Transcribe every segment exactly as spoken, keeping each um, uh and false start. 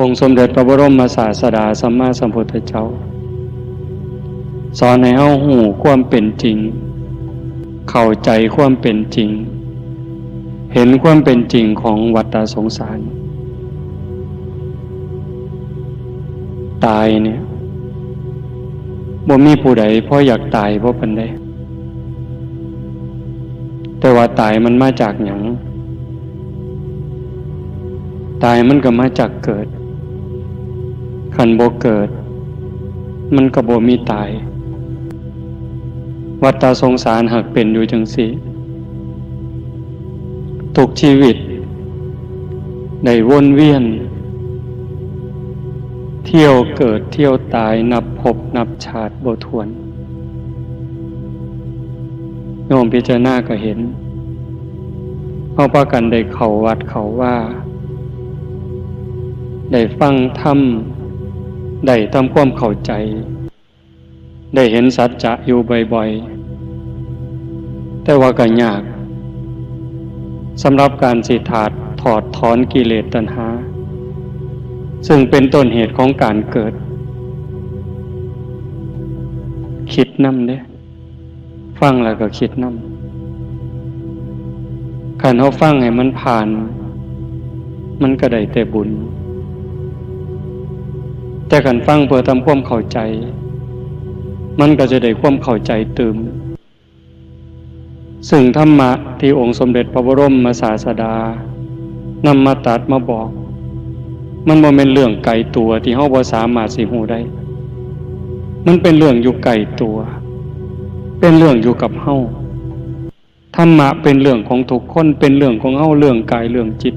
องค์สมเด็จพระบรมศาสดาสัมมาสัมพุทธเจ้า สอนให้เฮาฮู้ความเป็นจริง เข้าใจความเป็นจริง เห็นความเป็นจริงของวัฏฏะสงสาร ตายเนี่ย บ่มีผู้ใดพออยากตายบ่ปานใด แต่ว่าตายมันมาจากหยัง ตายมันก็มาจากเกิด คันบ่เกิด มันก็บ่มีตาย วัฏฏะสงสารหากเป็นอยู่จั่งซี้ ทุกชีวิต ได้วนเวียน เที่ยวเกิดเที่ยวตายนับภพนับชาติบ่ถ้วน โยมพิจารณาก็เห็น เฮาพากันได้เข้าวัดเข้าวา ได้ฟังธรรม ได้ทำความเข้าใจ ได้เห็นสัจจะอยู่บ่อยๆ แต่ว่าก็ยาก สำหรับการสิถาดถอดถอนกิเลสตัณหา ซึ่งเป็นต้นเหตุของการเกิด คิดนำเด้ ฟังแล้วก็คิดนำ คันเฮาฟังให้มันผ่าน มันก็ได้แต่บุญ แต่คันฟังเพื่อทำความเข้าใจ มันก็จะได้ความเข้าใจตื่ม ซึ่งธรรมะที่องค์สมเด็จพระบรมศาสดานำมาตรัสมาบอก มันบ่แม่นเรื่องไกลตัวที่เฮาบ่สามารถสิฮู้ได้ มันเป็นเรื่องอยู่ใกล้ตัว เป็นเรื่องอยู่กับเฮา ธรรมะเป็นเรื่องของทุกคน เป็นเรื่องของเฮา เรื่องกาย เรื่องจิต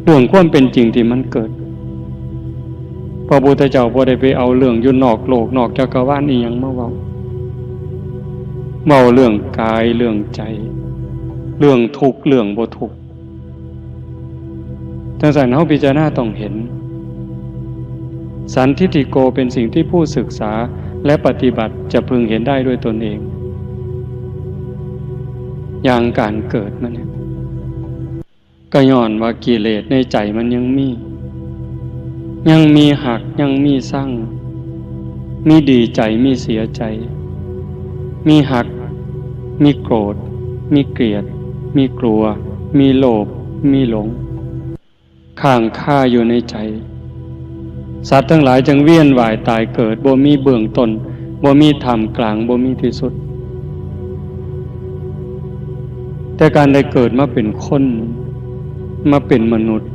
เรื่องความเป็นจริงที่มันเกิด พระพุทธเจ้าบ่ได้ไปเอาเรื่องอยู่นอกโลกนอกจักรวาลอีหยังมาเว้า เว้าเรื่องกาย เรื่องใจ เรื่องทุกข์ เรื่องบ่ทุกข์ จั่งซั้นเฮาพิจารณาต้องเห็น สันทิฏฐิโกเป็นสิ่งที่ผู้ศึกษาและปฏิบัติจะพึงเห็นได้ด้วยตนเอง อย่างการเกิดมันเนี่ย ก็ย้อนว่ากิเลสในใจมันยังมี ยังมีฮัก ยังมีซัง มีดีใจ มีเสียใจ มีฮัก มีโกรธ มีเกลียด มีกลัว มีโลภ มีหลง ค้างคาอยู่ในใจ สัตว์ทั้งหลายจึงเวียนว่ายตายเกิด บ่มีเบื้องต้น บ่มีท่ามกลาง บ่มีที่สุด แต่การได้เกิดมาเป็นคน มาเป็นมนุษย์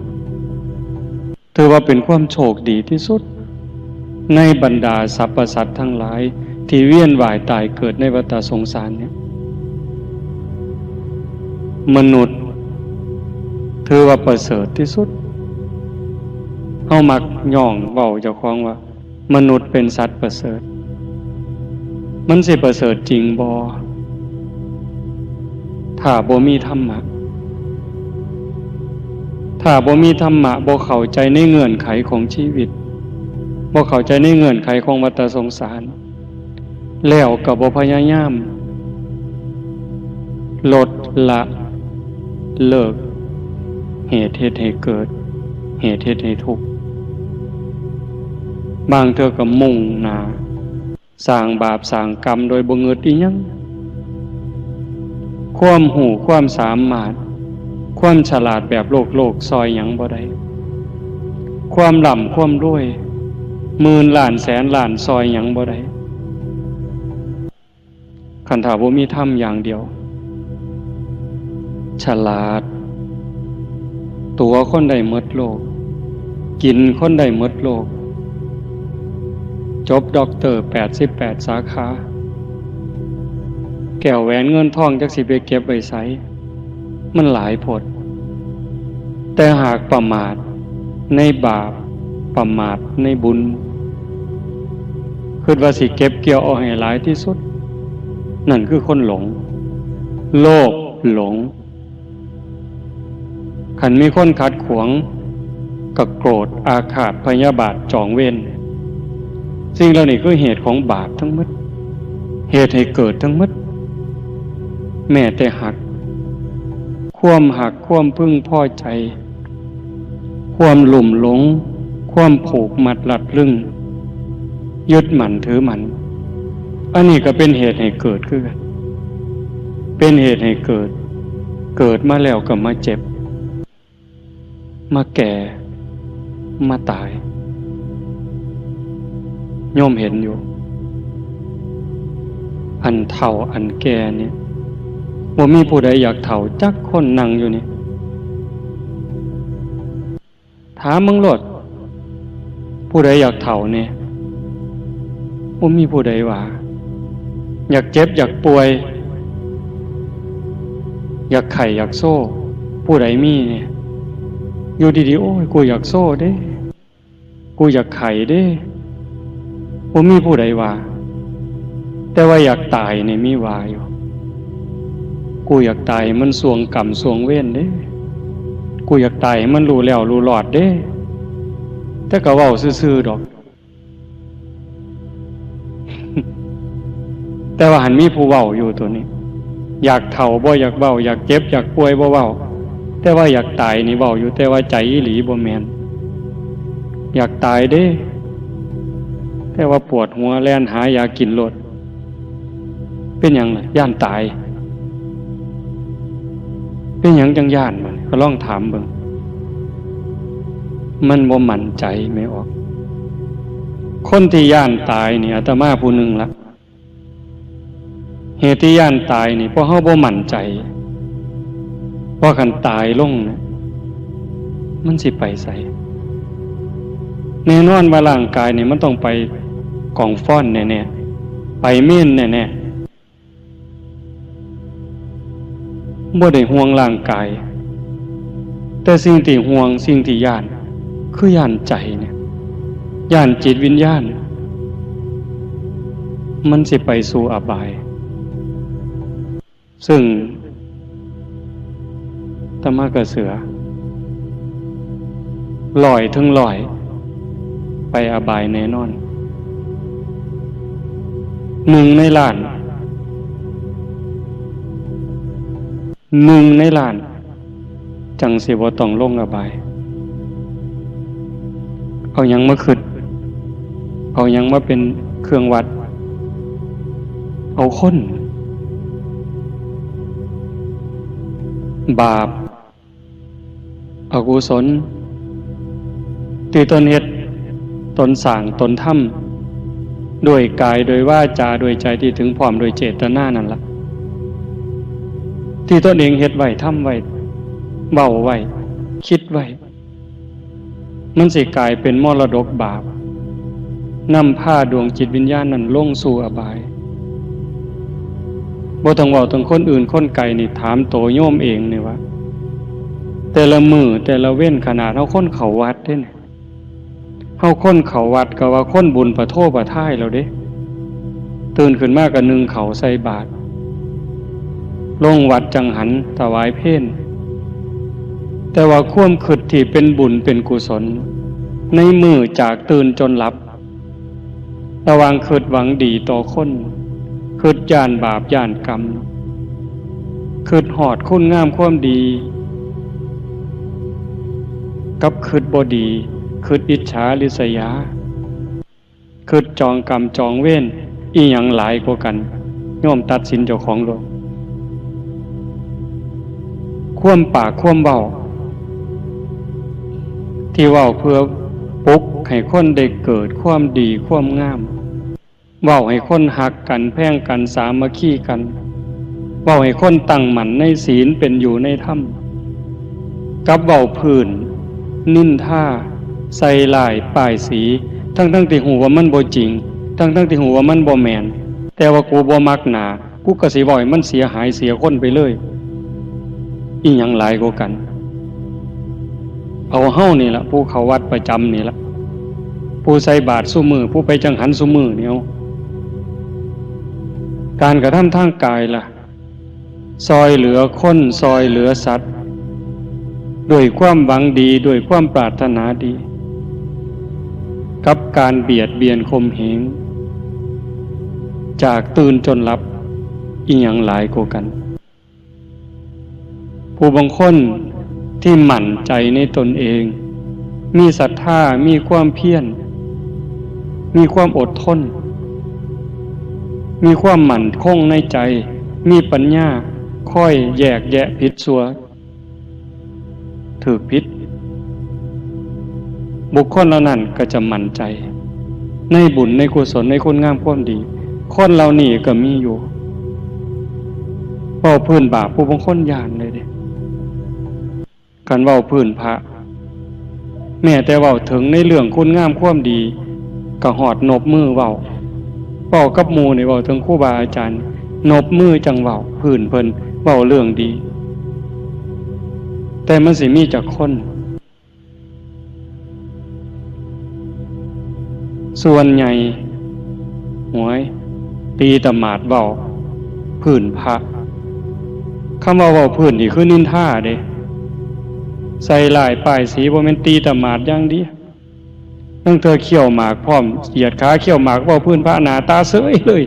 ถือว่าเป็นความโชคดีที่สุด ในบรรดาสรรพสัตว์ทั้งหลายที่เวียนว่ายตายเกิดในวัฏฏะสงสารเนี่ย มนุษย์ ถือว่าประเสริฐที่สุด เฮามักย่องเว้าเจ้าของว่า มนุษย์เป็นสัตว์ประเสริฐ มันสิประเสริฐจริงบ่ ถ้าบ่มีธรรมะ ถ้าบ่มีธรรมะ บ่เข้าใจในเงื่อนไขของชีวิต บ่เข้าใจในเงื่อนไขของวัฏฏะสงสาร แล้วก็บ่พยายาม ลดละเลิก เหตุเฮ็ดให้เกิด เหตุเฮ็ดให้ทุกข์ บางเทื่อก็มุ่งหน้า สร้างบาปสร้างกรรมโดยบ่งึดอิหยัง ความรู้ความสามารถ ความฉลาดแบบโลกโลกซ่อยหยังบ่ได้ ความร่ำความรวย หมื่นล้านแสนล้านซ่อยหยังบ่ได้ คันถ้าบ่มีธรรมอย่างเดียว ฉลาด ตั๋วคนได้หมดโลก กินคนได้หมดโลก จบด็อกเตอร์แปดสิบแปดสาขา แก้วแหวนเงินทองจักสิไปเก็บไว้ไส มันหลายโพด แต่หากประมาทในบาป ประมาทในบุญ คิดว่าสิเก็บเกี่ยวเอาให้หลายที่สุด นั่นคือคนหลง โลภหลง คันมีคนขัดขวาง ก็โกรธอาฆาตพยาบาทจองเวร สิ่งเหล่านี้คือเหตุของบาปทั้งหมด เหตุให้เกิดทั้งหมด แม้แต่ฮัก ความฮัก ความพึงพอใจ ความลุ่มหลง ความผูกมัดรัดรึง ยึดมั่นถือมั่น อันนี้ก็เป็นเหตุให้เกิดคือกัน เป็นเหตุให้เกิด เกิดมาแล้วก็มาเจ็บ มาแก่ มาตาย โยมเห็นอยู่ อันเฒ่าอันแก่เนี่ย บ่มีผู้ใดอยากเฒ่าจักคนนั่งอยู่นี่ ถามมึงโลด ผู้ใดอยากเฒ่าเนี่ย บ่มีผู้ใดว่า อยากเจ็บอยากป่วย อยากไข้อยากโซ ผู้ใดมีเนี่ย อยู่ดีๆ โอ้ย กูอยากโซเด้ กูอยากไข้เด้ บ่มีผู้ใดว่า แต่ว่าอยากตายนี่มีว่าอยู่ กูอยากตายให้มันส่วงกรรมส่วงเวรเด้ กูอยากตายให้มันรู้แล้วรู้รอดเด้ แต่ก็เว้าซื่อๆ ดอก แต่ว่าหั้นมีผู้เว้าอยู่ตัวนี้ อยากเฒ่าบ่อยากเว้า อยากเจ็บอยากป่วยบ่เว้า แต่ว่าอยากตายนี่เว้าอยู่ แต่ว่าใจอีหลีบ่แม่น อยากตายเด้ แต่ว่าปวดหัวแล่นหายากินโลด เป็นหยังล่ะ ย้านตาย เป็นหยังจั่งย้าน บัดนี้ก็ลองถามเบิ่ง มันบ่มั่นใจ แม่ออก คนที่ย้านตายนี่ อาตมาผู้หนึ่งละ เหตุที่ย้านตายนี่ เพราะเฮาบ่มั่นใจ ว่าคันตายลงเนี่ย มันสิไปไส แน่นอนว่าร่างกายนี่มันต้องไปกองฟอนแน่ๆ ไปเมนแน่ๆ บ่ได้ห่วงร่างกาย แต่สิ่งที่ห่วง สิ่งที่ย้าน คือย้านใจเนี่ย ย้านจิตวิญญาณ มันสิไปสู่อบาย ซึ่งอาตมาก็เชื่อ ร้อยถึงร้อย ไปอบายแน่นอน หนึ่งในล้าน หนึ่งในล้าน จั่งสิบ่ต้องลงอบาย เอาหยังมาคิด เอาหยังมาเป็นเครื่องวัด เอาคน บาป อกุศล ที่ตนเฮ็ด ตนสร้าง ตนทำ ด้วยกาย ด้วยวาจา ด้วยใจที่ถึงพร้อม ด้วยเจตนานั่นล่ะ ที่ตนเองเฮ็ดไว้ ทำไว้ เว้าไว้ คิดไว้ มันสิกลายเป็นมรดกบาป นำพาดวงจิตวิญญาณนั้นลงสู่อบาย บ่ต้องเว้าถึงคนอื่นคนไกลนี่ ถามโตโยมเองนี่ว่า แต่ละมื้อแต่ละเว็น ขนาดเฮาคนเข้าวัดเด้นี่ เฮาคนเข้าวัดก็ว่าคนบุญประโทประทายแล้วเด้ ตื่นขึ้นมาก็นึ่งข้าวใส่บาตร ลงวัดจั่งหันถวายเพล แต่ว่าความคิดที่เป็นบุญเป็นกุศล ในมื้อจากตื่นจนหลับ ระหว่างคิดหวังดีต่อคน คิดย้านบาปย้านกรรม คิดฮอดคุณงามความดี กับคิดบ่ดี คิดอิจฉาริษยา คิดจองกรรมจองเวร อีหยังหลายกว่ากัน โยมตัดสินเจ้าของโลด ความปากความเว้า ที่เว้าเพื่อปลุกให้คนได้เกิดความดีความงาม เว้าให้คนฮักกัน แพงกัน สามัคคีกัน เว้าให้คนตั้งมั่นในศีล เป็นอยู่ในธรรม กับเว้าพื้น นินทา ใส่ร้าย ป้ายสี ทั้งๆ ที่ฮู้ว่ามันบ่จริง ทั้งๆ ที่ฮู้ว่ามันบ่แม่น แต่ว่ากูบ่มักหน้า กูก็สิเว้าให้มันเสียหายเสียคนไปเลย อีหยังหลายกว่ากัน เอาเฮานี่ล่ะ ผู้เข้าวัดประจำนี่ล่ะ ผู้ใส่บาตรซุมื้อ ผู้ไปจังหันซุมื้อนี่ เอา การกระทำทางกายล่ะ ซ่อยเหลือคน ซ่อยเหลือสัตว์ ด้วยความหวังดี ด้วยความปรารถนาดี กับการเบียดเบียนข่มเหง จากตื่นจนหลับ อีหยังหลายกว่ากัน ผู้บางคนที่มั่นใจในตนเอง มีศรัทธา มีความเพียร มีความอดทน มีความมั่นคงในใจ มีปัญญาคอยแยกแยะผิดชั่ว ถูกผิด บุคคลเหล่านั้นก็จะมั่นใจ ในบุญในกุศลในคุณงามความดี คนเหล่านี้ก็มีอยู่ เว้าพื้นบาปผู้บางคนย้านเลยเด้ คันเว้าพื้นพระ แม้แต่เว้าถึงในเรื่องคุณงามความดี ก็ฮอดนบมือเว้า เว้ากับหมู่นี่เว้าถึงครูบาอาจารย์ นบมือจั่งเว้า พื้นเพิ่นเว้าเรื่องดี แต่มันสิมีจักคน ส่วนใหญ่ หวย ตีตะหมาดเว้า พื้นพระ คำว่าเว้าพื้นนี่คือนินทาเด้ ใส่ร้ายป้ายสี บ่แม่นตีตะหมาดอย่างเดียว ลางเทื่อเคี้ยวหมากพร้อม เหยียดขาเคี้ยวหมาก เว้าพื้นพระหน้าตาเฉยเลย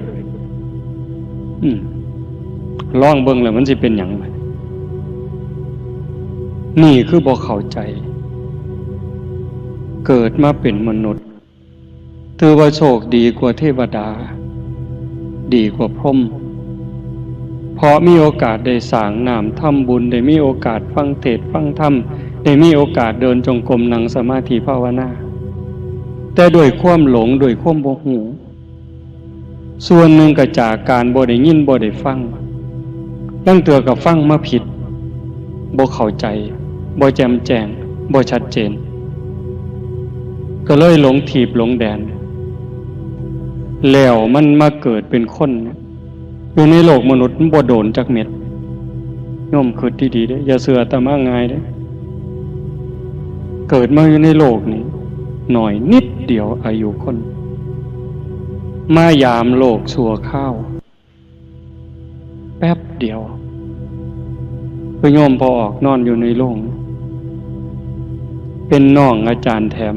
อืม ลองเบิ่งแล้วมันสิเป็นหยัง นี่คือบ่เข้าใจ เกิดมาเป็นมนุษย์ ถือว่าโชคดีกว่าเทวดา ดีกว่าพรหม เพราะมีโอกาสได้สร้างน้ำทำบุญ ได้มีโอกาสฟังเทศน์ฟังธรรม ได้มีโอกาสเดินจงกรม นั่งสมาธิภาวนา แต่ด้วยความหลง ด้วยความบ่ฮู้ ส่วนหนึ่งก็จากการบ่ได้ยินบ่ได้ฟัง ลางเทื่อก็ฟังมาผิด บ่เข้าใจ บ่แจ่มแจ้ง บ่ชัดเจน ก็เลยหลงทีปหลงแดน แล้วมันมาเกิดเป็นคนเนี่ย อยู่ในโลกมนุษย์มันบ่โดนจักเม็ด โยมคิดดีๆเด้อ อย่าเชื่ออาตมาง่ายเด้อ เกิดมาอยู่ในโลกนี่ หน่อยนิดเดียวอายุคน มายามโลกชั่วคราว แป๊บเดียว คือโยมพ่อออกนอนอยู่ในโรง เป็นน้องอาจารย์แถม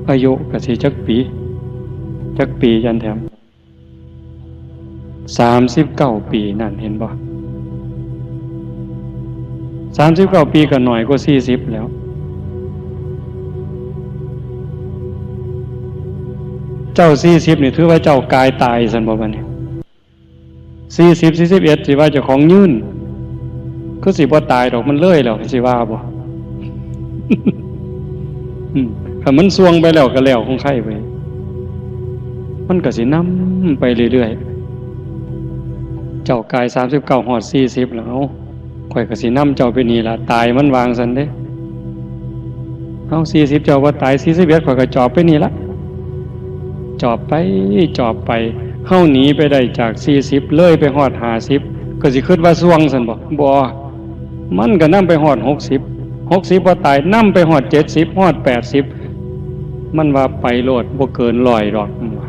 อายุก็สิจักปี จักปีอาจารย์แถม สามสิบเก้าปี นั่นเห็นบ่ สามสิบเก้าปีก็น้อยกว่าสี่สิบแล้ว เจ้าสี่สิบนี่ถือว่าเจ้ากายตายซั่นบ่บัดนี้ สี่สิบ สี่สิบเอ็ด สิว่าเจ้าของยืน คือสิบ่ตายดอก มันเลยแล้ว สิว่าบ่ อืม คันมันส่วงไปแล้วก็แล้วของไผไป มันก็สินำไปเรื่อยๆ เจ้ากายสามสิบเก้าฮอดสี่สิบแล้ว เอ้า ข้อยก็สินำเจ้าไปนี่ล่ะ ตายมันว่าจั่งซั้นเด้ เอ้า สี่สิบเจ้าบ่ตาย สี่สิบเอ็ดข้อยก็จอบไปนี่ล่ะ จอบไป จอบไป เฮาหนีไปได้จากสี่สิบ เลยไปฮอดห้าสิบ ก็สิคิดว่าส่วงซั้นบ่ บ่ มันก็นำไปฮอดหกสิบ หกสิบบ่ตาย นำไปฮอดเจ็ดสิบ ฮอดแปดสิบ มันว่าไปโลด บ่เกินร้อยดอก มันว่า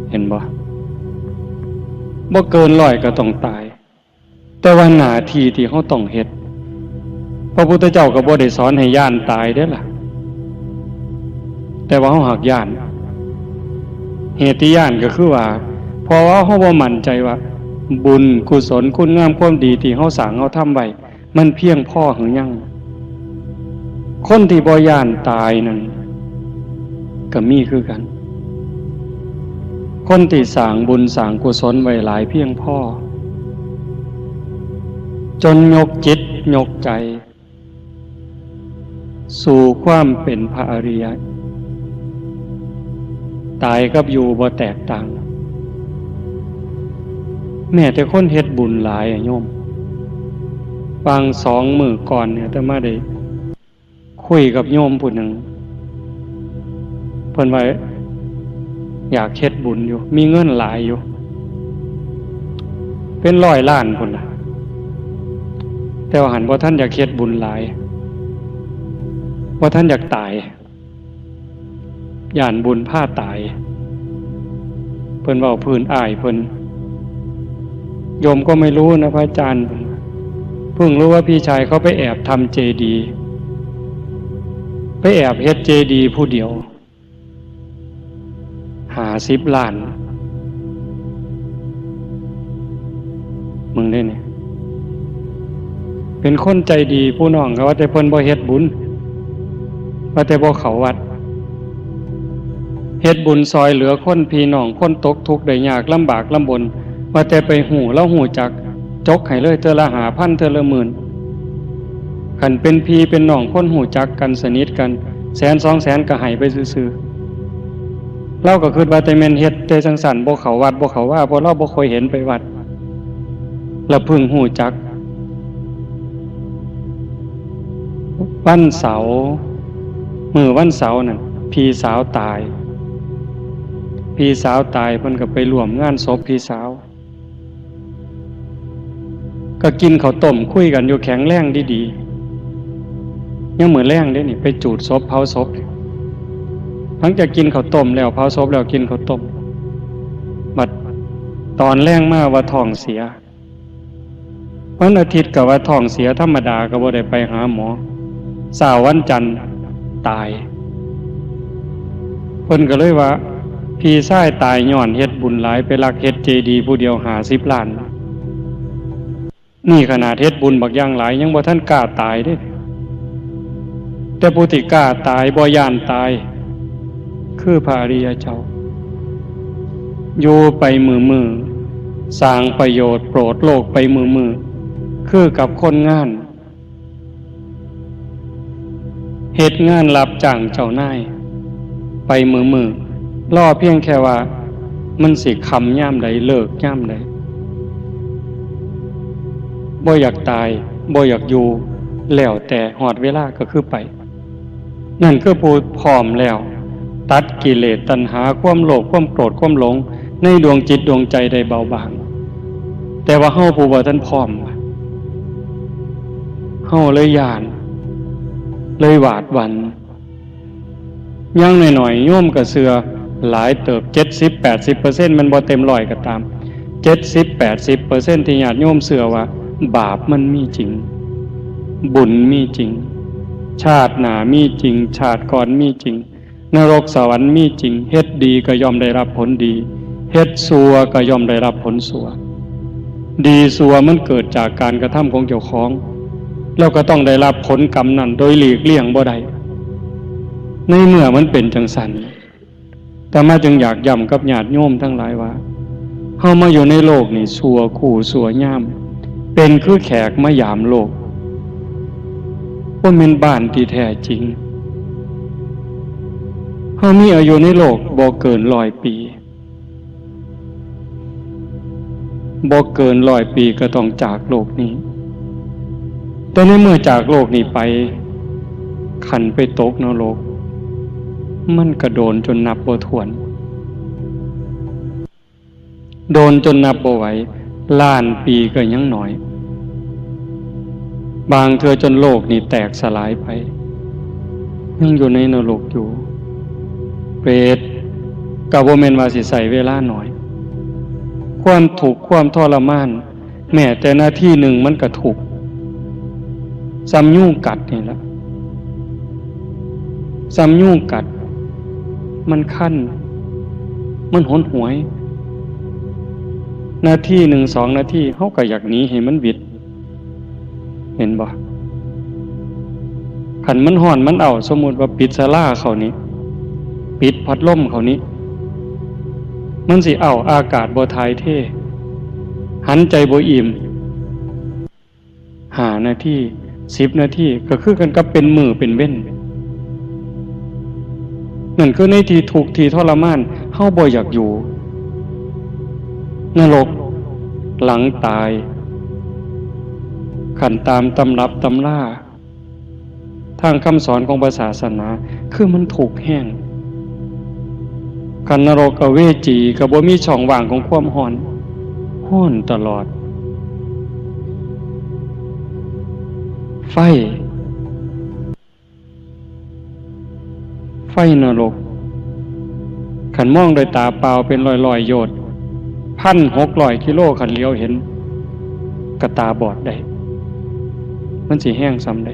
เห็นบ่ บ่เกินร้อยก็ต้องตาย แต่ว่าหน้าที่ที่เฮาต้องเฮ็ด พระพุทธเจ้าก็บ่ได้สอนให้ย้านตายเด้ล่ะ แต่ว่าเฮาหักย้าน เหตุที่ย้านก็คือว่า เพราะว่าเฮาบ่มั่นใจว่า บุญกุศลคุณงามความดีที่เฮาสร้างเฮาทำไว้ มันเพียงพอหรือยัง คนที่บ่ย้านตายนั่น ก็มีคือกัน คนที่สร้างบุญสร้างกุศลไว้หลายเพียงพอ จนยกจิตยกใจ สู่ความเป็นพระอริยะ ตายกับอยู่บ่แตกต่าง แม้แต่คนเฮ็ดบุญหลายอะโยม วางสองมื้อก่อนเนี่ย อาตมาได้คุยกับโยมผู้หนึ่ง เพิ่นว่าอยากเฮ็ดบุญอยู่ มีเงินหลายอยู่ เป็นร้อยล้านพุ้นล่ะ แต่ว่าหั้นบ่ทันอยากเฮ็ดบุญหลาย บ่ทันอยากตาย ย้านบุญพาตาย เพิ่นเว้าพื้นอ้ายเพิ่น โยมก็ไม่รู้นะพระอาจารย์ เพิ่งรู้ว่าพี่ชายเขาไปแอบทำเจดีย์ ไปแอบเฮ็ดเจดีย์ผู้เดียว ห้าสิบล้าน มึงได้เนี่ย เป็นคนใจดีผู้น้องก็ว่าแต่เพิ่นบ่เฮ็ดบุญ ว่าแต่บ่เข้าวัด เฮ็ดบุญซอยเหลือคนพี่น้องคนตกทุกข์ได้ยากลำบากลำบน ว่าแต่ไปฮู้ ลาวฮู้จัก จกให้เลยเทื่อละห้าพัน เทื่อละหมื่น คันเป็นพี่เป็นน้องคนฮู้จักกันสนิทกัน แสนสองแสนก็ให้ไปซื่อๆ ลาวก็คิดว่าแต่แม่นเฮ็ดแต่จั่งซั้น บ่เข้าวัดบ่เข้าวา เพราะลาวบ่ค่อยเห็นไปวัด ละเพิ่งฮู้จัก วันเสาร์ มื้อวันเสาร์นั่น พี่สาวตาย พี่สาวตาย เพิ่นก็ไปร่วมงานศพพี่สาว ก็กินข้าวต้มคุยกันอยู่ แข็งแรงดีๆ ยามมื้อแลงเด้นี่ ไปจูดศพเผาศพ หลังจากกินข้าวต้มแล้ว เผาศพแล้วกินข้าวต้ม บัดตอนแลงมาว่าท้องเสีย วันอาทิตย์ก็ว่าท้องเสียธรรมดา ก็บ่ได้ไปหาหมอ เช้าวันจันทร์ตาย เพิ่นก็เลยว่า พี่ชายตายย้อนเฮ็ดบุญหลาย ไปลักเฮ็ดเจดีย์ผู้เดียวห้าสิบล้าน นี่ขนาดเฮ็ดบุญบักอย่างหลาย ยังบ่ทันกล้าตายเด้ แต่ผู้ที่กล้าตาย บ่ย้านตาย คือพระอริยเจ้า อยู่ไปมื้อๆ สร้างประโยชน์โปรดโลกไปมื้อๆ คือกับคนงาน เฮ็ดงานรับจ้างเจ้านาย ไปมื้อๆ รอเพียงแค่ว่ามันสิค่ำยามใด เลิกยามใด บ่อยากตาย บ่อยากอยู่ แล้วแต่ฮอดเวลาก็คือไป นั่นคือผู้พร้อมแล้ว ตัดกิเลสตัณหา ความโลภ ความโกรธ ความหลง ในดวงจิตดวงใจได้เบาบาง แต่ว่าเฮาผู้บ่ทันพร้อม เฮาเลยย้าน เลยหวาดหวั่น อย่างน้อยๆ โยมก็เชื่อหลายเติบ เจ็ดสิบแปดสิบเปอร์เซ็นต์ มันบ่เต็มร้อยก็ตาม เจ็ดสิบแปดสิบเปอร์เซ็นต์ ที่ญาติโยมเชื่อว่าบาปมันมีจริง บุญมีจริง ชาติหน้ามีจริง ชาติก่อนมีจริง นรกสวรรค์มีจริง เฮ็ดดีก็ย่อมได้รับผลดี เฮ็ดชั่วก็ย่อมได้รับผลชั่ว ดีชั่วมันเกิดจากการกระทำของเจ้าของ แล้วก็ต้องได้รับผลกรรมนั้นโดยหลีกเลี่ยงบ่ได้ ในเมื่อมันเป็นจั่งซั้น อาตมาจึงอยากย้ำกับญาติโยมทั้งหลายว่า เฮามาอยู่ในโลกนี่ชั่วคู่ชั่วยาม เป็นคือแขกมายามโลก บ่แม่นบ้านที่แท้จริง เฮามีอายุในโลกบ่เกินร้อยปี บ่เกินร้อยปีก็ต้องจากโลกนี้ แต่ในเมื่อจากโลกนี้ไป คันไปตกนรก มันก็โดนจนนับบ่ถ้วน โดนจนนับบ่ไหว ล้านปีก็ยังน้อย บางเทื่อจนโลกนี่แตกสลายไป ยังอยู่ในนรกอยู่ เปรตก็บ่แม่นว่าสิใช้เวลาน้อย ความทุกข์ความทรมาน แม้แต่นาทีหนึ่งมันก็ทุกข์ ส่ำยุงกัดนี่ล่ะ ส่ำยุงกัด มันคัน มันหนหวย นาทีหนึ่งสองนาที เฮาก็อยากหนีให้มันหวิด เห็นบ่ คันมันฮ้อนมันอ้าว สมมุติว่าปิดศาลาเข้านี่ ปิดพัดลมเข้านี่ มันสิอ้าว อากาศบ่ถ่ายเท หันใจบ่อิ่ม ห้านาที สิบนาที ก็คือกันกับเป็นมื้อเป็นเว็น นั่นคือในที่ทุกข์ที่ทรมาน เฮาบ่อยากอยู่ นรกหลังตาย คันตามตำรับตำรา ทางคำสอนของพระศาสนา คือมันทุกข์แฮง คันนรกอเวจีก็บ่มีช่องว่างของความฮ้อน ฮ้อนตลอด ไฟ ไฟนรก คันมองด้วยตาเปล่าเป็นร้อยๆ โยชน์ พันหกร้อยกิโล คันเหลียวเห็น ก็ตาบอดได้ มันสิแฮงส่ำใด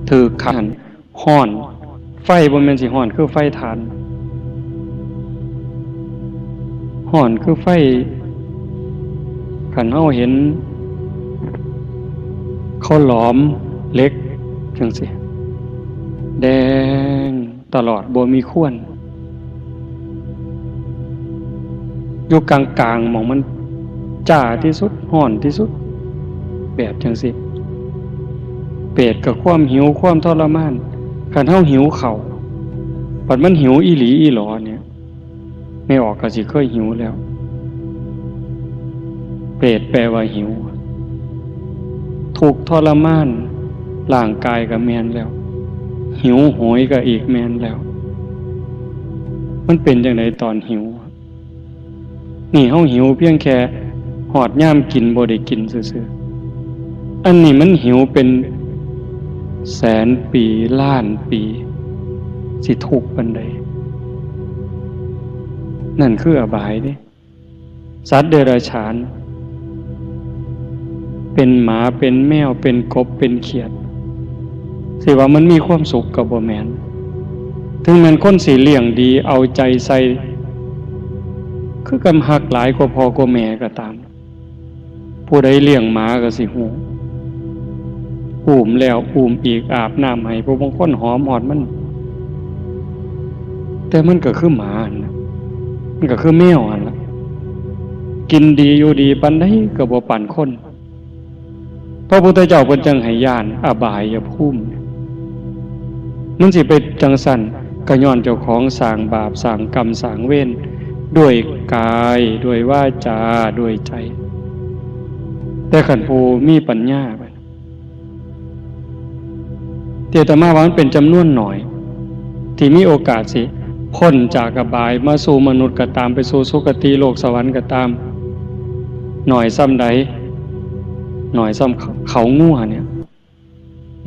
ถืกคันฮ้อน ไฟบ่แม่นสิฮ้อนคือไฟถ่าน ฮ้อนคือไฟ คันเฮาเห็น เขาหลอมเหล็กจังซี่ แดงตลอด บ่มีควัน อยู่กลางๆ หม่องมันจ้าที่สุด ร้อนที่สุด แบบจังซี่ เปรตกับความหิว ความทรมาน คันเฮาหิวข้าว บัดมันหิวอีหลีอีหลอเนี่ย แม่ออกก็สิเคยหิวแล้ว เปรตแปลว่าหิว ทุกข์ทรมาน ร่างกายก็แม่นแล้ว หิวโหยก็อีกแม่นแล้ว มันเป็นจังไดตอนหิว นี่เฮาหิวเพียงแค่ฮอดยามกินบ่ได้กินซื่อๆ อันนี้มันหิวเป็นแสนปี ล้านปี สิทุกข์ปานใด นั่นคืออบายเด้ สัตว์เดรัจฉาน เป็นหมา เป็นแมว เป็นกบ เป็นเขียด สิว่ามันมีความสุขก็บ่แม่น ถึงแม่นคนสิเลี้ยงดี เอาใจใส่ คือกับฮักหลายกว่าพ่อกว่าแม่ก็ตาม ผู้ใดเลี้ยงหมาก็สิฮู้ อุ้มแล้วอุ้มอีก อาบน้ำให้ ผู้บางคนหอมฮอดมัน แต่มันก็คือหมาหั่นล่ะ มันก็คือแมวหั่นล่ะ กินดีอยู่ดีปานใดก็บ่ปานคน พระพุทธเจ้าเพิ่นจั่งให้ย่านอบายภูมิ มันสิไปจั่งซั้น ก็ย้อนเจ้าของสร้างบาป สร้างกรรม สร้างเวร ด้วยกาย ด้วยวาจา ด้วยใจ แต่คันผู้มีปัญญา ที่อาตมาว่ามันเป็นจำนวนน้อย ที่มีโอกาสสิพ้นจากอบายมาสู่มนุษย์ก็ตาม ไปสู่สุคติโลกสวรรค์ก็ตาม น้อยส่ำใด น้อยส่ำเขางัวเนี่ย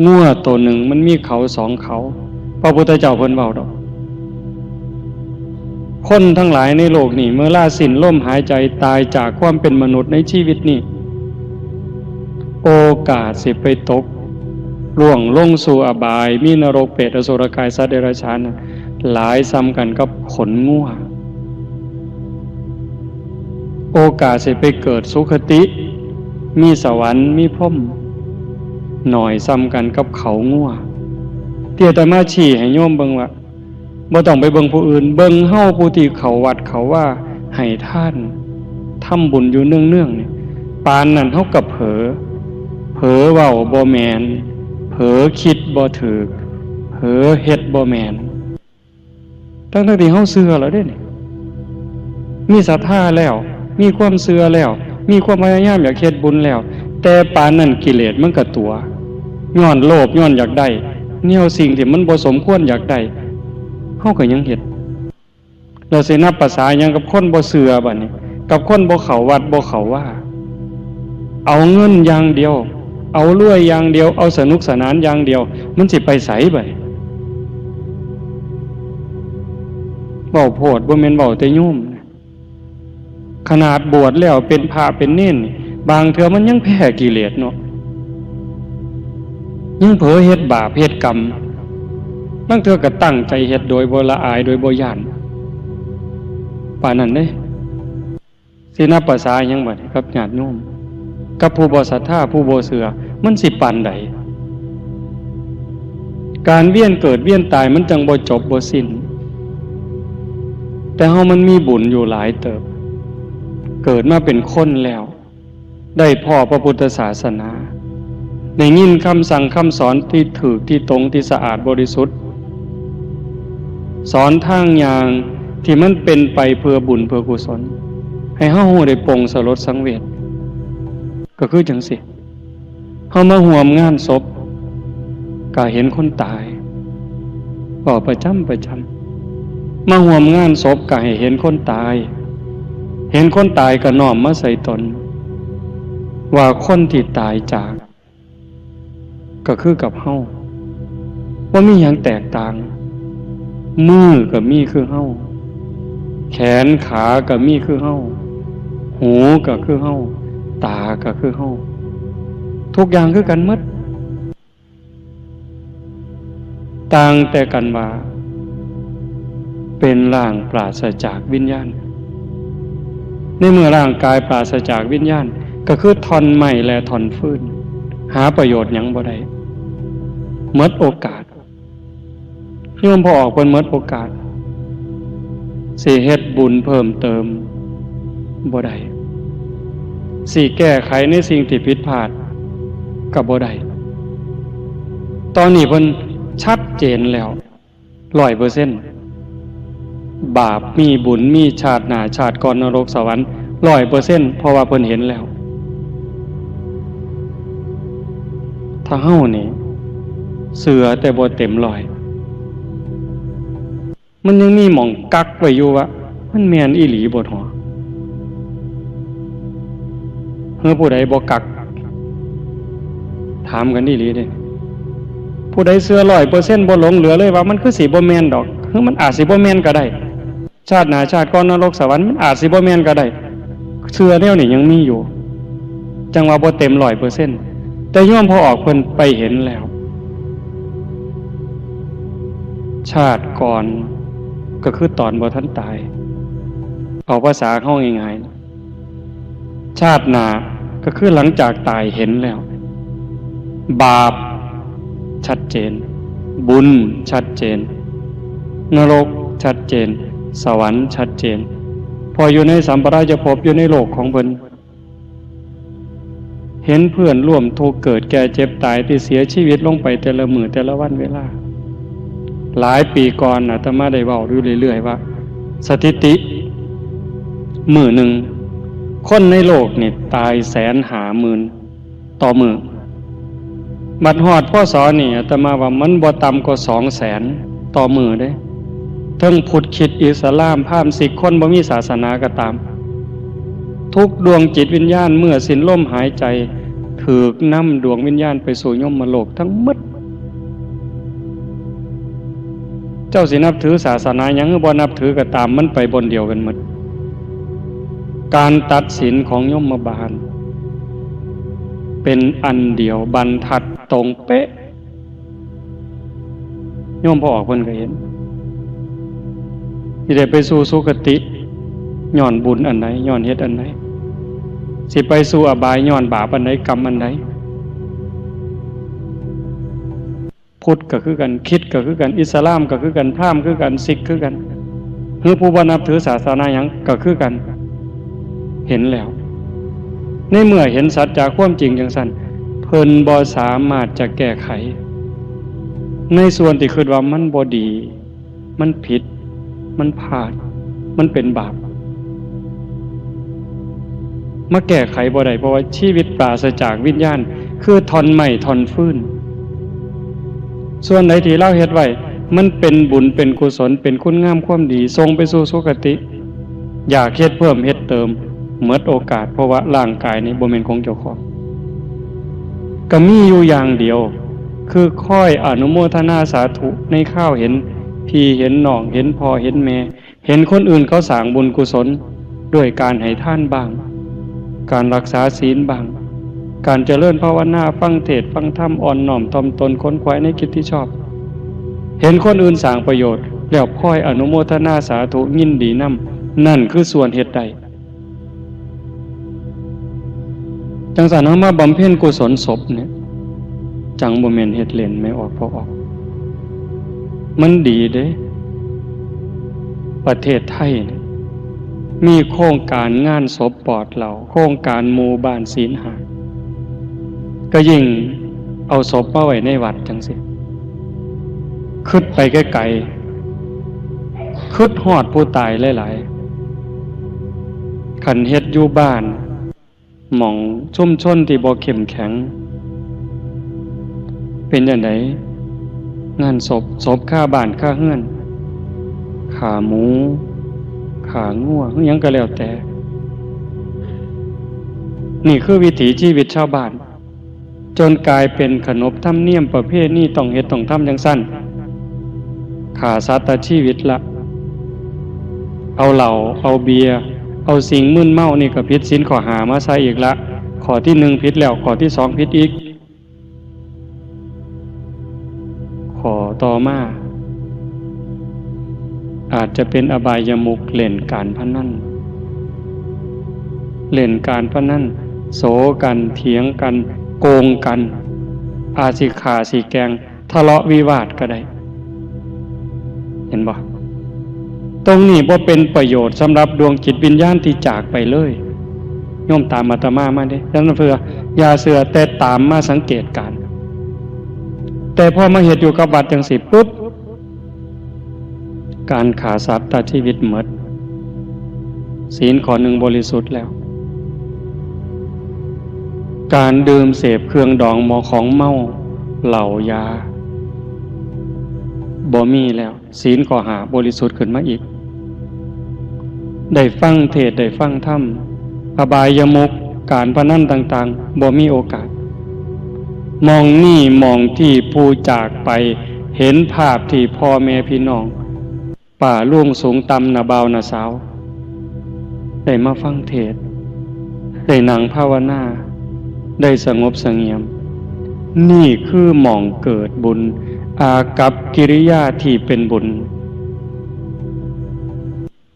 งัวตัวหนึ่งมันมีเขาสองเขา พระพุทธเจ้าเพิ่นเว้าดอก คนทั้งหลายในโลกนี้ เมื่อลาสิ้นลมหายใจ ตายจากความเป็นมนุษย์ในชีวิตนี้ โอกาสสิไปตก ล่วงลงสู่อบาย มีนรก เปรต อสุรกาย สัตว์เดรัจฉานน่ะ หลายส่ำกันกับขนงัว โอกาสสิไปเกิดสุคติ มีสวรรค์ มีพรหม น้อยส่ำกันกับเขางัว ที่อาตมาชี้ให้โยมเบิ่งว่า บ่ต้องไปเบิ่งผู้อื่น เบิ่งเฮาผู้ที่เข้าวัดเข้าวา ให้ทาน ทำบุญอยู่เนืองๆ นี่ ปานนั้นเฮาก็เผลอ เผลอเว้าบ่แม่น เผลอคิดบ่ถูก เผลอเฮ็ดบ่แม่น ทั้งๆ ที่เฮาเชื่อแล้วเด้นี่ มีศรัทธาแล้ว มีความเชื่อแล้ว มีความพยายามอยากเฮ็ดบุญแล้ว แต่ปานนั้นกิเลสมันก็ตั๋ว ย้อนโลภ ย้อนอยากได้ แนวสิ่งที่มันบ่สมควรอยากได้ เฮาก็ยังเฮ็ด แล้วสินับประสาหยังกับคนบ่เชื่อบัดนี้ กับคนบ่เข้าวัดบ่เข้าวา เอาเงินอย่างเดียว เอารวยอย่างเดียว เอาสนุกสนานอย่างเดียว มันสิไปไสบัดนี้ เว้าโพด บ่แม่นเว้าแต่โยมนะ ขนาดบวชแล้วเป็นพระเป็นเณรนี่ บางเทื่อมันยังแพ้กิเลสเนาะ ยังเผลอเฮ็ดบาปเฮ็ดกรรม บางเทื่อก็ตั้งใจเฮ็ดโดยบ่ละอาย โดยบ่ย้าน ปานนั้นเด้ สินับประสาหยังบัดนี้กับญาติโยม กับผู้บ่ศรัทธา ผู้บ่เชื่อ มันสิปานใด การเวียนเกิดเวียนตายมันจั่งบ่จบบ่สิ้น แต่เฮามันมีบุญอยู่หลายเติบ เกิดมาเป็นคนแล้ว ได้พ้อพระพุทธศาสนา ได้ยินคำสั่งคำสอนที่ถูกที่ตรงที่สะอาดบริสุทธิ์ สอนทางย่างที่มันเป็นไปเพื่อบุญเพื่อกุศล ให้เฮาฮู้ได้ปลงสลดสังเวช ก็คือจั่งซี้ เฮามาร่วมงานศพ ก็เห็นคนตาย เว้าประจำประจำ มาร่วมงานศพก็ให้เห็นคนตาย เห็นคนตายก็น้อมมาใส่ตน ว่าคนที่ตายจาก ก็คือกับเฮา บ่มีหยังแตกต่าง มือก็มีคือเฮา แขนขาก็มีคือเฮา หูก็คือเฮา ตาก็คือเฮา ทุกอย่างคือกันหมด ต่างแต่กันว่า เป็นร่างปราศจากวิญญาณ ในเมื่อร่างกายปราศจากวิญญาณ ก็คือท่อนไม้และท่อนฟืน หาประโยชน์หยังบ่ได้ หมดโอกาส โยมพ่อออกเพิ่นหมดโอกาส สิเฮ็ดบุญเพิ่มเติมบ่ได้ สิแก้ไขในสิ่งที่ผิดพลาดก็บ่ได้ ตอนนี้เพิ่นชัดเจนแล้ว ร้อยเปอร์เซ็นต์ บาปมีบุญมีชาติหน้าชาติก่อนนรกสวรรค์ ร้อยเปอร์เซ็นต์ เพราะว่าเพิ่นเห็นแล้ว ถ้าเฮานี่เชื่อแต่บ่เต็มร้อย มันยังมีหม่องกักไว้อยู่ว่า มันแม่นอีหลีบ่หนอ เฮือผู้ใดบ่กัก ถามกันอีหลีเด้ ผู้ใดเชื่อร้อยเปอร์เซ็นต์บ่หลงเหลือเลยว่ามันคือสิบ่แม่นดอก คือมันอาจสิบ่แม่นก็ได้ ชาติหน้าชาติก่อนนรกสวรรค์มันอาจสิบ่แม่นก็ได้ เชื่อแนวนี้ยังมีอยู่ จั่งว่าบ่เต็มร้อยเปอร์เซ็นต์ แต่โยมพ่อออกเพิ่นไปเห็นแล้ว ชาติก่อนก็คือตอนบ่ทันตาย เอาภาษาเฮาง่ายๆ ชาติหน้าก็คือหลังจากตายเห็นแล้ว บาปชัดเจน บุญชัดเจน นรกชัดเจน สวรรค์ชัดเจน พออยู่ในสัมปรายภพอยู่ในโลกของเพิ่น เห็นเพื่อนร่วมทุกข์เกิดแก่เจ็บตายที่เสียชีวิตลงไปแต่ละมื้อแต่ละวันเวลา หลายปีก่อนอาตมาได้เว้าอยู่เรื่อยๆว่า สถิติมื้อหนึ่ง คนในโลกนี่ตายแสนห้าหมื่นต่อมื้อ บัดฮอด พ.ศ. นี่อาตมาว่ามันบ่ต่ำกว่าสองแสนต่อมื้อเด้ ทั้งพุทธคริสต์อิสลามพราหมณ์ซิกคนบ่มีศาสนาก็ตาม ทุกดวงจิตวิญญาณเมื่อสิ้นลมหายใจ ถูกนำดวงวิญญาณไปสู่ยมโลกทั้งหมด เจ้าสินับถือศาสนาหยังหรือบ่นับถือก็ตาม มันไปบ่อนเดียวกันหมด การตัดสินของยมบาล เป็นอันเดียวบรรทัดตรงเป๊ะ โยมพ่อออกเพิ่นก็เห็น สิได้ไปสู่สุคติ ย้อนบุญอันใด ย้อนเฮ็ดอันใด สิไปสู่อบาย ย้อนบาปอันใด กรรมอันใด พุทธก็คือกัน คริสต์ก็คือกัน อิสลามก็คือกัน พราหมณ์คือกัน ซิกคือกัน หรือผู้บ่นับถือศาสนาหยังก็คือกัน เห็นแล้ว ในเมื่อเห็นสัจจะความจริงจั่งซั้น เพิ่นบ่สามารถจะแก้ไข ในส่วนที่คิดว่ามันบ่ดี มันผิด มันพลาด มันเป็นบาป มาแก้ไขบ่ได้ เพราะว่าชีวิตปราศจากวิญญาณ คือท่อนไม้ท่อนฟืน ส่วนใดที่ลาวเฮ็ดไว้ มันเป็นบุญเป็นกุศล เป็นคุณงามความดี ส่งไปสู่สุคติ อยากเฮ็ดเพิ่มเฮ็ดเติม หมดโอกาส เพราะว่าร่างกายนี่บ่แม่นของเจ้าของ ก็มีอยู่อย่างเดียว คือคอยอนุโมทนาสาธุในคราวเห็นพี่เห็นน้อง เห็นพ่อเห็นแม่ เห็นคนอื่นเขาสร้างบุญกุศล ด้วยการให้ทานบ้าง การรักษาศีลบ้าง การเจริญภาวนา ฟังเทศน์ฟังธรรม อ่อนน้อมถ่อมตน ขนขวายในกิจที่ชอบ เห็นคนอื่นสร้างประโยชน์ แล้วคอยอนุโมทนาสาธุ ยินดีนำ นั่นคือส่วนเฮ็ดได้ จั่งซั้นเฮามาบำเพ็ญกุศลศพเนี่ย จั่งบ่แม่นเฮ็ดเล่น แม่ออกพ่อออก มันดีเด้ ประเทศไทยเนี่ย มีโครงการงานศพปลอดเหล้า โครงการหมู่บ้านศีลห้า ก็ยิ่งเอาศพมาไว้ในวัดจั่งซี้ คิดไปไกลๆ คิดฮอดผู้ตายหลายๆ คันเฮ็ดอยู่บ้าน หม่องชุมชนที่บ่เข้มแข็ง เป็นจั่งใด งานศพ ศพคาบ้านคาเฮือน ฆ่าหมู ฆ่างัว อิหยังก็แล้วแต่ นี่คือวิถีชีวิตชาวบ้าน จนกลายเป็นขนบธรรมเนียมประเพณี ต้องเฮ็ดต้องทำจั่งซั้น ฆ่าสัตว์ตัดชีวิตละ เอาเหล้า เอาเบียร์ เอาสิ่งมึนเมานี่ก็ผิดศีลข้อห้ามาใส่อีกละ ข้อที่หนึ่งผิดแล้ว ข้อที่สองผิดอีก ข้อต่อมา อาจจะเป็นอบายมุข เล่นการพนัน เล่นการพนัน โสกัน เถียงกัน โกงกัน อาจสิฆ่าสิแกล้ง ทะเลาะวิวาทก็ได้ เห็นบ่? ตรงนี้บ่เป็นประโยชน์สำหรับดวงจิตวิญญาณที่จากไปเลย โยมตามอาตมามาเด้ ฉะนั้นเพื่ออย่าเชื่อ แต่ตามมาสังเกตการณ์ แต่พอมาเฮ็ดอยู่กับวัดจังซี่ปุ๊บ การฆ่าสัตว์ตัดชีวิตหมด ศีลข้อหนึ่งบริสุทธิ์แล้ว การดื่มเสพเครื่องดองมอมของเมา เหล้ายา บ่มีแล้ว ศีลข้อห้าบริสุทธิ์ขึ้นมาอีก ได้ฟังเทศน์ ได้ฟังธรรม อบายมุข การพนันต่างๆ บ่มีโอกาส หม่องนี้หม่องที่ผู้จากไปเห็นภาพที่พ่อแม่พี่น้อง ป้าลุงสูงต่ำ น้าบ่าวน้าสาว ได้มาฟังเทศน์ ได้นั่งภาวนา ได้สงบเสงี่ยม นี่คือหม่องเกิดบุญ อากัปกิริยาที่เป็นบุญ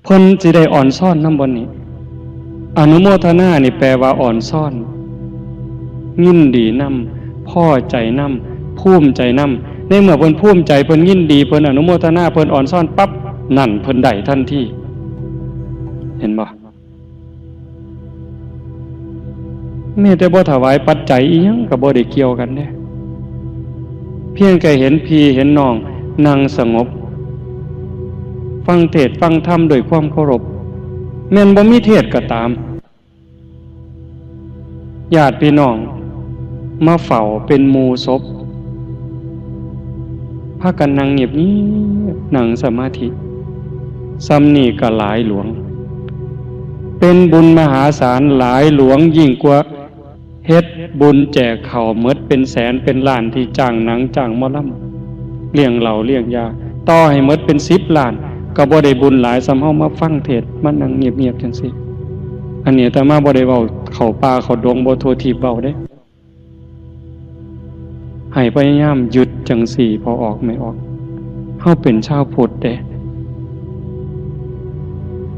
เพิ่นสิได้ออนซอนนำบ่นี่ อนุโมทนานี่แปลว่าออนซอน ยินดีนำ พอใจนำ ภูมิใจนำ ในเมื่อเพิ่นภูมิใจ เพิ่นยินดี เพิ่นอนุโมทนา เพิ่นออนซอนปั๊บ นั่นเพิ่นได้ทันที เห็นบ่? แม้แต่บ่ถวายปัจจัยอิหยังก็บ่ได้เกี่ยวกันเด้ เพียงแค่เห็นพี่เห็นน้องนั่งสงบ ฟังเทศน์ฟังธรรมด้วยความเคารพ แม้นบ่มีเทศน์ก็ตาม ญาติพี่น้องมาเฝ้าเป็นหมู่ศพ พากันนั่งเงียบๆ นั่งสมาธิ ส่ำนี้ก็หลายหลวง เป็นบุญมหาศาลหลายหลวงยิ่งกว่าเฮ็ดบุญแจกข้าวหมดเป็นแสนเป็นล้านที่จ้างหนังจ้างหมอลำ เลี้ยงเหล้าเลี้ยงยา ต่อให้หมดเป็นสิบล้าน ก็บ่ได้บุญหลายส่ำเฮามาฟังเทศน์ มานั่งเงียบๆ จังซี่ อันนี้อาตมาบ่ได้เว้าเข้าป่าเข้าดง บ่ทั่วทีปเว้าเด้ ให้พยายามยึดจังซี่ พอออกไม่ออก เฮาเป็นชาวพุทธเด้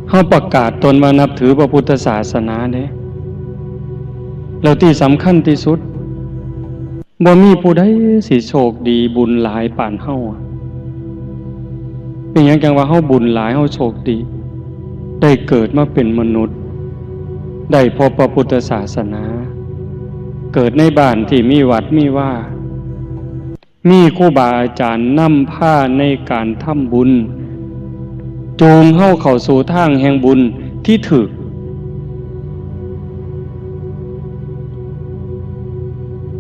เฮาประกาศตนว่านับถือพระพุทธศาสนาเด้ แล้วที่สำคัญที่สุด บ่มีผู้ใดสิโชคดีบุญหลายปานเฮาอะ เป็นหยังจังว่าเฮาบุญหลาย เฮาโชคดี ได้เกิดมาเป็นมนุษย์ ได้พบพระพุทธศาสนา เกิดในบ้านที่มีวัดมีวา มีครูบาอาจารย์นำพาในการทำบุญ จูงเฮาเข้าสู่ทางแห่งบุญที่ถูก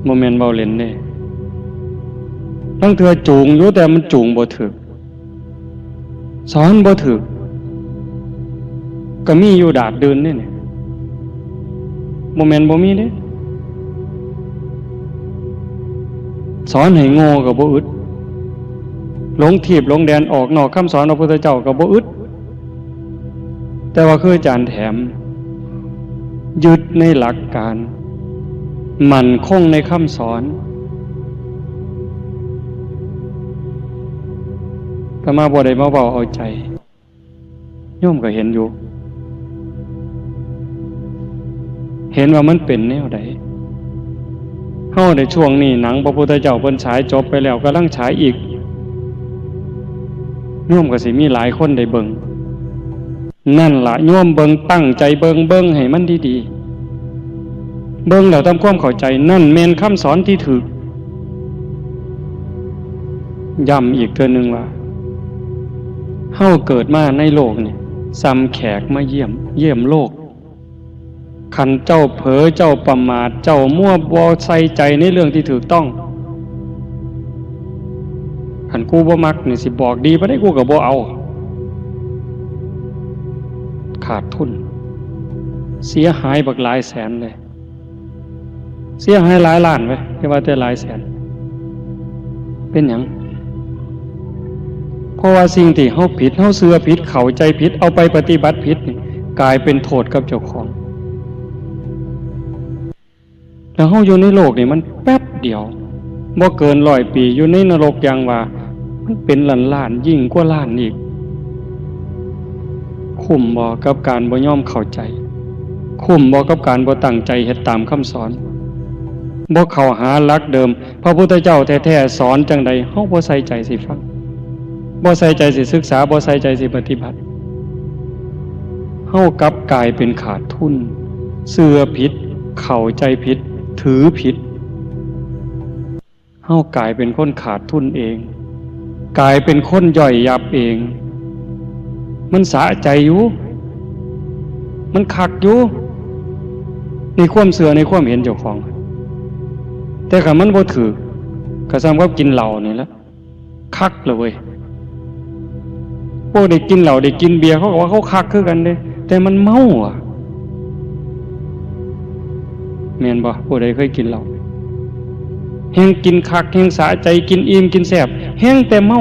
บ่แม่นเว้าเล่นเด้ ลางเทื่อจูงอยู่ แต่มันจูงบ่ถูก สอนบ่ถูก ก็มีอยู่ดาดดื่นเด้นี่ บ่แม่นบ่มีเด้ สอนให้โง่ก็บ่อึด หลงทีปหลงแดน ออกนอกคำสอนพระพุทธเจ้าก็บ่อึด แต่ว่าคืออาจารย์แถม ยึดในหลักการ มั่นคงในคำสอน อาตมาบ่ได้มาเว้าเอาใจ โยมก็เห็นอยู่ เห็นว่ามันเป็นแนวใด เฮาในช่วงนี้หนังพระพุทธเจ้าเพิ่นฉายจบไปแล้ว กำลังฉายอีก โยมก็สิมีหลายคนได้เบิ่ง นั่นล่ะ โยมเบิ่ง ตั้งใจเบิ่ง เบิ่งให้มันดีๆ เบิ่งแล้วทำความเข้าใจ นั่นแม่นคำสอนที่ถูก ย้ำอีกเทื่อหนึ่งว่า เฮาเกิดมาในโลกนี่ ส่ำแขกมาเยี่ยม เยี่ยมโลก คันเจ้าเผลอ เจ้าประมาท เจ้ามัวบ่ใส่ใจในเรื่องที่ถูกต้อง คันกูบ่มักนี่สิบอกดีปานใดกูก็บ่เอา ขาดทุน เสียหายบักหลายแสนเลย เสียหายหลายล้านเว้ย อย่าว่าแต่หลายแสน เป็นหยัง เพราะว่าสิ่งที่เฮาผิด เฮาเชื่อผิด เข้าใจผิด เอาไปปฏิบัติผิดนี่ กลายเป็นโทษกับเจ้าของ แล้วเฮาอยู่ในโลกนี่มันแป๊บเดียว บ่เกินร้อยปี อยู่ในนรกอย่างว่า มันเป็นล้านๆ ยิ่งกว่าล้านอีก คุ้มบ่กับการบ่ยอมเข้าใจ คุ้มบ่กับการบ่ตั้งใจเฮ็ดตามคำสอน บ่เข้าหาหลักเดิม พระพุทธเจ้าแท้ๆสอนจั่งใด เฮาบ่ใส่ใจสิฟัง บ่ใส่ใจสิศึกษา บ่ใส่ใจสิปฏิบัติ เฮากลับกลายเป็นขาดทุน เชื่อผิด เข้าใจผิด ถือผิด เฮากลายเป็นคนขาดทุนเอง กลายเป็นคนย่อยยับเอง มันสะใจอยู่ มันคักอยู่ ในความเชื่อในความเห็นเจ้าของ แต่คันมันบ่ถืก ก็ส่ำกับกินเหล้านี่แหละ คักเลยเว้ย พวกได้กินเหล้าได้กินเบียร์ เขาก็ว่าเขาคักคือกันเด้ แต่มันเมาอะ แม่นบ่ ผู้ใดเคยกินเหล้า แฮ่งกินคัก แฮ่งสะใจ กินอิ่ม กินแซ่บ แฮ่งแต่เมา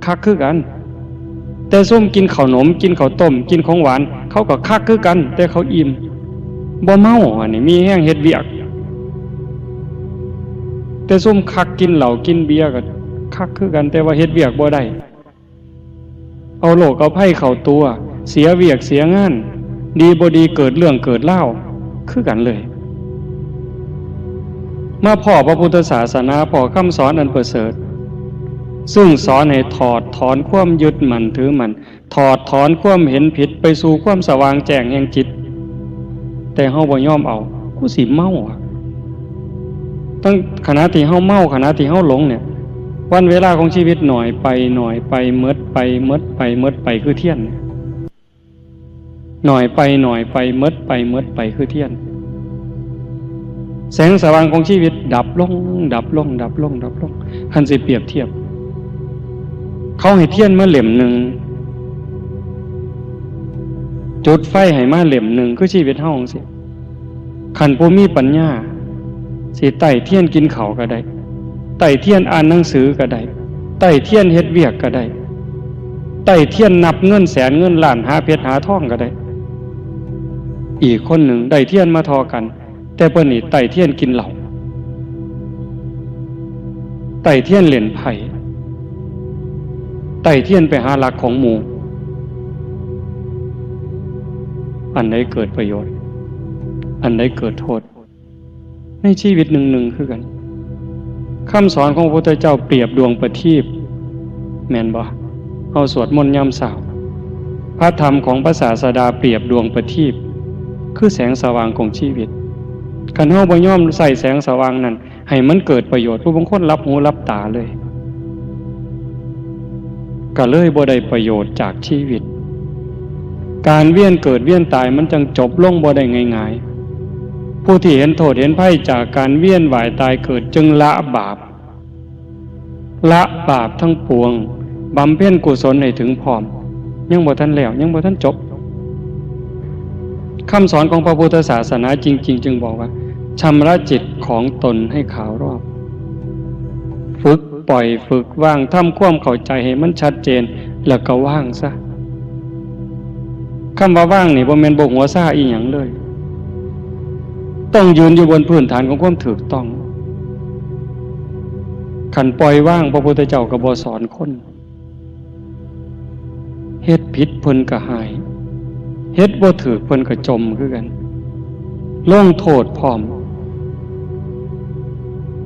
คักคือกัน แต่ซุมกินข้าวหนม กินข้าวต้ม กินของหวาน เขาก็คักคือกัน แต่เขาอิ่ม บ่เมา อันนี้มีแฮงเฮ็ดเวียก แต่ซุมคักกินเหล้ากินเบียร์ก็คักคือกัน แต่ว่าเฮ็ดเวียกบ่ได้ เอาโรคเอาภัยเข้าตัว เสียเวียกเสียงาน ดีบ่ดีเกิดเรื่องเกิดราว คือกันเลย มาพ้อพระพุทธศาสนา พ้อคำสอนอันประเสริฐ ซึ่งสอนให้ถอดถอนความยึดมั่นถือมั่น ถอดถอนความเห็นผิดไปสู่ความสว่างแจ้งแห่งจิต แต่เฮาบ่ยอมเอา กูสิเมาอะ ตั้งขณะที่เฮาเมา ขณะที่เฮาหลงเนี่ย วันเวลาของชีวิตน้อยไป น้อยไป หมดไป หมดไป หมดไป คือเทียนเนี่ย น้อยไป น้อยไป หมดไป หมดไป คือเทียน แสงสว่างของชีวิตดับลง ดับลง ดับลง ดับลง คันสิเปรียบเทียบ เขาให้เทียนมาเล่มหนึ่ง จุดไฟให้มาเล่มหนึ่ง คือชีวิตเฮาจั่งซี้ คันผู้มีปัญญา สิไต้เทียนกินข้าวก็ได้ ไต้เทียนอ่านหนังสือก็ได้ ไต้เทียนเฮ็ดเวียกก็ได้ ไต้เทียนนับเงินแสนเงินล้าน หาเพชรหาทองก็ได้ อีกคนหนึ่งได้เทียนมาทอกัน แต่เพิ่นนี่ไต้เทียนกินเหล้า ไต้เทียนเล่นไพ่ ไต้เทียนไปหาลักของหมู่ อันใดเกิดประโยชน์ อันใดเกิดโทษ ในชีวิตหนึ่งๆ คือกัน คำสอนของพระพุทธเจ้าเปรียบดวงประทีป แม่นบ่ เฮาสวดมนต์ยามเช้า พระธรรมของพระศาสดาเปรียบดวงประทีป คือแสงสว่างของชีวิต คันเฮาบ่ยอมใช้แสงสว่างนั้น ให้มันเกิดประโยชน์ ผู้บางคนหลับหูหลับตาเลย ก็เลยบ่ได้ประโยชน์จากชีวิต การเวียนเกิดเวียนตายมันจั่งจบลงบ่ได้ง่ายๆ ผู้ที่เห็นโทษเห็นภัยจากการเวียนว่ายตายเกิดจึงละบาป ละบาปทั้งปวง บำเพ็ญกุศลให้ถึงพร้อม ยังบ่ทันแล้ว ยังบ่ทันจบ คำสอนของพระพุทธศาสนาจริงๆ จึงบอกว่า ชำระจิตของตนให้ขาวรอบ ฝึกปล่อย ฝึกวาง ทำความเข้าใจให้มันชัดเจน แล้วก็วางซะ คำว่าวางนี่บ่แม่นบ่หัวซ่าอีหยังเลย ต้องยืนอยู่บนพื้นฐานของความถูกต้อง คันปล่อยวาง พระพุทธเจ้าก็บ่สอนคน เฮ็ดผิดเพิ่นก็ให้ เฮ็ดบ่ถูกเพิ่นก็จ่มคือกัน ลงโทษพร้อม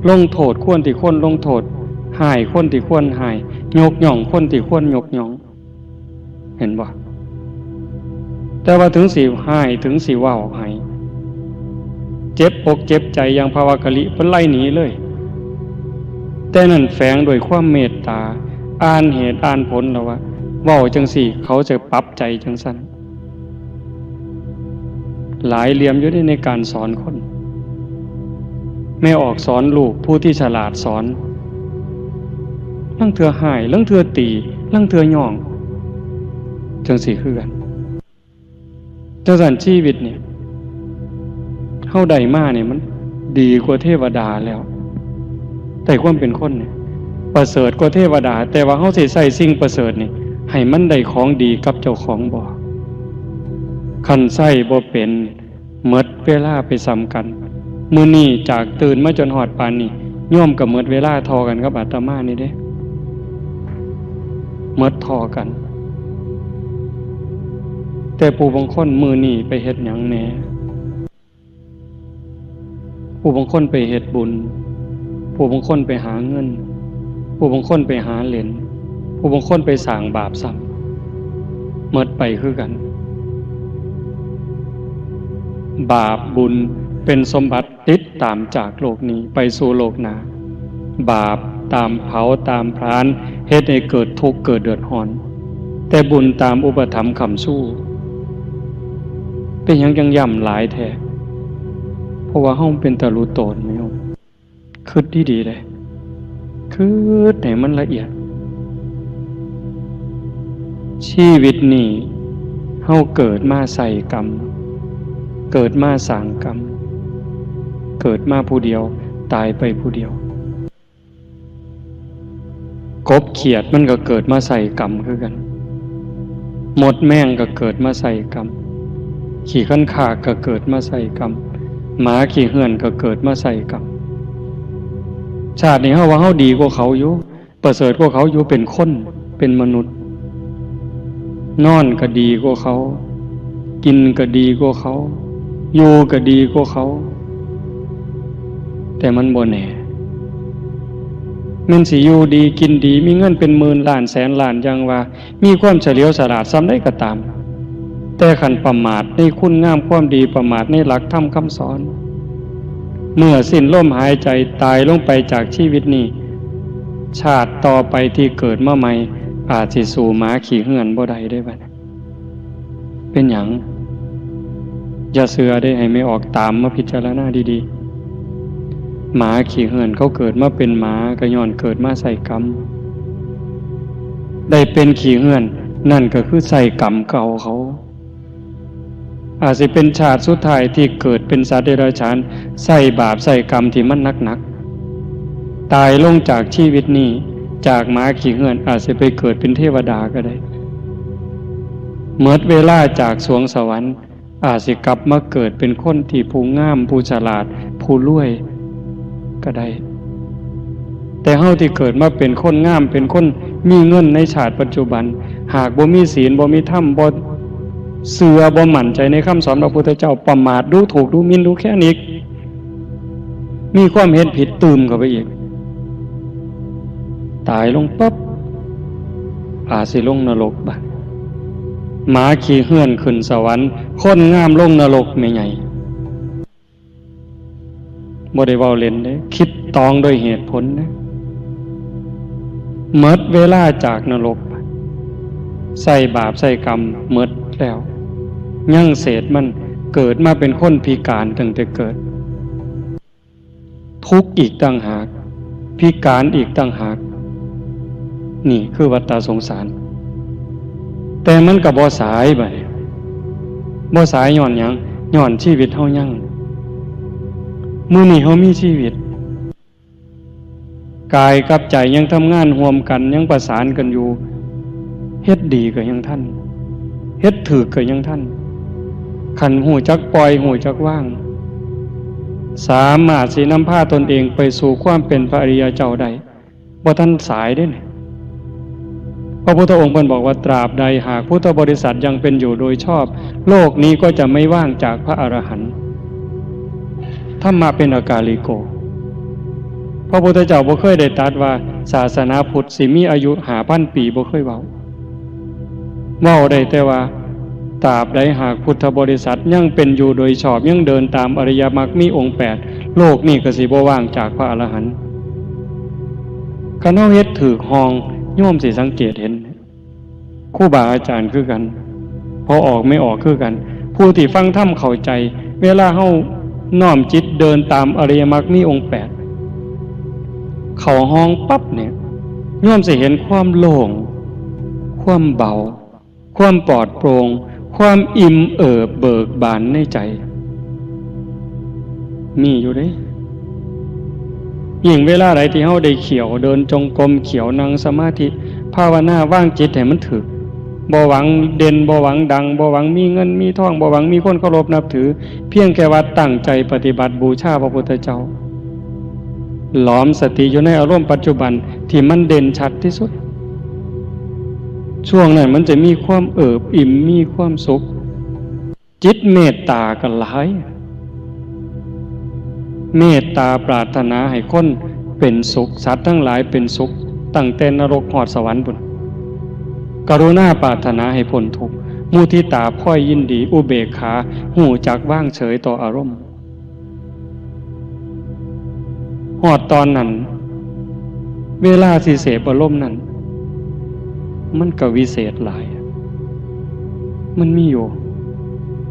ลงโทษคนที่ควรลงโทษ ให้คนที่ควรให้ ยกย่องคนที่ควรยกย่อง เห็นบ่ แต่ว่าถึงสิให้ ถึงสิเว้าให้ เจ็บอกเจ็บใจอย่างพระวักกะลิ เพิ่นไล่หนีเลย แต่นั่นแฝงด้วยความเมตตา อ่านเหตุอ่านผลแล้วว่า เว้าจั่งซี้ เขาจะปรับใจจั่งซั้น หลายเหลี่ยมอยู่ใน ในการสอนคน แม่ออกสอนลูก ผู้ที่ฉลาดสอน ลางเทื่อให้ ลางเทื่อตี ลางเทื่อย่อง จั่งซี้คือกัน จั่งซั้นชีวิตเนี่ย เฮาได้มาเนี่ยมันดีกว่าเทวดาแล้ว ได้ความเป็นคนเนี่ย ประเสริฐกว่าเทวดา แต่ว่าเฮาสิใช้สิ่งประเสริฐนี่ ให้มันได้ของดีกับเจ้าของบ่ คันใช้บ่เป็น หมดเวลาไปส่ำกัน มื้อนี้จากตื่นมาจนฮอดปานนี้ โยมก็หมดเวลาเท่ากันกับอาตมานี่เด้ หมดเท่ากัน แต่ผู้บางคนมื้อนี้ไปเฮ็ดหยังแหน่ ผู้บางคนไปเฮ็ดบุญ ผู้บางคนไปหาเงิน ผู้บางคนไปหาเหรียญ ผู้บางคนไปสร้างบาปซ้ำ หมดไปคือกัน บาปบุญเป็นสมบัติติดตามจากโลกนี้ไปสู่โลกหน้า บาปตามเผาตามผลาญ เฮ็ดให้เกิดทุกข์เกิดเดือดร้อน แต่บุญตามอุปถัมภ์ค้ำชู เป็นหยังจังย้ำหลายแท้ เพราะว่าเฮาเป็นตาหลุดโตนแม่นบ่ คิดดีๆ เด้ คิดให้มันละเอียด ชีวิตนี้เฮาเกิดมาใส่กรรม เกิดมาสร้างกรรม เกิดมาผู้เดียว ตายไปผู้เดียว กบเขียดมันก็เกิดมาใส่กรรมคือกัน มดแมงก็เกิดมาใส่กรรม ขี้คันคากก็เกิดมาใส่กรรม หมาขี้เหื่อนก็เกิดมาใส่กรรม ชาตินี้เฮาว่าเฮาดีกว่าเขาอยู่ ประเสริฐกว่าเขาอยู่ เป็นคน เป็นมนุษย์ นอนก็ดีกว่าเขา กินก็ดีกว่าเขา อยู่ก็ดีกว่าเขา แต่มันบ่แน่ แม่นสิอยู่ดีกินดี มีเงินเป็นหมื่นล้านแสนล้าน อย่างว่า มีความเฉลียวฉลาดส่ำใดก็ตาม แต่คันประมาทในคุณงามความดี ประมาทในหลักธรรมคำสอน เมื่อสิ้นลมหายใจตายลงไปจากชีวิตนี้ ชาติต่อไปที่เกิดมาใหม่ อาจสิสู้หมาขี้เหื่อนบ่ได้เด้บัดนี้ เป็นหยัง อย่าเชื่อเด้ ให้แม่ออกตามมาพิจารณาดีๆ หมาขี้เหื่อนเขาเกิดมาเป็นหมาก็ย้อนเกิดมาใส่กรรม ได้เป็นขี้เหื่อน นั่นก็คือใส่กรรมเก่าเขา อาจสิเป็นชาติสุดท้ายที่เกิดเป็นสัตว์เดรัจฉาน ใส่บาปใส่กรรมที่มันหนักๆ ตายลงจากชีวิตนี้ จากหมาขี้เหื่อน อาจสิไปเกิดเป็นเทวดาก็ได้ หมดเวลาจากสวงสวรรค์ อาจสิกลับมาเกิดเป็นคนที่ผู้งาม ผู้ฉลาด ผู้รวยก็ได้ แต่เฮาที่เกิดมาเป็นคนงาม เป็นคนมีเงินในชาติปัจจุบัน หากบ่มีศีล บ่มีธรรม บ่เชื่อ บ่มั่นใจในคำสอนพระพุทธเจ้า ประมาท ดูถูก ดูหมิ่น ดูแคลนอีก มีความเห็นผิดตื่มเข้าไปอีก ตายลงปั๊บ อาจสิลงนรกบัด หมาขี้เหื่อนขึ้นสวรรค์ คนงามลงนรก แม่ใหญ่ บ่ได้เว้าเล่นเด้ คิดตองด้วยเหตุผลนะ หมดเวลาจากนรก ใส่บาปใส่กรรมหมดแล้ว ยังเศษมัน เกิดมาเป็นคนพิการตั้งแต่เกิด ทุกข์อีกต่างหาก พิการอีกต่างหาก นี่คือวัฏฏะสงสาร แต่มันก็บ่สายบัดนี้ บ่สายย้อนหยัง ย้อนชีวิตเฮายัง มื้อนี้เฮามีชีวิต กายกับใจยังทำงานร่วมกัน ยังประสานกันอยู่ เฮ็ดดีก็ยังทัน เฮ็ดถูกก็ยังทัน คันฮู้จักปล่อย ฮู้จักวาง สามารถสินำพาตนเองไปสู่ความเป็นพระอริยเจ้าได้ บ่ทันสายเด้นี่ พระพุทธองค์เพิ่นบอกว่า ตราบใดหากพุทธบริษัทยังเป็นอยู่โดยชอบ โลกนี้ก็จะไม่ว่างจากพระอรหันต์ ธรรมะเป็นอากาลิโก พระพุทธเจ้าบ่เคยได้ตรัสว่าศาสนาพุทธสิมีอายุห้าพันปี บ่เคยเว้า เว้าได้แต่ว่า ตราบใดหากพุทธบริษัทยังเป็นอยู่โดยชอบ ยังเดินตามอริยมรรคมีองค์แปด โลกนี้ก็สิบ่ว่างจากพระอรหันต์ คันเฮาเฮ็ดถูกห้อง โยมสิสังเกตเห็น ครูบาอาจารย์คือกัน พ่อออกแม่ออกคือกัน ผู้ที่ฟังธรรมเข้าใจ เวลาเฮาน้อมจิตเดินตามอริยมรรคมีองค์แปด เข้าห้องปั๊บเนี่ย โยมสิเห็นความโล่ง ความเบา ความปลอดโปร่ง ความอิ่มเอิบเบิกบานในใจ มีอยู่เด้ ยิ่งเวลาใดที่เฮาได้เขียว เดินจงกรม เขียว นั่งสมาธิ ภาวนาวางจิตให้มันถูก บ่หวังเด่น บ่หวังดัง บ่หวังมีเงินมีทอง บ่หวังมีคนเคารพนับถือ เพียงแค่ว่าตั้งใจปฏิบัติบูชาพระพุทธเจ้า หลอมสติอยู่ในอารมณ์ปัจจุบันที่มันเด่นชัดที่สุด ช่วงนั้นมันจะมีความเอิบอิ่ม มีความสุข จิตเมตตาก็หลาย เมตตาปรารถนาให้คนเป็นสุข สัตว์ทั้งหลายเป็นสุข ตั้งแต่นรกฮอดสวรรค์พุ้น กรุณาปรารถนาให้พ้นทุกข์ มุทิตาพลอยยินดี อุเบกขา ฮู้จักวางเฉยต่ออารมณ์ ฮอดตอนนั้น เวลาสิเสพอารมณ์นั้น มันก็วิเศษหลาย มันมีอยู่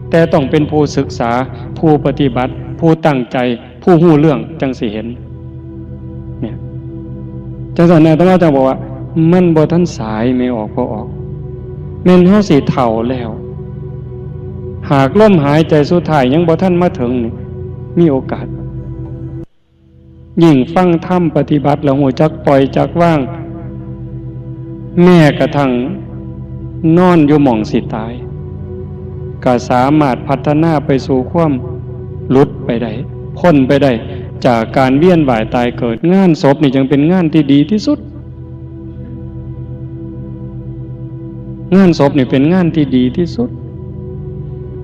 แต่ต้องเป็นผู้ศึกษา ผู้ปฏิบัติ ผู้ตั้งใจ ผู้ฮู้เรื่อง จั่งสิเห็น เนี่ย จั่งซั้นนะ อาตมาจั่งบอกว่า มันบ่ทันสาย แม่ออกพ่อออก แม่นเฮาสิเฒ่าแล้ว หากลมหายใจสุดท้ายยังบ่ทันมาถึงนี่ มีโอกาส ยิ่งฟังธรรมปฏิบัติแล้วฮู้จักปล่อยจักวาง แม้กระทั่งนอนอยู่หม่องสิตาย ก็สามารถพัฒนาไปสู่ความหลุดไปได้ พ้นไปได้ จากการเวียนว่ายตายเกิด งานศพนี่จึงเป็นงานที่ดีที่สุด งานศพนี่เป็นงานที่ดีที่สุด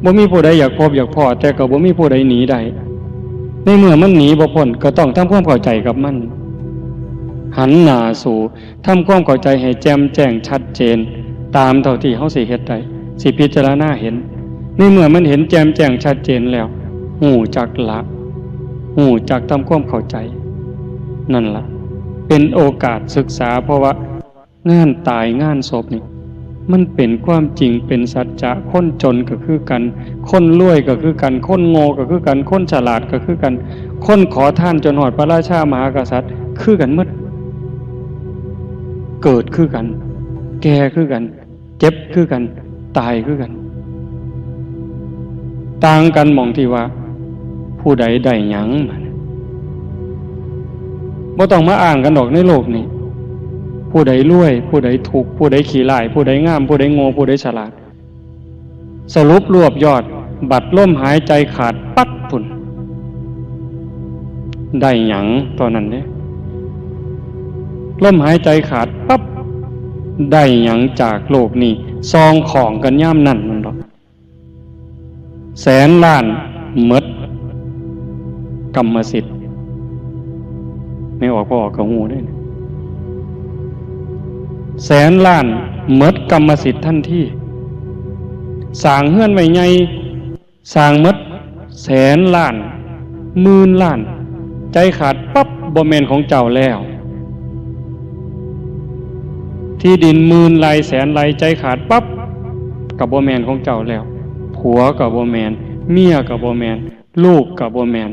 บ่มีผู้ใดอยากพบอยากพ้อ แต่ก็บ่มีผู้ใดหนีได้ ในเมื่อมันหนีบ่พ้น ก็ต้องทำความเข้าใจกับมัน หันหน้าสู่ ทำความเข้าใจให้แจ่มแจ้งชัดเจน ตามเท่าที่เฮาสิเฮ็ดได้ สิพิจารณาเห็น ในเมื่อมันเห็นแจ่มแจ้งชัดเจนแล้ว ฮู้จักละ ฮู้จักทำความเข้าใจ นั่นละ เป็นโอกาสศึกษา เพราะว่างานตายงานศพนี่ มันเป็นความจริง เป็นสัจจะ คนจนก็คือกัน คนรวยก็คือกัน คนโง่ก็คือกัน คนฉลาดก็คือกัน คนขอทานจนฮอดพระราชามหากษัตริย์ คือกันหมด เกิดคือกัน แก่คือกัน เจ็บคือกัน ตายคือกัน ต่างกันหม่องที่ว่า ผู้ใดได้หยัง บ่ต้องมาอ้างกันดอกในโลกนี้ ผู้ใดรวย ผู้ใดทุกข์ ผู้ใดขี้ร้าย ผู้ใดงาม ผู้ใดโง่ ผู้ใดฉลาด สรุปรวบยอด บัดลมหายใจขาดปั๊บพุ้น ได้หยังตอนนั้นเด้ ลมหายใจขาดปั๊บ ได้หยังจากโลกนี้ ซองของกันยามนั้นนั่นดอก แสนล้านหมดกรรมสิทธิ์ แม่ออกพ่อออกก็ฮู้เด้ แสนล้านหมดกรรมสิทธิ์ทันที สร้างเฮือนไว้ใหญ่ สร้างหมดแสนล้าน หมื่นล้าน ใจขาดปั๊บ บ่แม่นของเจ้าแล้ว ที่ดินหมื่นไร่แสนไร่ ใจขาดปั๊บ ก็บ่แม่นของเจ้าแล้ว ผัวก็บ่แม่น เมียก็บ่แม่น ลูกก็บ่แม่น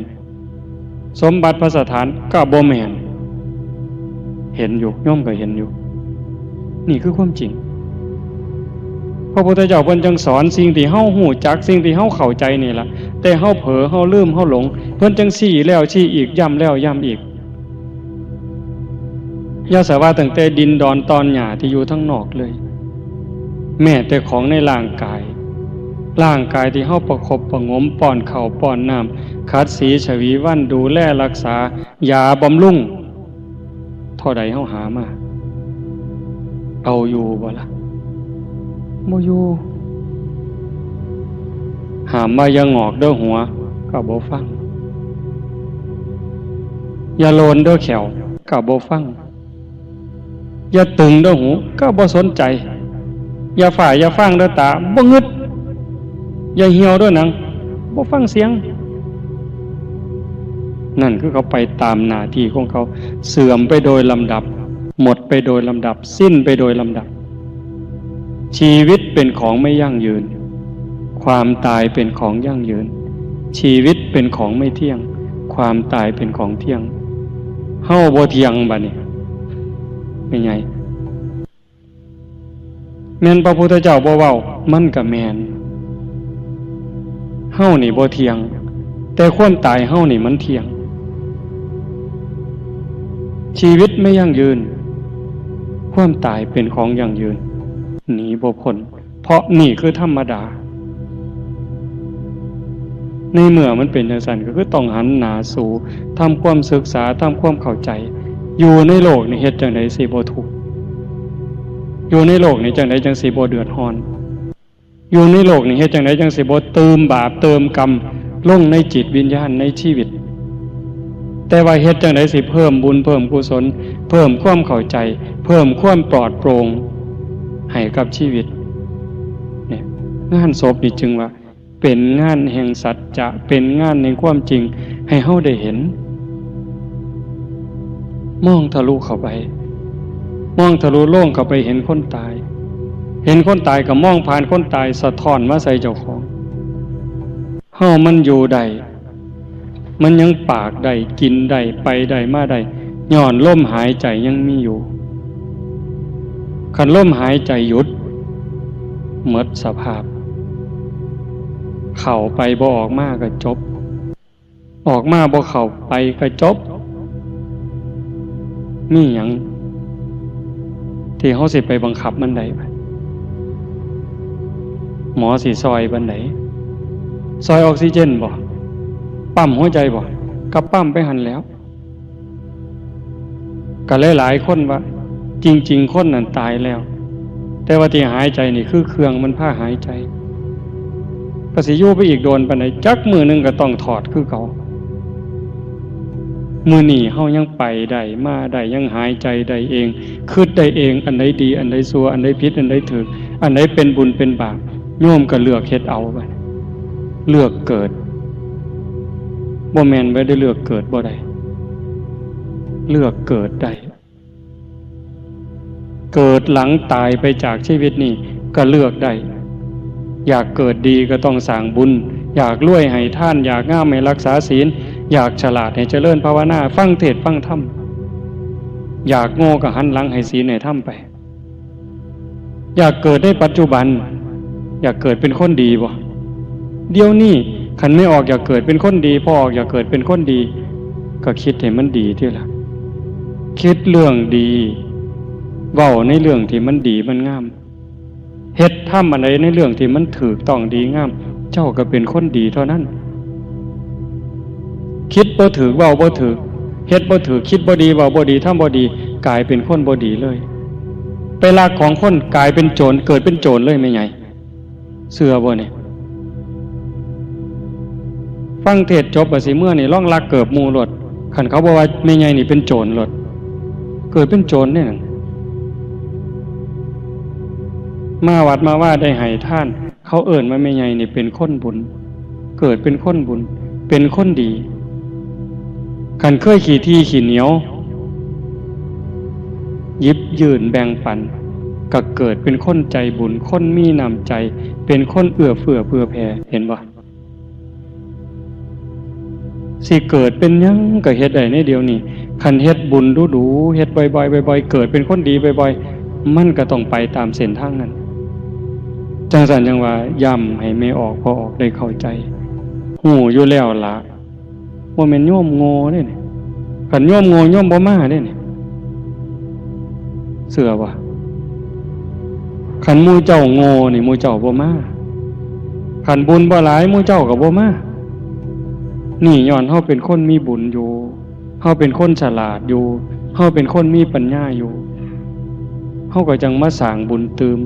สมบัติพัสถานก็บ่แม่น เห็นอยู่ โยมก็เห็นอยู่ นี่คือความจริง พระพุทธเจ้าเพิ่นจั่งสอนสิ่งที่เฮาฮู้จัก สิ่งที่เฮาเข้าใจนี่ล่ะ แต่เฮาเผลอ เฮาลืม เฮาหลง เพิ่นจั่งชี้แล้วชี้อีก ย้ำแล้วย้ำอีก อย่าสะว่าตั้งแต่ดินดอนตอนหญ้าที่อยู่ทางนอกเลย แม้แต่ของในร่างกาย ร่างกายที่เฮาประคบประหงม ป้อนข้าวป้อนน้ำ ขัดสีฉวีวัน ดูแลรักษา ยาบำรุง เท่าใดเฮาหามา เอาอยู่บ่ล่ะ บ่อยู่ ห้ามว่าอย่างอกเด้อหัว ก็บ่ฟัง อย่าโลนเด้อแข้ว ก็บ่ฟัง อย่าตึงเด้อหู ก็บ่สนใจ อย่าฝ่ายอย่าฟางเด้อตา บ่งึด อย่าเหี่ยวเด้อหนัง บ่ฟังเสียง นั่นคือเขาไปตามหน้าที่ของเขา เสื่อมไปโดยลำดับ หมดไปโดยลำดับ สิ้นไปโดยลำดับ ชีวิตเป็นของไม่ยั่งยืน ความตายเป็นของยั่งยืน ชีวิตเป็นของไม่เที่ยง ความตายเป็นของเที่ยง เฮาบ่เที่ยงบัดนี้ เป็นไง แม่นพระพุทธเจ้าบ่เว้า มันก็แม่น เฮานี่บ่เที่ยง แต่ความตายเฮานี่มันเที่ยง ชีวิตไม่ยั่งยืน ความตายเป็นของยั่งยืน หนีบ่พ้น เพราะนี่คือธรรมดา ในเมื่อมันเป็นจั่งซั้น ก็คือต้องหันหน้าสู่ ทำความศึกษา ทำความเข้าใจ อยู่ในโลกนี่เฮ็ดจั่งใดสิบ่ทุกข์ อยู่ในโลกนี่จั่งใดจั่งสิบ่เดือดร้อน อยู่ในโลกนี่เฮ็ดจั่งใดจั่งสิบ่เติมบาปเติมกรรมลงในจิตวิญญาณในชีวิต แต่ว่าเฮ็ดจั่งใดสิเพิ่มบุญ เพิ่มกุศล เพิ่มความเข้าใจ เพิ่มความปลอดโปร่งให้กับชีวิต เนี่ย งานศพนี่จึงว่าเป็นงานแห่งสัจจะ เป็นงานแห่งความจริง ให้เฮาได้เห็น มองทะลุเข้าไป มองทะลุโลงเข้าไปเห็นคนตาย เห็นคนตายก็มองผ่านคนตายสะท้อนมาใส่เจ้าของ เฮามันอยู่ได้ มันยังปากได้ กินได้ ไปได้ มาได้ ย้อนลมหายใจยังมีอยู่ คันลมหายใจหยุด หมดสภาพ เข้าไปบ่ออกมาก็จบ ออกมาบ่เข้าไปก็จบ มีหยังที่เฮาสิไปบังคับมันได้บ่ หมอสิซอยปานใด ซอยออกซิเจนบ่ ปั๊มหัวใจบ่ ก็ปั๊มไปหั่นแหล้ว ก็หลายๆคนว่า จริงๆ คนนั้นตายแล้ว แต่ว่าที่หายใจนี่คือเครื่องมันพาหายใจ ก็สิอยู่ไปอีกโดนปานใด จักมื้อหนึ่งก็ต้องถอดคือเก่า มื้อนี้เฮายังไปได้ มาได้ ยังหายใจได้เอง คิดได้เอง อันใดดี อันใดชั่ว อันใดผิด อันใดถูก อันใดเป็นบุญเป็นบาป โยมก็เลือกเฮ็ดเอาบัด เลือกเกิด บ่แม่นว่าได้เลือกเกิดบ่ได้ เลือกเกิดได้ เกิดหลังตายไปจากชีวิตนี่ก็เลือกได้ อยากเกิดดีก็ต้องสร้างบุญ อยากรวยให้ทาน อยากงามให้รักษาศีล อยากฉลาดให้เจริญภาวนา ฟังเทศน์ฟังธรรม อยากโง่ก็หันหลังให้ศีลให้ธรรมไป อยากเกิดในปัจจุบัน อยากเกิดเป็นคนดีบ่ เดี๋ยวนี้คันแม่ออกอยากเกิดเป็นคนดี พ่อออกอยากเกิดเป็นคนดี ก็คิดให้มันดีติล่ะ คิดเรื่องดี เว้าในเรื่องที่มันดีมันงาม เฮ็ดทำอันใดในเรื่องที่มันถูกต้องดีงาม เจ้าก็เป็นคนดีเท่านั้น คิดบ่ถูก เว้าบ่ถูก เฮ็ดบ่ถูก คิดบ่ดี เว้าบ่ดี ทำบ่ดี กลายเป็นคนบ่ดีเลย ไปลักของคน กลายเป็นโจร เกิดเป็นโจรเลยแม่ใหญ่ เชื่อบ่เนี่ย ฟังเทศน์จบก็สิเมือนี่ ลองลักเกิบหมู่โลด คันเขาบอกว่าแม่ใหญ่นี่เป็นโจรโลด เกิดเป็นโจรเนี่ยนั่น มาวัดมาวาได้ให้ทาน เขาเอิ้นว่าแม่ใหญ่นี่เป็นคนบุญ เกิดเป็นคนบุญ เป็นคนดี คันเคยขี้ถี่ขี้เหนียว หยิบยื่นแบ่งปัน ก็เกิดเป็นคนใจบุญ คนมีน้ำใจ เป็นคนเอื้อเฟื้อเผื่อแผ่ เห็นบ่ สิเกิดเป็นหยังก็เฮ็ดได้ในเดี๋ยวนี้ คันเฮ็ดบุญดูๆ เฮ็ดบ่อยๆ บ่อยๆ เกิดเป็นคนดีบ่อยๆ มันก็ต้องไปตามเส้นทางนั้น จั่งซั้นจั่งว่าย้ำให้แม่ออกพ่อออกได้เข้าใจ ฮู้อยู่แล้วล่ะ บ่แม่นโยมโง่เด้นี่ คันโยมโง่โยมบ่มาเด้นี่ เชื่อบ่ คันหมู่เจ้าโง่นี่หมู่เจ้าบ่มา คันบุญบ่หลายหมู่เจ้าก็บ่มา นี่ย้อนเฮาเป็นคนมีบุญอยู่ เฮาเป็นคนฉลาดอยู่ เฮาเป็นคนมีปัญญาอยู่ เฮาก็จั่งมาสร้างบุญตื่ม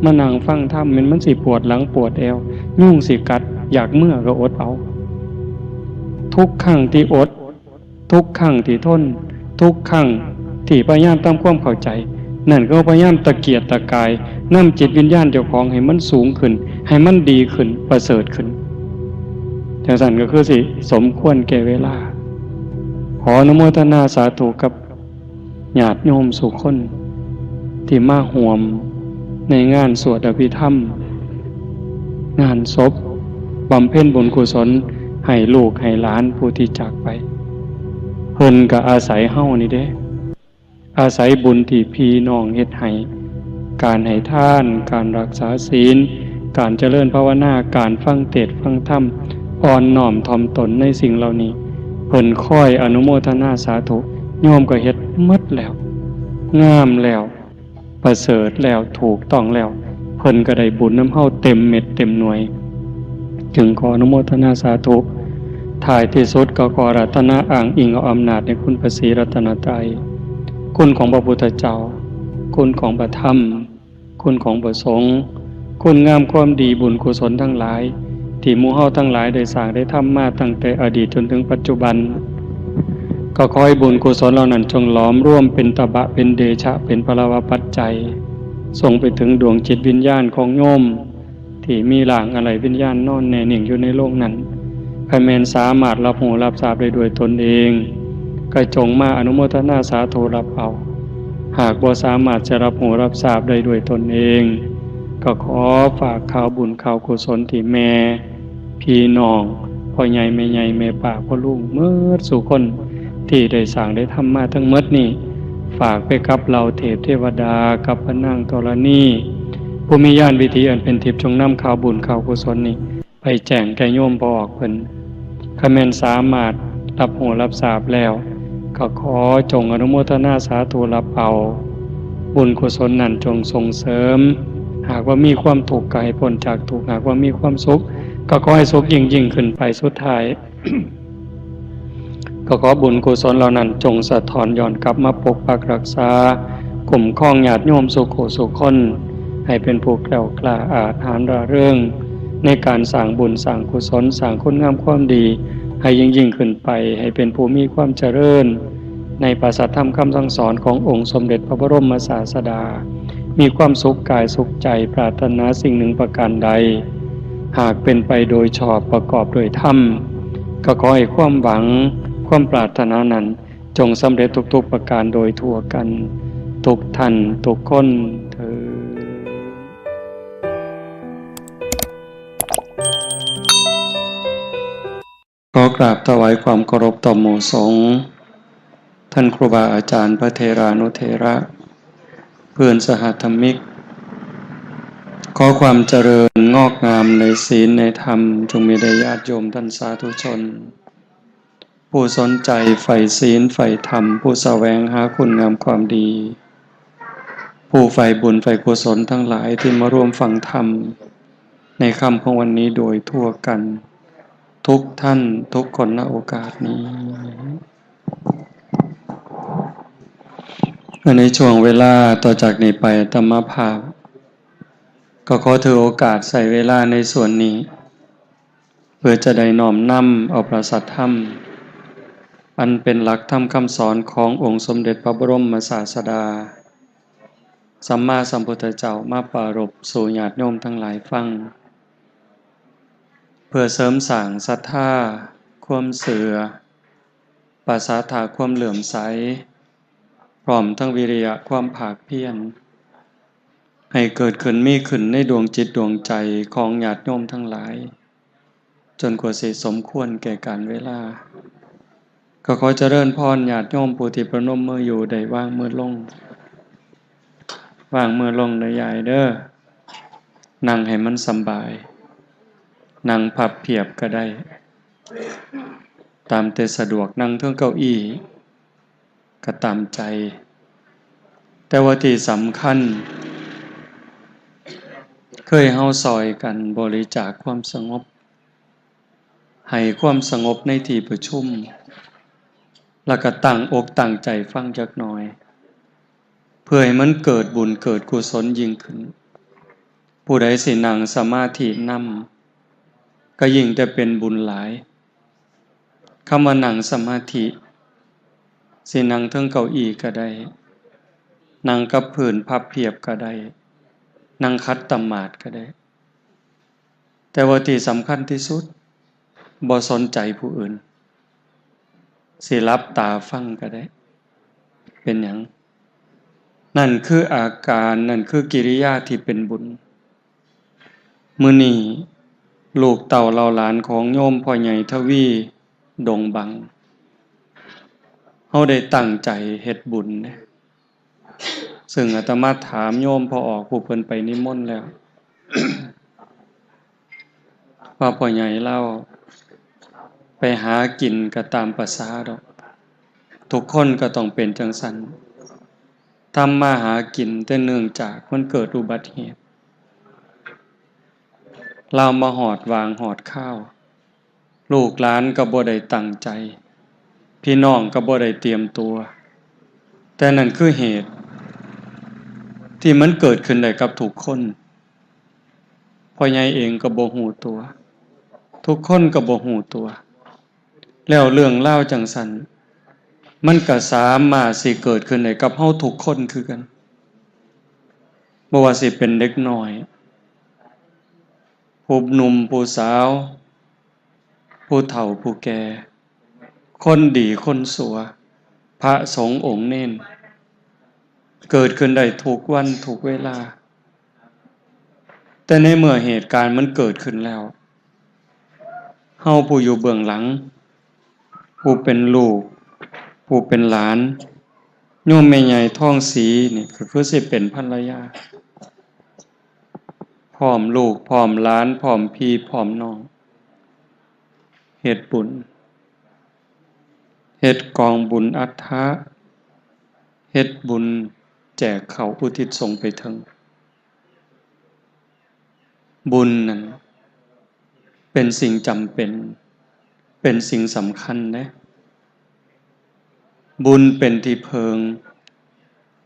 มานั่งฟังธรรม แม่นมันสิปวดหลังปวดแอว ยุงสิกัด อยากเมือก็อดเอา ทุกครั้งที่อด ทุกครั้งที่ทน ทุกครั้งที่พยายามทำความเข้าใจ นั่นก็พยายามตะเกียกตะกาย นำจิตวิญญาณเจ้าของให้มันสูงขึ้น ให้มันดีขึ้น ประเสริฐขึ้น จั่งซั้นก็คือสิสมควรแก่เวลา ขออนุโมทนาสาธุกับญาติโยมสู่คน ที่มาร่วมในงานสวดอภิธรรม งานศพ บำเพ็ญบุญกุศลให้ลูกให้หลานผู้ที่จากไป เพิ่นก็อาศัยเฮานี่เด้ อาศัยบุญที่พี่น้องเฮ็ดให้ การให้ทาน การรักษาศีล การเจริญภาวนา การฟังเทศน์ฟังธรรม อ่อนน้อมถ่อมตนในสิ่งเหล่านี้ เพิ่นคอยอนุโมทนาสาธุ โยมก็เฮ็ดหมดแล้ว งามแล้ว ประเสริฐแล้ว ถูกต้องแล้ว เพิ่นก็ได้บุญนำเฮาเต็มเม็ดเต็มหน่วย จึงขออนุโมทนาสาธุ ท้ายที่สุดก็ขออาราธนาอ้างอิงเอาอำนาจในคุณพระศรีรัตนตรัย คุณของพระพุทธเจ้า คุณของพระธรรม คุณของพระสงฆ์ คุณงามความดีบุญกุศลทั้งหลาย ที่หมู่เฮาทั้งหลายได้สร้างได้ทำมาตั้งแต่อดีตจนถึงปัจจุบัน ก็ขอให้บุญกุศลเหล่านั้นจงหลอมรวมเป็นตบะ เป็นเดชะ เป็นพลวปัจจัย ส่งไปถึงดวงจิตวิญญาณของโยม ที่มีร่างอันไร้วิญญาณนอนแน่นิ่งอยู่ในโลงนั้น คันแม่นสามารถรับรู้รับทราบได้ด้วยตนเอง ก็จงมาอนุโมทนาสาธุรับเอา หากบ่สามารถจะรับรู้รับทราบได้ด้วยตนเอง ก็ขอฝากข่าวบุญข่าวกุศลที่แม่ พี่น้อง พ่อใหญ่แม่ใหญ่ แม่ป้าพ่อลุง เมิดสู่คน ที่ได้สร้างได้ทำมาทั้งหมดนี้ ฝากไปกับเหล่าเทพเทวดา กับพระนางธรณี ผู้มีญาณวิถีอันเป็นทิพย์ จงนำข่าวบุญข่าวกุศลนี้ ไปแจ้งแก่โยมพ่อออกเพิ่น คันแม่นสามารถรับรู้รับทราบแล้ว ก็ขอจงอนุโมทนาสาธุรับเอา บุญกุศลนั้นจงส่งเสริม หากว่ามีความทุกข์ก็ให้พ้นจากทุกข์ หากว่ามีความสุข ก็ขอให้สุขยิ่งยิ่งขึ้นไป สุดท้าย ก็ขอบุญกุศลเหล่านั้นจงสะท้อนย้อนกลับมาปกปักรักษา คุ้มครองญาติโยมสู่คู่สู่คน ให้เป็นผู้แกล้วกล้าอาถรรพ์ร่าเริง ในการสร้างบุญสร้างกุศล สร้างคุณงามความดี ให้ยิ่งยิ่งขึ้นไป ให้เป็นผู้มีความเจริญ ในพระสัทธรรมคำสั่งสอนขององค์สมเด็จพระบรมศาสดา มีความสุขกายสุขใจ ปรารถนาสิ่งหนึ่งประการใด หากเป็นไปโดยชอบประกอบโดยธรรม ก็ขอให้ความหวังความปรารถนานั้น จงสำเร็จทุกๆประการโดยทั่วกัน ทุกท่านทุกคนเทอญ ขอกราบถวายความเคารพต่อหมู่สงฆ์ ท่านครูบาอาจารย์ พระเถรานุเถระ เพื่อนสหธรรมิก ขอความเจริญงอกงามในศีลในธรรม จงมีแด่ญาติโยมท่านสาธุชน ผู้สนใจใฝ่ศีลใฝ่ธรรม ผู้แสวงหาคุณงามความดี ผู้ใฝ่บุญใฝ่กุศลทั้งหลายที่มาร่วมฟังธรรม ในค่ำของวันนี้โดยทั่วกัน ทุกท่านทุกคน ณ โอกาสนี้ ในช่วงเวลาต่อจากนี้ไป อาตมาภาพ ก็ขอถือโอกาสใช้เวลาในส่วนนี้ เพื่อจะได้น้อมนำเอาพระสัทธรรม อันเป็นหลักธรรมคำสอนขององค์สมเด็จพระบรมศาสดา สัมมาสัมพุทธเจ้ามาปรารภสู่ญาติโยมทั้งหลายฟัง เพื่อเสริมสร้างศรัทธา ความเชื่อ ปราศาทาความเหลื่อมใส พร้อมทั้งวิริยะความภาคเพียร ให้เกิดขึ้นมีขึ้นในดวงจิตดวงใจของญาติโยมทั้งหลาย จนกว่าสิสมควรแก่กาลเวลา ก็ขอเจริญพรญาติโยมผู้ที่ประนมมืออยู่ได้วางมือลง วางมือลงเด้อยายเด้อ นั่งให้มันสำบาย นั่งพับเพียบก็ได้ ตามแต่สะดวก นั่งเทิงเก้าอี้ ก็ตามใจ แต่ว่าที่สำคัญ คือให้เฮาซอยกันบริจาคความสงบ ให้ความสงบในที่ประชุม แล้วก็ตั้งอกตั้งใจฟังจักหน่อย เพื่อให้มันเกิดบุญเกิดกุศลยิ่งขึ้น ผู้ใดสินั่งสมาธินำ ก็ยิ่งแต่เป็นบุญหลาย คำว่านั่งสมาธิ สินั่งเทิงเก้าอี้ก็ได้ นั่งกับพื้นพับเพียบก็ได้ นั่งขัดสมาธิก็ได้ แต่ว่าที่สำคัญที่สุด บ่สนใจผู้อื่น สิหลับตาฟังก็ได้ เป็นหยัง นั่นคืออาการ นั่นคือกิริยาที่เป็นบุญ มื้อนี้ลูกเต้าเหล่าหลานของโยมพ่อใหญ่ทวี ดงบัง เฮาได้ตั้งใจเฮ็ดบุญเด้ ซึ่งอาตมาถามโยมพ่อออกผู้เพิ่นไปนิมนต์แล้ว ว่าพ่อใหญ่ลาวไปหากินก็ตามประสาดอก ทุกคนก็ต้องเป็นจั่งซั้น ทำมาหากิน แต่เนื่องจากมันเกิดอุบัติเหตุ ลาวมาฮอดหว่างฮอดคาว ลูกหลานก็บ่ได้ตั้งใจ พี่น้องก็บ่ได้เตรียมตัว แต่นั่นคือเหตุ ที่มันเกิดขึ้นได้กับทุกคน พ่อใหญ่เองก็บ่ฮู้ตัว ทุกคนก็บ่ฮู้ตัว แล้วเรื่องราวจั่งซั้น มันก็สามารถสิเกิดขึ้นได้กับเฮาทุกคนคือกัน บ่ว่าสิเป็นเด็กน้อย ผู้หนุ่ม ผู้สาว ผู้เฒ่า ผู้แก่ คนดี คนชั่ว พระสงฆ์องค์เณร เกิดขึ้นได้ทุกวันทุกเวลา แต่ในเมื่อเหตุการณ์มันเกิดขึ้นแล้ว เฮาผู้อยู่เบื้องหลัง ผู้เป็นลูก ผู้เป็นหลาน โยมแม่ใหญ่ทองศรีนี่ก็คือสิเป็นภรรยา พร้อมลูก พร้อมหลาน พร้อมพี่ พร้อมน้อง เฮ็ดบุญ เฮ็ดกองบุญอัฐะ เฮ็ดบุญแจกข้าวอุทิศส่งไปเถิง บุญนั่นเป็นสิ่งจำเป็น เป็นสิ่งสำคัญเด้ บุญเป็นที่เพิง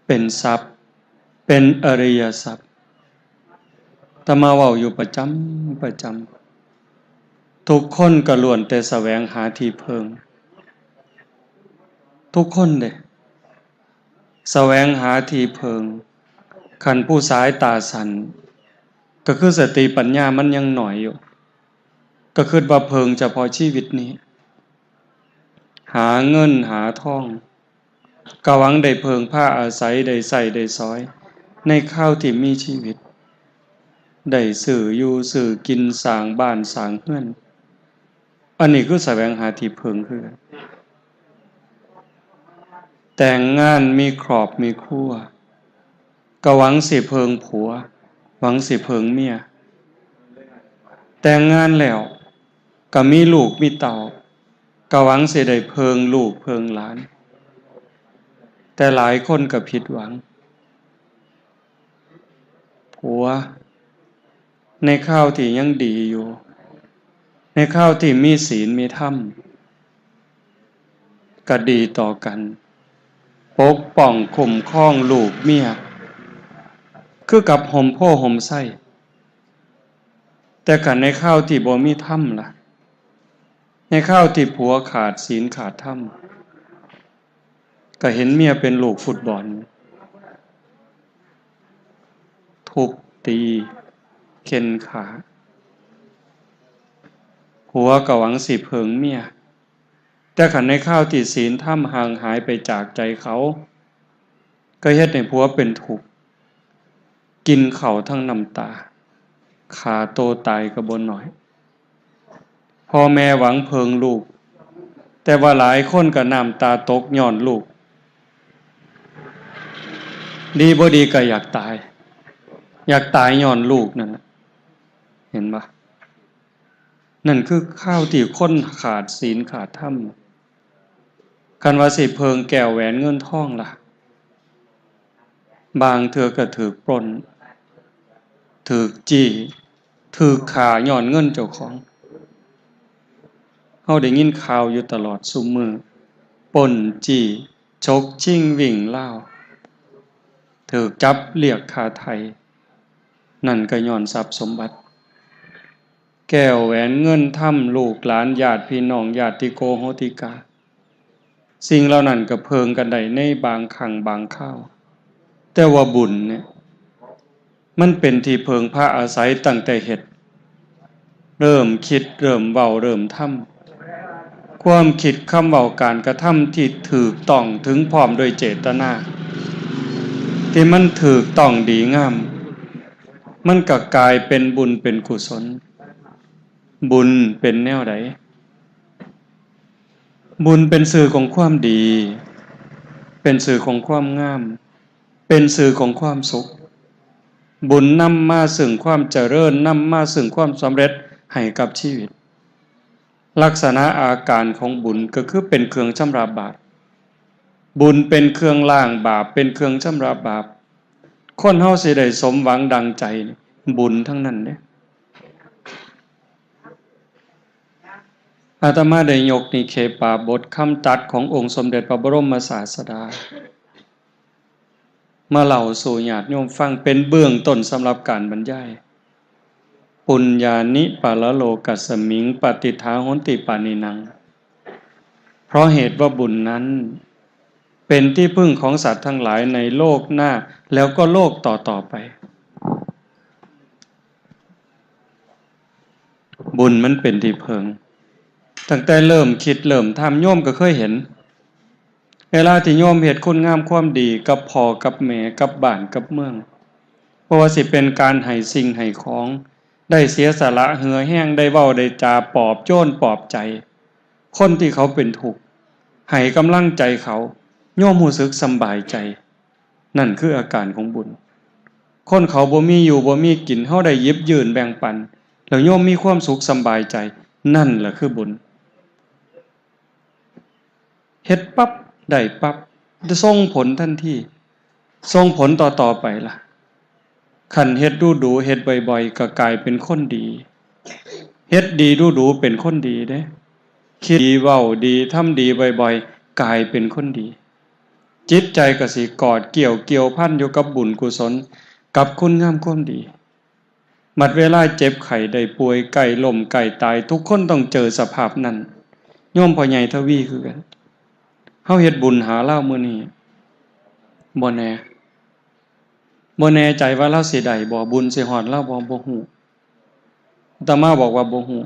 เป็นทรัพย์ เป็นอริยทรัพย์ อาตมาเว้าอยู่ประจำประจำ ทุกคนก็ล้วนแต่แสวงหาที่เพิง ทุกคนเด้ แสวงหาที่เพิง คันผู้สายตาสั้น ก็คือสติปัญญามันยังน้อยอยู่ ก็คิดว่าเพิงเฉพาะชีวิตนี้ หาเงินหาทอง ก็หวังได้เพิงพาอาศัย ได้ใช้ได้สอย ในคราวที่มีชีวิต ได้ซื้ออยู่ซื้อกิน สร้างบ้านสร้างเรือน อันนี้คือแสวงหาที่เพิงคือกัน แต่งงานมีครอบมีครัว ก็หวังสิเพิงผัว หวังสิเพิงเมีย แต่งงานแล้วก็มีลูกมีเต้า ก็หวังสิได้เพิงลูกเพิงหลาน แต่หลายคนก็ผิดหวัง ผัว ในคราวที่ยังดีอยู่ ในคราวที่มีศีลมีธรรม ก็ดีต่อกัน ปกป้องคุ้มครองลูกเมีย คือกับห่มโพธิ์ห่มไทร แต่คันในคราวที่บ่มีธรรมล่ะ ในคราวที่ผัวขาดศีลขาดธรรม ก็เห็นเมียเป็นลูกฟุตบอล ทุบตี เฆ่นฆ่า ผัวก็หวังสิเพิงเมีย แต่คันในคราวที่ศีลธรรมห่างหายไปจากใจเขา ก็เฮ็ดให้ผัวเป็นทุกข์ กินข้าวทั้งน้ำตา ฆ่าตัวตายก็บ่น้อย พ่อแม่หวังเพิงลูก แต่ว่าหลายคนก็น้ำตาตกย้อนลูก ดีบ่ดีก็อยากตาย อยากตายย้อนลูกนั่นแหละ เห็นปะ นั่นคือคราวที่คนขาดศีลขาดธรรม คันว่าสิเพิงแก้วแหวนเงินทองล่ะ บางเทื่อก็ถืกปล้น ถืกจี้ ถืกฆ่าย้อนเงินเจ้าของ เฮาได้ยินข่าวอยู่ตลอดซุมื้อ ปล้นจี้ ฉกชิงวิ่งราว ถืกจับเรียกค่าไถ่ นั่นก็ย้อนทรัพย์สมบัติ แก้วแหวนเงินทำ ลูกหลานญาติพี่น้องญาติโกโหติกา สิ่งเหล่านั้นก็เพิงกันได้ในบางครั้งบางคราว แต่ว่าบุญเนี่ย มันเป็นที่เพิงพาอาศัยตั้งแต่เฮ็ด เริ่มคิดเริ่มเว้าเริ่มทำ ความคิดคำเว้าการกระทำที่ถูกต้องถึงพร้อมด้วยเจตนา ที่มันถูกต้องดีงาม มันก็กลายเป็นบุญเป็นกุศล บุญเป็นแนวใด บุญเป็นชื่อของความดี เป็นชื่อของความงาม เป็นชื่อของความสุข บุญนำมาซึ่งความเจริญ นำมาซึ่งความสำเร็จให้กับชีวิต ลักษณะอาการของบุญก็คือเป็นเครื่องชำระบาป บุญเป็นเครื่องล้างบาป เป็นเครื่องชำระบาป คนเฮาสิได้สมหวังดังใจ บุญทั้งนั้นเด้ อาตมาได้ยกนิเคปาบทคำตรัสขององค์สมเด็จพระบรมศาสดา มาเล่าสู่ญาติโยมฟังเป็นเบื้องต้นสำหรับการบรรยาย ปุญญานิปาลโลกัสมิง ปฏิฏฐาโหนติปาณินัง เพราะเหตุว่าบุญนั้น เป็นที่พึ่งของสัตว์ทั้งหลายในโลกหน้า แล้วก็โลกต่อๆไป บุญมันเป็นที่พึ่ง ตั้งแต่เริ่มคิดเริ่มทำ โยมก็เคยเห็น เวลาที่โยมเฮ็ดคุณงามความดีกับพ่อกับแม่ กับบ้านกับเมือง บ่ว่าสิเป็นการให้สิ่งให้ของ ได้เสียสละเหื่อแฮง ได้เว้าได้จาปลอบโยนปลอบใจ คนที่เขาเป็นทุกข์ ให้กำลังใจเขา โยมรู้สึกสำบายใจ นั่นคืออาการของบุญ คนเขาบ่มีอยู่บ่มีกิน เฮาได้หยิบยื่นแบ่งปัน แล้วโยมมีความสุขสำบายใจ นั่นแหละคือบุญ เฮ็ดปั๊บ ได้ปั๊บ ส่งผลทันที ส่งผลต่อๆไปล่ะ คันเฮ็ดดูๆ เฮ็ดบ่อยๆ ก็กลายเป็นคนดี เฮ็ดดีดูๆ เป็นคนดีเด้ คิดดี เว้าดี ทำดีบ่อยๆ กลายเป็นคนดี จิตใจก็สิกอดเกี่ยว เกี่ยวพันอยู่กับบุญกุศล กับคุณงามความดี บัดเวลาเจ็บไข้ได้ป่วย ใกล้ล้มใกล้ตาย ทุกคนต้องเจอสภาพนั้น โยมพ่อใหญ่ทวีคือกัน เฮาเฮ็ดบุญหาลาวมื้อนี้ บ่แน่ บ่แน่ใจว่าลาวสิได้บ่ บุญสิฮอดลาวบ่ บ่ฮู้ อาตมาบอกว่าบ่ฮู้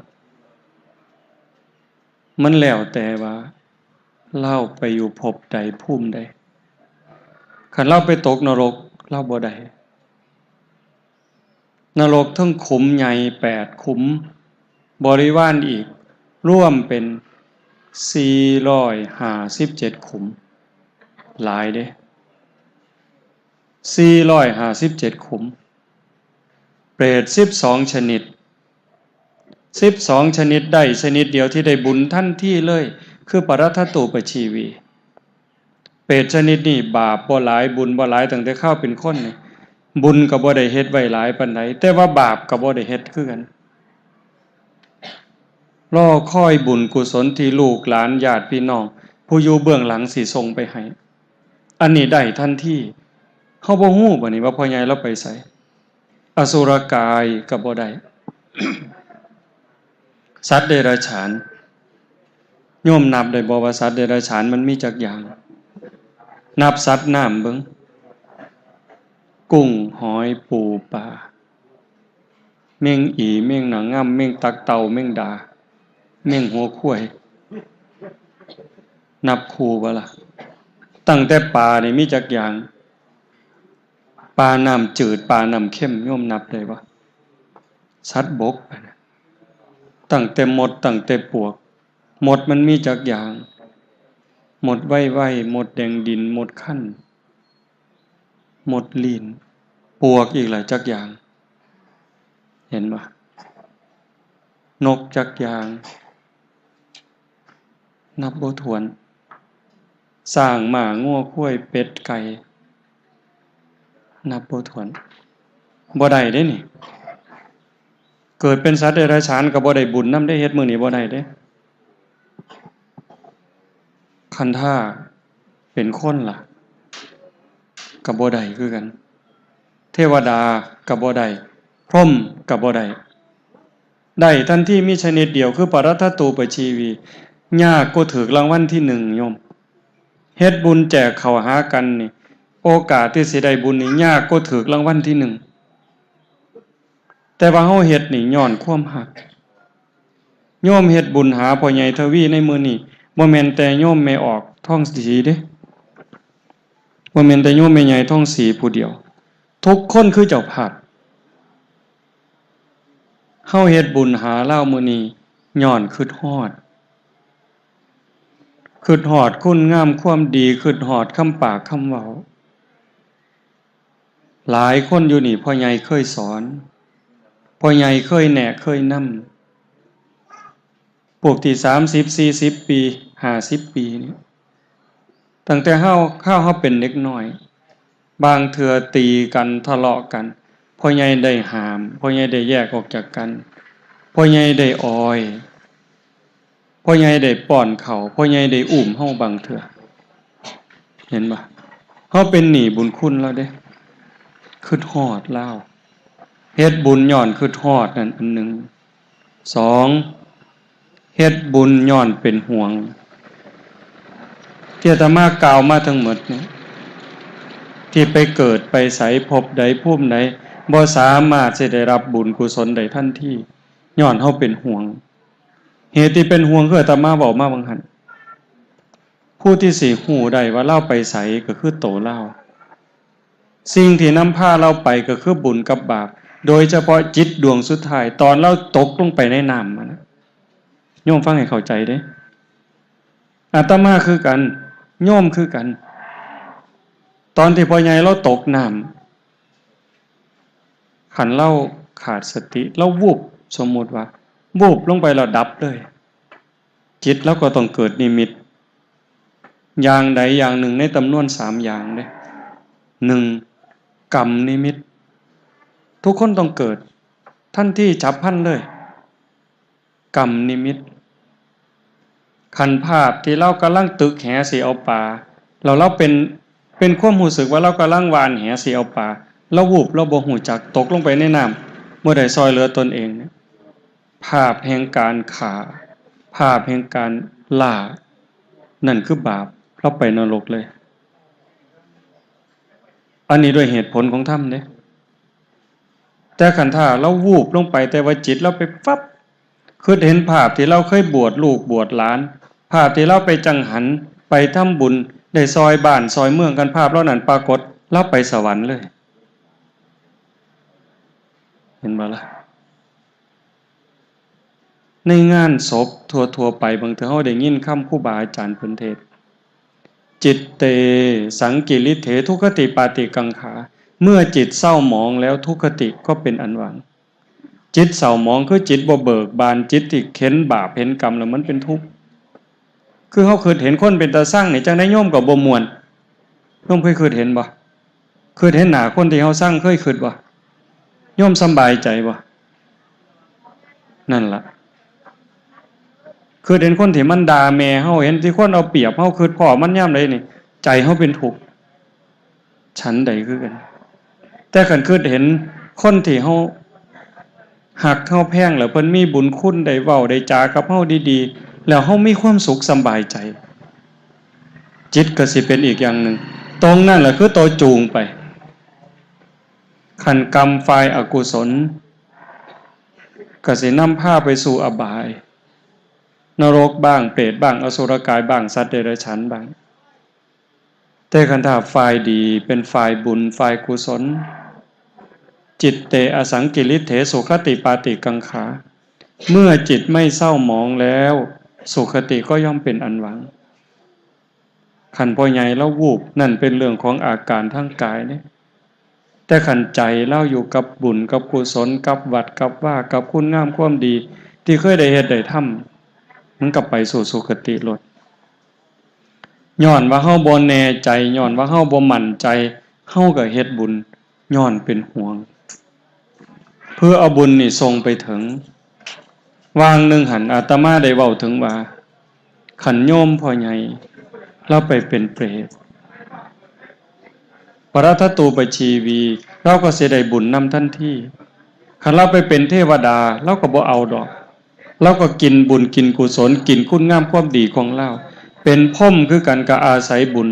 มันแล้วแต่ว่าลาวไปอยู่ภพใดภูมิใด คันลาวไปตกนรก ลาวบ่ได้ นรกเทิงขุมใหญ่แปดขุม บริวารอีก รวมเป็นสี่ร้อยห้าสิบเจ็ดขุม หลายเด้ สี่ร้อยห้าสิบเจ็ดขุม เปรตสิบสองชนิด สิบสองชนิดได้ชนิดเดียวที่ได้บุญทันทีเลย คือปรัตถตูปชีวี เปรตชนิดนี้บาปบ่หลาย บุญบ่หลาย ตั้งแต่คราวเป็นคนนี่ บุญก็บ่ได้เฮ็ดไว้หลายปานใด แต่ว่าบาปก็บ่ได้เฮ็ดคือกัน รอคอยบุญกุศลที่ลูกหลานญาติพี่น้อง ผู้อยู่เบื้องหลังสิส่งไปให้ อันนี้ได้ทันที เฮาบ่ฮู้บัดนี้ว่าพ่อใหญ่ลาวไปไส อสุรกายก็บ่ได้ สัตว์เดรัจฉาน โยมนับได้บ่ว่าสัตว์เดรัจฉานมันมีจักอย่าง นับสัตว์น้ำเบิ่ง กุ้ง หอย ปู ปลา แมงอี แมงหนางำ แมงตักเต่า แมงดา แมงหัวควาย นับคู่บ่ล่ะ ตั้งแต่ปลานี่มีจักอย่าง ปลาน้ำจืด ปลาน้ำเค็ม โยมนับได้บ่ สัตว์บก ตั้งแต่มด ตั้งแต่ปลวก มดมันมีจักอย่าง มดไวไว มดแดงดิน มดคั้น มดลีน ปลวกอีกหลายจักอย่าง เห็นบ่ นกจักอย่าง นับบ่ถ้วน ช้าง ม้า งัว ควาย เป็ด ไก่ นับบ่ถ้วน บ่ได้เด้นี่ เกิดเป็นสัตว์เดรัจฉานก็บ่ได้บุญนำเด้ เฮ็ดมื้อนี้บ่ได้เด้ คันถ้าเป็นคนล่ะ ก็บ่ได้คือกัน เทวดาก็บ่ได้ พรหมก็บ่ได้ ได้ทันทีมีชนิดเดียวคือปรัตถตูปชีวี ยากกว่าถืกรางวัลที่หนึ่งโยม เฮ็ดบุญแจกข้าวหากันนี่ โอกาสที่สิได้บุญนี่ยากกว่าถืกรางวัลที่หนึ่ง แต่ว่าเฮาเฮ็ดนี่ย้อนความฮัก โยมเฮ็ดบุญหาพ่อใหญ่ทวีในมื้อนี้ บ่แม่นแต่โยมแม่ออกทองศรีเด้ บ่แม่นแต่โยมแม่ใหญ่ทองศรีผู้เดียว ทุกคนคือเจ้าภาพ เฮาเฮ็ดบุญหาลาวมื้อนี้ ย้อนคิดฮอด คิดฮอดคุณงามความดี คิดฮอดคำปากคำเว้า หลายคนอยู่นี่พ่อใหญ่เคยสอน พ่อใหญ่เคยแนะเคยนำ พวกที่สามสิบ สี่สิบปี ห้าสิบปีนี่ ตั้งแต่เฮา คราวเฮาเป็นเด็กน้อย บางเทื่อตีกันทะเลาะกัน พ่อใหญ่ได้ห้าม พ่อใหญ่ได้แยกออกจากกัน พ่อใหญ่ได้ออย พ่อใหญ่ได้ป้อนข้าว พ่อใหญ่ได้อุ้มเฮาบางเทื่อ เห็นบ่ เฮาเป็นหนี้บุญคุณลาวเด้ คิดฮอดลาว เฮ็ดบุญย้อนคิดฮอดนั่นอันหนึ่ง สอง เฮ็ดบุญย้อนเป็นห่วง ที่อาตมากล่าวมาทั้งหมดเนี่ย ที่ไปเกิดไปใสภพใดภูมิใด บ่สามารถสิได้รับบุญกุศลได้ทันที ย้อนเฮาเป็นห่วง เหตุที่เป็นห่วงคืออาตมาเว้ามาบางหัน ผู้ที่สิฮู้ได้ว่าลาวไปไสก็คือโตลาว สิ่งที่นำพาลาวไปก็คือบุญกับบาป โดยเฉพาะจิตดวงสุดท้าย ตอนลาวตกลงไปในน้ำมันนะ โยมฟังให้เข้าใจเด้ อาตมาคือกัน โยมคือกัน ตอนที่พ่อใหญ่ลาวตกน้ำ คันลาวขาดสติ ลาววูบ สมมุติว่า วูบลงไปแล้วดับเลย จิตลาวก็ต้องเกิดนิมิต อย่างใดอย่างหนึ่งในจำนวนสามอย่างเด้ หนึ่ง กรรมนิมิต ทุกคนต้องเกิด ทันทีฉับพลันเลย กรรมนิมิต คันภาพที่ลาวกำลังตึกแหสิเอาปลา แล้วลาวเป็น เป็นความรู้สึกว่าลาวกำลังหว่านแหสิเอาปลา ลาววูบ ลาวบ่ฮู้จัก ตกลงไปในน้ำ บ่ได้ซ่อยเหลือตนเองเนี่ย ภาพแห่งการฆ่า ภาพแห่งการล่า นั่นคือบาป ลาวไปนรกเลย อันนี้ด้วยเหตุผลของธรรมเด้ แต่คันถ้าลาววูบลงไป แต่ว่าจิตลาวไปฟับ คิดเห็นภาพที่ลาวเคยบวชลูกบวชหลาน ภาพที่ลาวไปจังหัน ไปทำบุญ ได้ซ่อยบ้านซ่อยเมืองกัน ภาพเหล่านั้นปรากฏ ลาวไปสวรรค์เลย เห็นบ่ล่ะ ในงานศพทั่วๆไป บางเทื่อเฮาได้ยินคำครูบาอาจารย์เพิ่นเทศน์ จิตเต สังกิริเถ ทุคติปาติกังขา เมื่อจิตเศร้าหมองแล้วทุคติก็เป็นอันหวัง จิตเศร้าหมองคือจิตบ่เบิกบาน จิตที่เห็นบาปเห็นกรรมแล้วมันเป็นทุกข์ คือเฮาคิดเห็นคนเป็นตาซังนี่ จั่งใดโยมก็บ่ม่วน โยมเคยคิดเห็นบ่ คิดเห็นหน้าคนที่เฮาซัง เคยคิดบ่ โยมสำบายใจบ่ นั่นล่ะ คิดเห็นคนที่มันด่าแม่เฮา เห็นที่คนเอาเปรียบเฮา คิดพ้อมันยามใดนี่ ใจเฮาเป็นทุกข์ ฉันใดคือกัน แต่คันคิดเห็นคนที่เฮาฮักเฮาแพง แล้วเพิ่นมีบุญคุณ ได้เว้าได้จากับเฮาดีๆ แล้วเฮามีความสุขสำบายใจ จิตก็สิเป็นอีกอย่างหนึ่ง ตรงนั้นแหละคือตัวจูงไป คันกรรมฝ่ายอกุศล ก็สินำพาไปสู่อบาย นรกบ้าง เปรตบ้าง อสุรกายบ้าง สัตว์เดรัจฉานบ้าง แต่คันถ้าฝ่ายดี เป็นฝ่ายบุญ ฝ่ายกุศล จิตเต อสังกิริเถ สุคติปาติกังขา เมื่อจิตไม่เศร้าหมองแล้ว สุคติก็ย่อมเป็นอันหวัง คันพ่อใหญ่ลาววูบ นั่นเป็นเรื่องของอาการทางกายเด้ แต่คันใจลาวอยู่กับบุญกับกุศล กับวัดกับวา กับคุณงามความดี ที่เคยได้เฮ็ดได้ทำ มันก็ไปสู่สุคติโลด ย้อนว่าเฮาบ่แน่ใจ ย้อนว่าเฮาบ่มั่นใจ เฮาก็เฮ็ดบุญ ย้อนเป็นห่วง เพื่อเอาบุญนี่ส่งไปถึง วางหนึ่งหันอาตมาได้เว้าถึงว่า คันโยมพ่อใหญ่ ลาวไปเป็นเปรต ปรัตถตูปชีวี ลาวก็สิได้บุญนำทันที คันลาวไปเป็นเทวดา ลาวก็บ่เอาดอก ลาวก็กินบุญกินกุศล กินคุณงามความดีของลาว เป็นพรหมคือกัน ก็อาศัยบุญ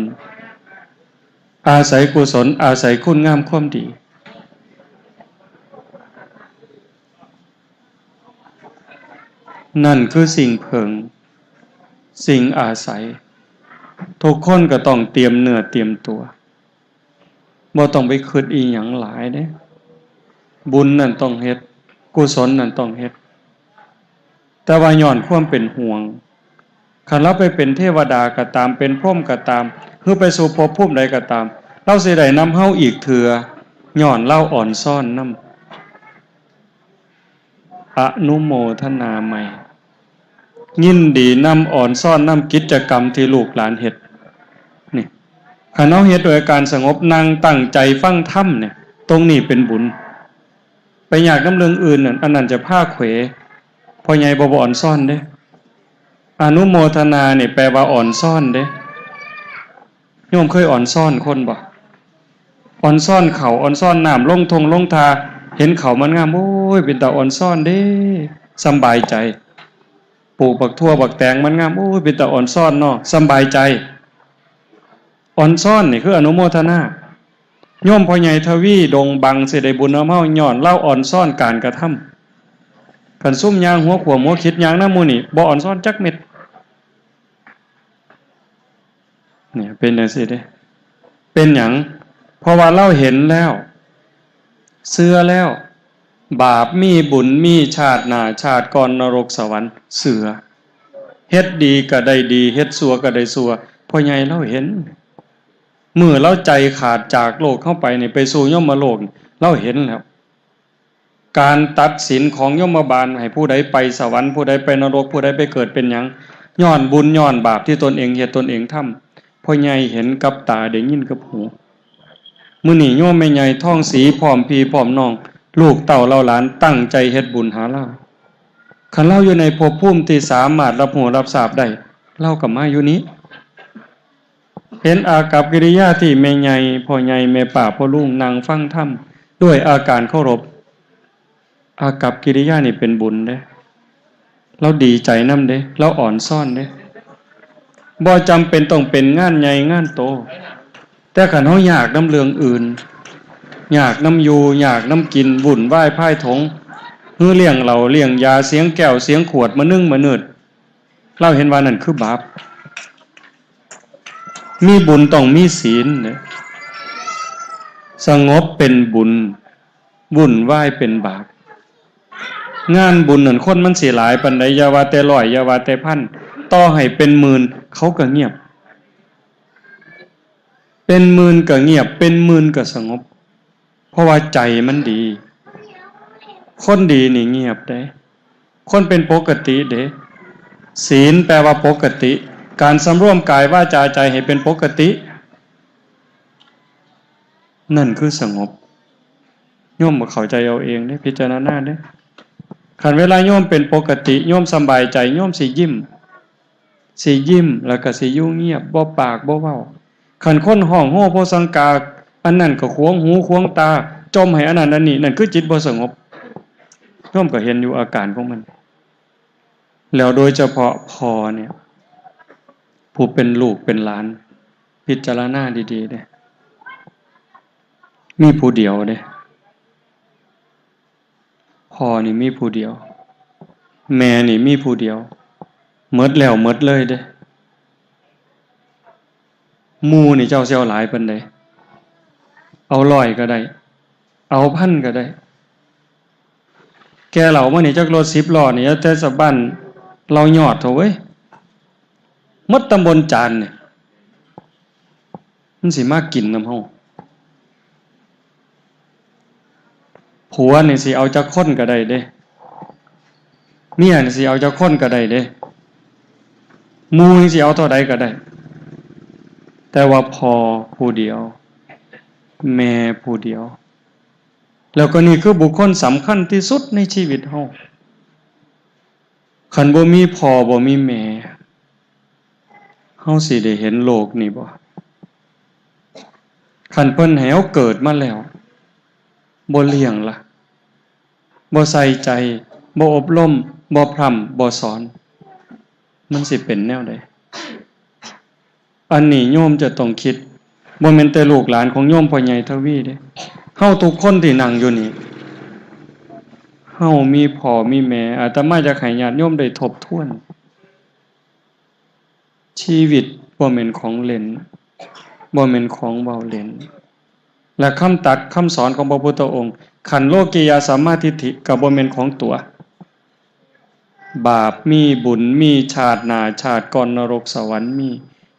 อาศัยกุศล อาศัยคุณงามความดี นั่นคือสิ่งเพิ่ง สิ่งอาศัย ทุกคนก็ต้องเตรียมเนื้อเตรียมตัว บ่ต้องไปคิดอีหยังหลายเด้ บุญนั่นต้องเฮ็ด กุศลนั่นต้องเฮ็ด แต่ว่าย้อนความเป็นห่วง คันลาวไปเป็นเทวดาก็ตาม เป็นพรหมก็ตาม หรือไปสู่ภพภูมิใดก็ตาม ลาวสิได้นำเฮาอีกเทื่อ ย้อนลาวอ่อนซ้อนนำ อนุโมทนาใหม่ ยินดีนำ อ่อนซ้อนนำกิจกรรมที่ลูกหลานเฮ็ด นี่ คันเฮาเฮ็ดโดยการสงบ นั่งตั้งใจฟังธรรมเนี่ย ตรงนี้เป็นบุญ ไปยากนำเรื่องอื่นนั่น อันนั้นจะพาเขว พ่อใหญ่บ่ บ่อ่อนซ้อนเด้ อนุโมทนานี่แปลว่าอ่อนซ้อนเด้ โยมเคยอ่อนซ้อนคนบ่ อ่อนซ้อนข้าว อ่อนซ้อนน้ำ ลงท่งลงทา เห็นข้าวมันงาม โอ้ย เป็นตาอ่อนซ้อนเด้ สำบายใจ ปลูกบักถั่วบักแตงมันงาม โอ้ย เป็นตาอ่อนซ้อนเนาะ สำบายใจ อ่อนซ้อนนี่คืออนุโมทนา โยมพ่อใหญ่ทวีดงบังสิได้บุญนำเฮา ย้อนลาวอ่อนซ้อนการกระทำ คันซุ่มย่างหัวขวมหัวคิดย่างนำหมู่นี่ บ่อ่อนซ้อนจักเม็ด เนี่ย เป็นจังซี่เด้ เป็นหยัง เพราะว่าลาวเห็นแล้ว เชื่อแล้ว บาปมีบุญมีชาติหน้าชาติก่อนนรกสวรรค์ เชื่อ เฮ็ดดีก็ได้ดี เฮ็ดชั่วก็ได้ชั่ว พ่อใหญ่ลาวเห็น มื้อลาวใจขาดจากโลกเฮาไปนี่ ไปสู่ยมโลกนี่ ลาวเห็นแล้ว การตัดสินของยมบาล ให้ผู้ใดไปสวรรค์ ผู้ใดไปนรก ผู้ใดไปเกิดเป็นหยัง ย้อนบุญย้อนบาปที่ตนเองเฮ็ดตนเองทำ พ่อใหญ่เห็นกับตา ได้ยินกับหู มื้อนี้โยมแม่ใหญ่ทองศรีพร้อมพี่พร้อมน้อง ลูกเต้าเหล่าหลานตั้งใจเฮ็ดบุญหาลาว คันลาวอยู่ในภพภูมิที่สามารถรับรู้รับทราบได้ ลาวก็มาอยู่นี้ เห็นอากัปกิริยาที่แม่ใหญ่ พ่อใหญ่ แม่ป้า พ่อลุงนั่งฟังธรรมด้วยอาการเคารพ อากัปกิริยานี่เป็นบุญเด้ ลาวดีใจนำเด้ ลาวอ่อนซ้อนเด้ บ่จำเป็นต้องเป็นงานใหญ่งานโต แต่คันเฮายากนำเรื่องอื่น ยากนำอยู่ ยากนำกิน วุ่นวายพายถง หือเลี้ยงเหล้าเลี้ยงยา เสียงแก้วเสียงขวด มะนึงมะนืด ลาวเห็นว่านั่นคือบาป มีบุญต้องมีศีลเด้ สงบเป็นบุญ วุ่นวายเป็นบาป งานบุญนั่นคนมันสิหลายปานใด อย่าว่าแต่ร้อย อย่าว่าแต่พัน ต่อให้เป็นหมื่น เขาก็เงียบ เป็นหมื่นก็เงียบ เป็นหมื่นก็สงบ เพราะว่าใจมันดี คนดีนี่เงียบเด้ คนเป็นปกติเด้ ศีลแปลว่าปกติ การสำรวมกายวาจาใจให้เป็นปกติ นั่นคือสงบ โยมบ่เข้าใจเอาเองเด้ พิจารณาเด้ คันเวลาโยมเป็นปกติ โยมสำบายใจ โยมสิยิ้ม สิยิ้ม แล้วก็สิอยู่เงียบ บ่ปากบ่เว้า คันคนฮ้องโฮโพสังกา อันนั้นก็ขวางหูขวางตา จ่มให้อันนั้นอันนี้ นั่นคือจิตบ่สงบ โยมก็เห็นอยู่อาการของมัน แล้วโดยเฉพาะพ่อเนี่ย ผู้เป็นลูกเป็นหลาน พิจารณาดีๆเด้ มีผู้เดียวเด้ พ่อนี่มีผู้เดียว แม่นี่มีผู้เดียว หมดแล้วหมดเลยเด้ หมู่นี่เจ้าสิเอาหลายปานใด เอาร้อยก็ได้ เอาพันก็ได้ แก่เหล้ามานี่จักรถสิบล้อนี่ แต่สะบั้นเหล้ายอดเถาะเว้ย หมดตำบลจานนี่ มันสิมากินนำเฮา ผัวนี่สิเอาจักคนก็ได้เด้ เมียนี่สิเอาจักคนก็ได้เด้ หมู่นี่สิเอาเท่าใดก็ได้ แต่ว่าพ่อผู้เดียว แม่ผู้เดียว แล้วก็นี่คือบุคคลสำคัญที่สุดในชีวิตเฮา คันบ่มีพ่อบ่มีแม่ เฮาสิได้เห็นโลกนี่บ่ คันเพิ่นให้เฮาเกิดมาแล้ว บ่เลี้ยงล่ะ บ่ใส่ใจ บ่อบรม บ่พร่ำ บ่สอน มันสิเป็นแนวใด อันนี้โยมจะต้องคิด บ่แม่นแต่ลูกหลานของโยมพ่อใหญ่ทวีเด้ เฮาทุกคนที่นั่งอยู่นี่ เฮามีพ่อมีแม่ อาตมาอยากให้ญาติโยมได้ทบทวน ชีวิตบ่แม่นของเล่น บ่แม่นของเว้าเล่น และคำตรัสคำสอนของพระพุทธองค์ คันโลกิยาสัมมาทิฏฐิก็บ่แม่นของตั๋ว บาปมีบุญมี ชาติหน้าชาติก่อนนรกสวรรค์มี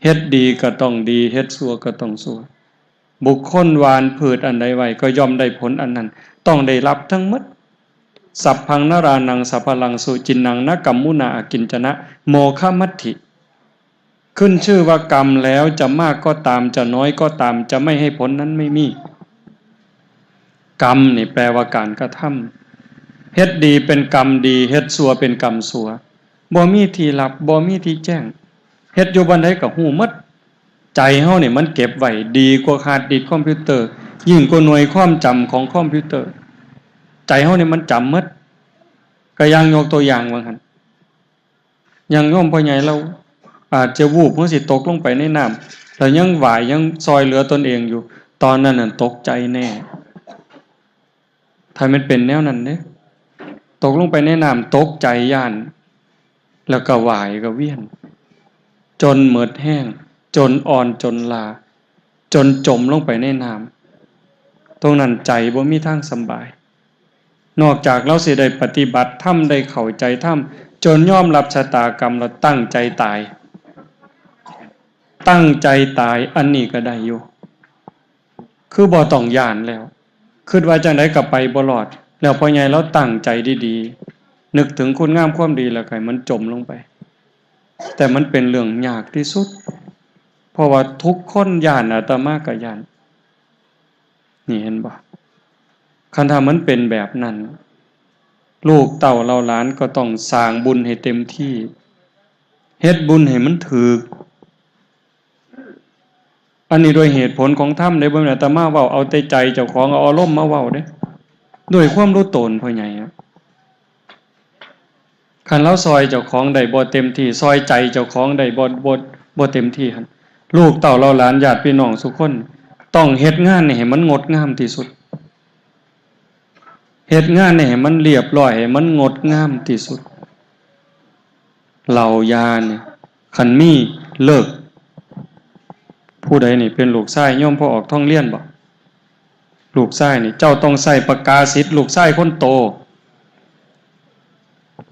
เฮ็ดดีก็ต้องดี เฮ็ดชั่วก็ต้องชั่ว บุคคลหว่านพืชอันใดไว้ก็ย่อมได้ผลอันนั้น ต้องได้รับทั้งหมด สัพพังนรานังสัพพะลังสุจินนัง นะกัมมุนาอากิญจนะ โมฆะมัตถิ ขึ้นชื่อว่ากรรมแล้วจะมากก็ตาม จะน้อยก็ตาม จะไม่ให้ผลนั้นไม่มี กรรมนี่แปลว่าการกระทำ เฮ็ดดีเป็นกรรมดี เฮ็ดชั่วเป็นกรรมชั่ว บ่มีที่ลับ บ่มีที่แจ้ง เฮ็ดอยู่บ่อนใดก็ฮู้หมด ใจเฮานี่มันเก็บไว้ดีกว่าฮาร์ดดิสก์คอมพิวเตอร์ ยิ่งกว่าหน่วยความจำของคอมพิวเตอร์ ใจเฮานี่มันจำหมด ก็อย่างยกตัวอย่างว่าหั่น อย่างโยมพ่อใหญ่ลาวอาจจะวูบ เฮาสิตกลงไปในน้ำ แล้วยังไหว้ยังซอยเหลือตนเองอยู่ ตอนนั้นน่ะตกใจแน่ ถ้ามันเป็นแนวนั้นเด้ ตกลงไปในน้ำตกใจย้าน แล้วก็ไหว้ก็เวียน จนหมดแฮง จนอ่อนจนลา จนจมลงไปในน้ำ ตรงนั้นใจบ่มีทางสำบาย นอกจากเราสิได้ปฏิบัติธรรม ได้เข้าใจธรรม จนยอมรับชะตากรรมแล้วตั้งใจตาย ตั้งใจตาย อันนี้ก็ได้อยู่ คือบ่ต้องย้านแล้ว คิดว่าจั่งใดก็ไปบ่รอด แล้วพ่อใหญ่เราตั้งใจดีๆ นึกถึงคุณงามความดีแล้วก็ให้มันจมลงไป แต่มันเป็นเรื่องยากที่สุด เพราะว่าทุกคนย้าน อาตมาก็ย้าน นี่เห็นบ่ คันถ้ามันเป็นแบบนั้น ลูกเต้าเหล่าหลานก็ต้องสร้างบุญให้เต็มที่ เฮ็ดบุญให้มันถูก อันนี้ด้วยเหตุผลของธรรมเด้ บ่แม่นอาตมาเว้าเอาแต่ใจเจ้าของ เอาอารมณ์มาเว้าเด้ ด้วยความรู้ตนพ่อใหญ่อะ คันเราซอยเจ้าของได้บ่เต็มที่ ซอยใจเจ้าของได้บ่ บ่ บ่เต็มที่หั่น ลูกเต้าเหล่าหลานญาติพี่น้องซุคน ต้องเฮ็ดงานนี่ให้มันงดงามที่สุด เฮ็ดงานนี่ให้มันเรียบร้อย ให้มันงดงามที่สุด เหล้ายานี่ คันมีเลิก ผู้ใดนี่เป็นลูกชายโยมพ่อออกทองเรียนบ่ ลูกชายนี่ เจ้าต้องใส่ประกาศสิทธิ์ลูกชายคนโต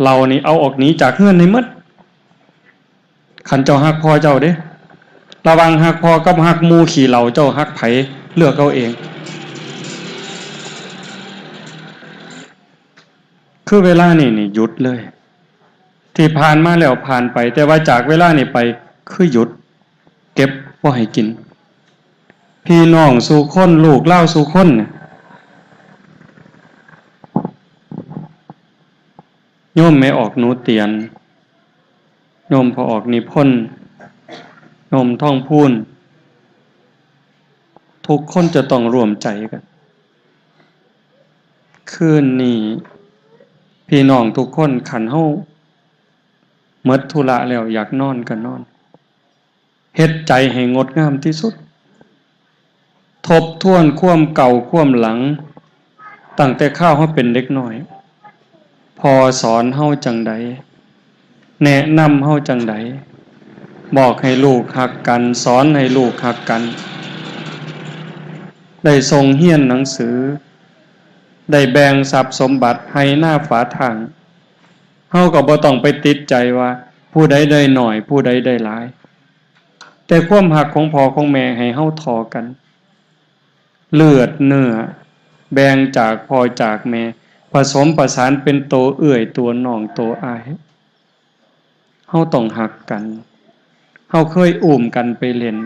เหล้านี่เอาออกหนีจากเฮือนให้หมด คันเจ้าฮักพ่อเจ้าเด้ ระหว่างฮักพ่อกับฮักหมู่ขี้เหล้า เจ้าฮักไผ เลือกเอาเอง คือเวลานี่นี่หยุดเลย ที่ผ่านมาแล้วผ่านไป แต่ว่าจากเวลานี่ไปคือหยุด เก็บบ่ให้กิน พี่น้องสู่คน ลูกหลานสู่คนเนี่ย โยมแม่ออกหนูเตียน โยมพ่อออกนิพนธ์ โยมทองพูน ทุกคนจะต้องร่วมใจกัน คืนนี้พี่น้องทุกคน คันเฮาหมดธุระแล้วอยากนอนก็นอน เฮ็ดใจให้งดงามที่สุด ทบทวนความเก่าความหลัง ตั้งแต่คราวเฮาเป็นเด็กน้อย พ่อสอนเฮาจั่งใด แนะนำเฮาจั่งใด บอกให้ลูกฮักกัน สอนให้ลูกฮักกัน ได้ส่งเรียนหนังสือ ได้แบ่งทรัพย์สมบัติไฮ่นาฝาทาง เฮาก็บ่ต้องไปติดใจว่าผู้ใดได้น้อย ผู้ใดได้หลาย แต่ความฮักของพ่อของแม่ให้เฮาเท่ากัน เลือดเนื้อ แบ่งจากพ่อจากแม่ ผสมประสานเป็นโตเอื้อย โตน้อง โตอ้าย เฮาต้องฮักกัน เฮาเคยอุ้มกันไปเล่น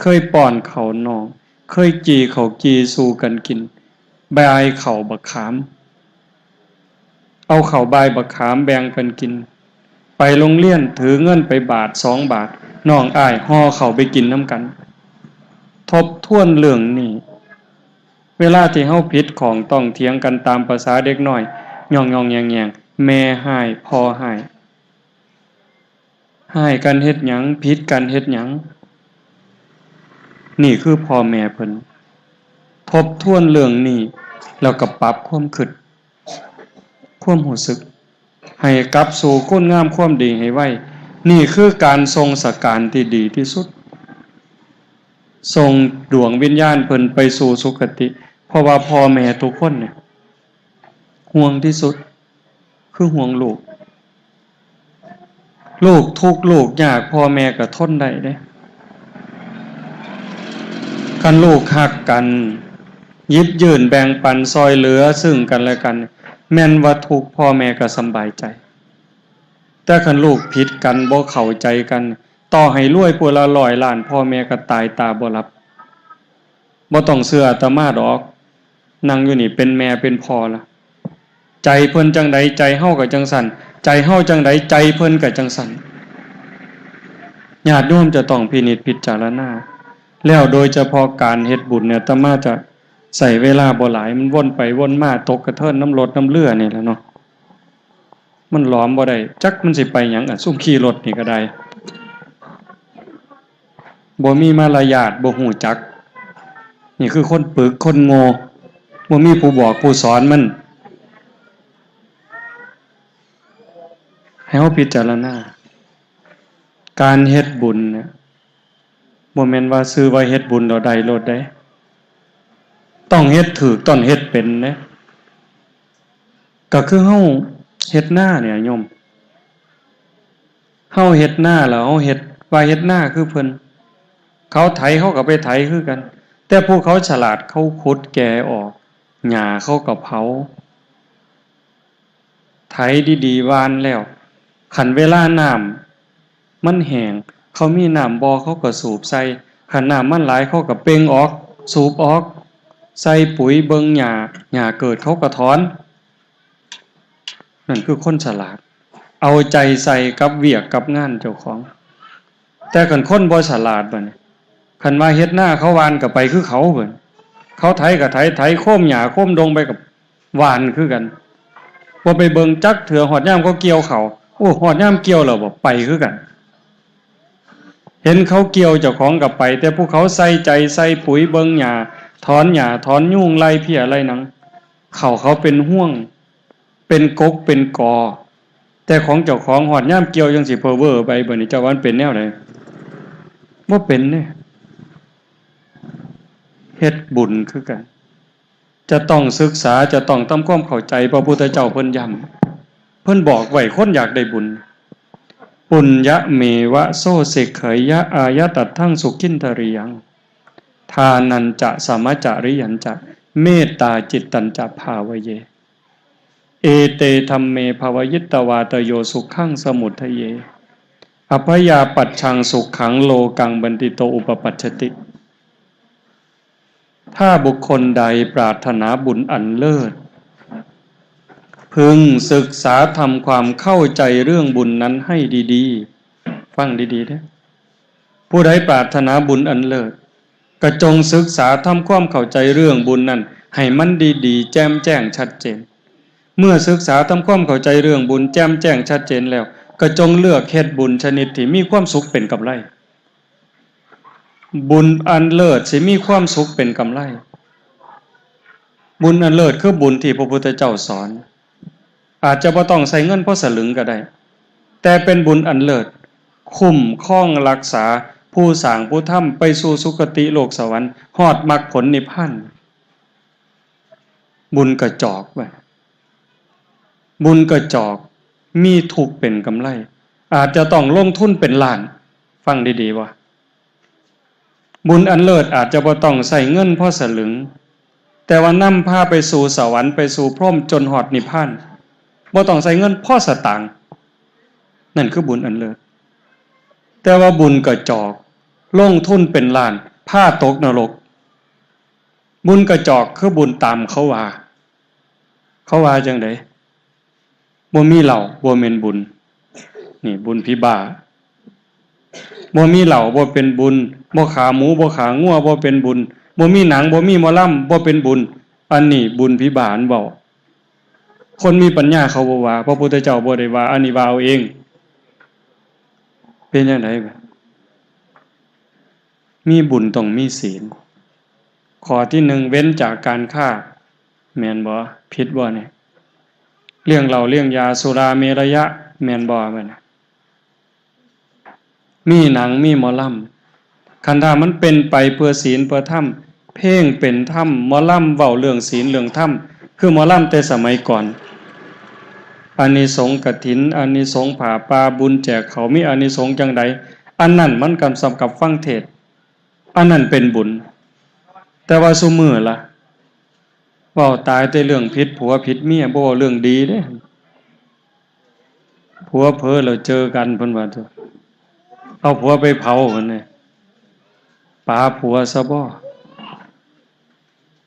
เคยป้อนข้าวน้อง เคยจี่ข้าวจี่สู่กันกิน บ่ายข้าวบักขาม เอาข้าวบ่ายบักขามแบ่งกันกิน ไปโรงเรียนถือเงินไปบาทสองบาท น้องอ้ายห่อข้าวไปกินนำกัน ทบทวนเรื่องนี้ เวลาที่เฮาผิดข้องต้องเถียงกันตามประสาเด็กน้อย ย่องๆแย่งๆ แม่ฮ้าย พ่อฮ้าย ฮ้ายกันเฮ็ดหยัง ผิดกันเฮ็ดหยัง นี่คือพ่อแม่เพิ่น ทบทวนเรื่องนี้ แล้วก็ปรับความคิด ความรู้สึก ให้กลับสู่คุณงามความดีให้ไว นี่คือการส่งสการที่ดีที่สุด ส่งดวงวิญญาณเพิ่นไปสู่สุคติ เพราะว่าพ่อแม่ทุกคนเนี่ย ห่วงที่สุด คือห่วงลูก ลูกทุกข์ลูกยาก พ่อแม่ก็ทนได้เด้ คันลูกฮักกัน หยิบยื่นแบ่งปันซอยเหลือซึ่งกันและกัน แม่นว่าทุกข์ พ่อแม่ก็สำบายใจ แต่คันลูกผิดกัน บ่เข้าใจกัน ต่อให้รวยผู้ละร้อยล้าน พ่อแม่ก็ตายตาบ่หลับ บ่ต้องเชื่ออาตมาดอก นั่งอยู่นี่เป็นแม่เป็นพ่อละ ใจเพิ่นจั่งใด ใจเฮาก็จั่งซั่น ใจเฮาจั่งใด ใจเพิ่นก็จั่งซั่น ญาติโยมจะต้องพินิจพิจารณา แล้วโดยเฉพาะการเฮ็ดบุญเนี่ย อาตมาจะใช้เวลาบ่หลาย มันวนไปวนมา ตกกระเทินนำรถนำเรือนี่แหละเนาะ มันหลอมบ่ได้ จักมันสิไปหยัง อันซุมขี่รถนี่ก็ได้ บ่มีมารยาท บ่ฮู้จัก นี่คือคนปึก คนโง่ บ่มีผู้บอกผู้สอนมัน ให้เฮาพิจารณา การเฮ็ดบุญเนี่ย บ่แม่นว่าชื่อว่าเฮ็ดบุญแล้วได้โลดเด้ ต้องเฮ็ดถูก ต้องเฮ็ดเป็นเด้ ก็คือเฮาเฮ็ดนาเนี่ยโยม เฮาเฮ็ดนาแล้วเฮาเฮ็ด ว่าเฮ็ดนาคือเพิ่น เขาไถเฮาก็ไปไถคือกัน แต่ผู้เขาฉลาดเขาขุดแก่ออก หญ้าเขาก็เผา ไถดีๆ หว่านแล้ว คันเวลาน้ำมันแห้ง เขามีน้ำบ่อเขาก็สูบใส่ คันน้ำมันหลายเขาก็เป่งออก สูบออก ใส่ปุ๋ย เบิ่งหญ้า หญ้าเกิดเขาก็ถอน นั่นคือคนฉลาด เอาใจใส่กับเวียกกับงานเจ้าของ แต่คันคนบ่ฉลาดบัดนี้ คันว่าเฮ็ดนาเขาหว่านก็ไปคือเขาเพิ่น เขาไถก็ไถ ไถโคมหญ้าโคมดงไปกับหว่านคือกัน บ่ไปเบิ่งจักเทื่อ ฮอดยามเขาเกี่ยวข้าว โอ้ ฮอดยามเกี่ยวแล้วบ่ ไปคือกัน เห็นเขาเกี่ยวเจ้าของก็ไป แต่ผู้เขาใส่ใจใส่ปุ๋ย เบิ่งหญ้า ถอนหญ้าถอนยุง ไล่เพี้ยไล่หนัง ข้าวเขาเป็นฮวง เป็นกกเป็นกอ แต่ของเจ้าของฮอดยามเกี่ยวจั่งสิเพ้อเว้อไป บัดนี้เจ้าว่ามันเป็นแนวใด บ่เป็นเด้ เฮ็ดบุญคือกัน จะต้องศึกษา จะต้องทำความเข้าใจ พระพุทธเจ้าเพิ่นย้ำ เพิ่นบอกไว้ คนอยากได้บุญ ปุญญเมวะโสเสกขยะอายะตัตถังสุขินทริยัง ทานัญจะสมจริยัญจะ เมตตาจิตตัญจะภาวะเย เอเตธัมเมภวยิตวาตโยสุขังสมุทเย อัพยาปัชชังสุขังโลกังบันติโตอุปปัชชติ ถ้าบุคคลใดปรารถนาบุญอันเลิศ พึงศึกษาทำความเข้าใจเรื่องบุญนั้นให้ดีๆ ฟังดีๆเด้อ ผู้ใดปรารถนาบุญอันเลิศ ก็จงศึกษาทำความเข้าใจเรื่องบุญนั้นให้มันดีๆ แจ่มแจ้งชัดเจน เมื่อศึกษาทำความเข้าใจเรื่องบุญแจ่มแจ้งชัดเจนแล้ว ก็จงเลือกเฮ็ดบุญชนิดที่มีความสุขเป็นกำไร บุญอันเลิศสิมีความสุขเป็นกำไร บุญอันเลิศคือบุญที่พระพุทธเจ้าสอน อาจจะบ่ต้องใช้เงินพอสลึงก็ได้ แต่เป็นบุญอันเลิศ คุ้มครองรักษาผู้สร้างผู้ทำไปสู่สุคติโลกสวรรค์ ฮอดมรรคผลนิพพาน บุญกระจอกไป บุญกระจอก มีทุกข์เป็นกำไร อาจจะต้องลงทุนเป็นล้าน ฟังดีๆว่า บุญอันเลิศอาจจะบ่ต้องใช้เงินพอสลึง แต่ว่านำพาไปสู่สวรรค์ ไปสู่พรหมจนฮอดนิพพาน บ่ต้องใช้เงินพอสตางค์ นั่นคือบุญอันเลิศ แต่ว่าบุญกระจอก ลงทุนเป็นล้าน พาตกนรก บุญกระจอกคือบุญตามเขาว่า เขาว่าจั่งใด บ่มีเหล้าบ่แม่นบุญ นี่บุญผีบ้า บ่มีเหล้าบ่เป็นบุญ บ่ฆ่าหมูบ่ฆ่างัวบ่เป็นบุญ บ่มีหนังบ่มีหมอลำบ่เป็นบุญ อันนี้บุญผีบ้าอันเว้า คนมีปัญญาเขาบ่ว่า พระพุทธเจ้าบ่ได้ว่า อันนี้ว่าเอาเอง เป็นจั่งใด มีบุญต้องมีศีล ข้อที่หนึ่ง เว้นจากการฆ่า แม่นบ่ ผิดบ่เนี่ย เรื่องเหล้าเรื่องยาสุราเมรยะ แม่นบ่ แม่น มีหนังมีหมอลำ คันถ้ามันเป็นไปเพื่อศีลเพื่อธรรม เพลงเป็นธรรม หมอลำเว้าเรื่องศีลเรื่องธรรม คือหมอลำแต่สมัยก่อน อานิสงส์กฐิน อานิสงส์ผ้าป่า บุญแจกข้าว มีอานิสงส์จั่งใด อันนั้นมันกำสำกับฟังเทศน์ อันนั้นเป็นบุญ แต่ว่าซุมื้อล่ะ เว้าตายแต่เรื่องผิดผัวผิดเมีย บ่เว้าเรื่องดีเด้ ผัวเผลอแล้วเจอกัน เพิ่นว่า เอาผัวไปเผา เพิ่นนี่ ป๋าผัวซะบ่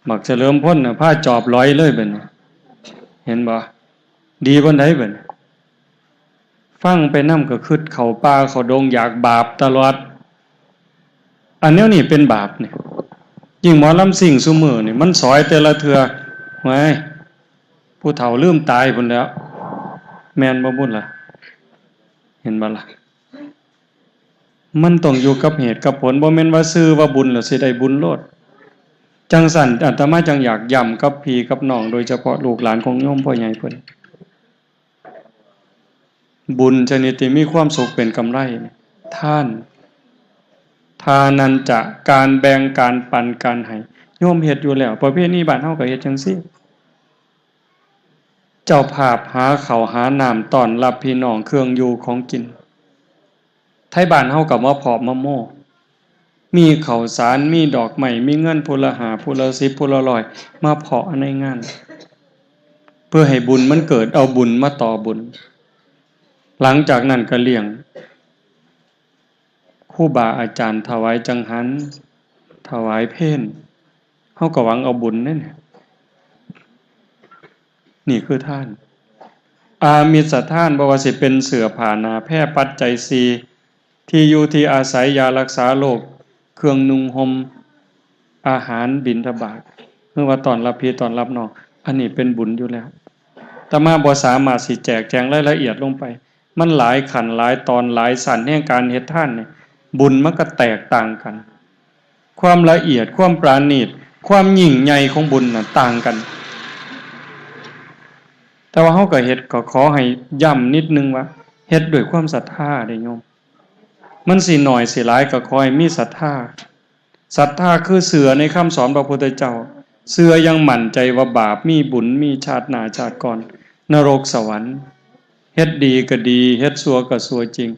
บักเฉลิมพลน่ะ พาจอบหลอยเลยบัดนี้ เห็นบ่ ดีปานใดบัดนี้ ฟังไปนำก็คิดเข้าป่าเข้าดง อยากบาปตลอด อันแนวนี้เป็นบาปนี่ ยิ่งหมอลำซิ่งซุมื้อนี่ มันสอยแต่ละเทื่อ โอ้ย ผู้เฒ่าลืมตายพุ้นแหล้ว แม่นบ่บุญล่ะ เห็นบ่ล่ะ มันต้องอยู่กับเหตุกับผล บ่แม่นว่าชื่อว่าบุญแล้วสิได้บุญโลด จั่งซั้นอาตมาจั่งอยากย้ำกับพี่กับน้อง โดยเฉพาะลูกหลานของโยมพ่อใหญ่เพิ่น บุญชนิดที่มีความสุขเป็นกำไร ทาน ทานันจะ การแบ่ง การปัน การให้ โยมเฮ็ดอยู่แล้ว ประเพณีบ้านเฮาก็เฮ็ดจั่งซี้ เจ้าภาพหาข้าวหาน้ำต้อนรับพี่น้อง เครื่องอยู่ของกิน ไทบ้านเฮาก็มาเพาะมาโม่ มีข้าวสาร มีดอกไม้ มีเงินผู้ละห้า ผู้ละสิบ ผู้ละร้อย มาเพาะในงาน เพื่อให้บุญมันเกิด เอาบุญมาต่อบุญ หลังจากนั้นก็เลี้ยง ครูบาอาจารย์ถวายจังหัน ถวายเพล เฮาก็หวังเอาบุญนั่นน่ะ นี่คือทาน อามิสทาน บ่ว่าสิเป็นเสื้อผ้าหน้าแพร ปัจจัยสี่ ที่อยู่ที่อาศัย ยารักษาโรค เครื่องนุ่งห่ม อาหารบิณฑบาต หรือว่าต้อนรับพี่ต้อนรับน้อง อันนี้เป็นบุญอยู่แล้ว อาตมาบ่สามารถสิแจกแจงรายละเอียดลงไป มันหลายขั้นหลายตอนหลายชั้นแห่งการเฮ็ดทานนี่ บุญมันก็แตกต่างกัน ความละเอียด ความประณีต ความยิ่งใหญ่ของบุญน่ะต่างกัน แต่ว่าเฮาก็เฮ็ด ก็ขอให้ย้ำนิดนึงว่า เฮ็ดด้วยความศรัทธาเด้อโยม มันสิน้อยสิหลายก็ขอให้มีศรัทธา ศรัทธาคือเชื่อในคำสอนพระพุทธเจ้า เชื่ออย่างมั่นใจว่าบาปมีบุญ มีชาติหน้าชาติก่อน นรกสวรรค์ เฮ็ดดีก็ดี เฮ็ดชั่วก็ชั่วจริง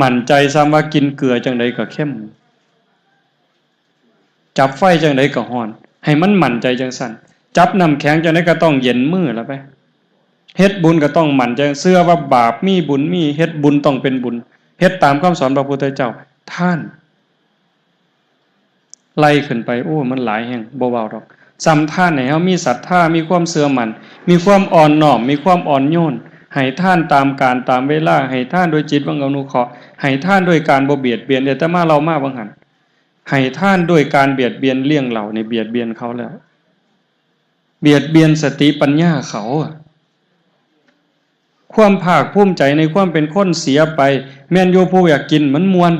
มั่นใจส่ำว่ากินเกลือจั่งใดก็เค็ม จับไฟจั่งใดก็ร้อน ให้มันมั่นใจจั่งซั้น จับน้ำแข็งจั่งใดก็ต้องเย็นมือละไป เฮ็ดบุญก็ต้องมั่นใจ เชื่อว่าบาปมีบุญมี เฮ็ดบุญต้องเป็นบุญ เฮ็ดตามคำสอนพระพุทธเจ้า ทาน ไล่ขึ้นไป โอ้ มันหลายแฮง บ่เว้าดอก ส่ำทานให้เฮามีศรัทธา มีความเชื่อมั่น มีความอ่อนน้อม มีความอ่อนโยน ให้ทานตามกาลตามเวลา ให้ทานด้วยจิตหวังอนุเคราะห์ ให้ทานด้วยการบ่เบียดเบียน เดี๋ยวอาตมาเล่ามาว่าหั่น ให้ทานด้วยการเบียดเบียน เลี้ยงเหล้านี่เบียดเบียนเขาแล้ว เบียดเบียนสติปัญญาเขาอะ ความภาคภูมิใจในความเป็นคนเสียไป แม่นอยู่ผู้อยากกินมันม่วน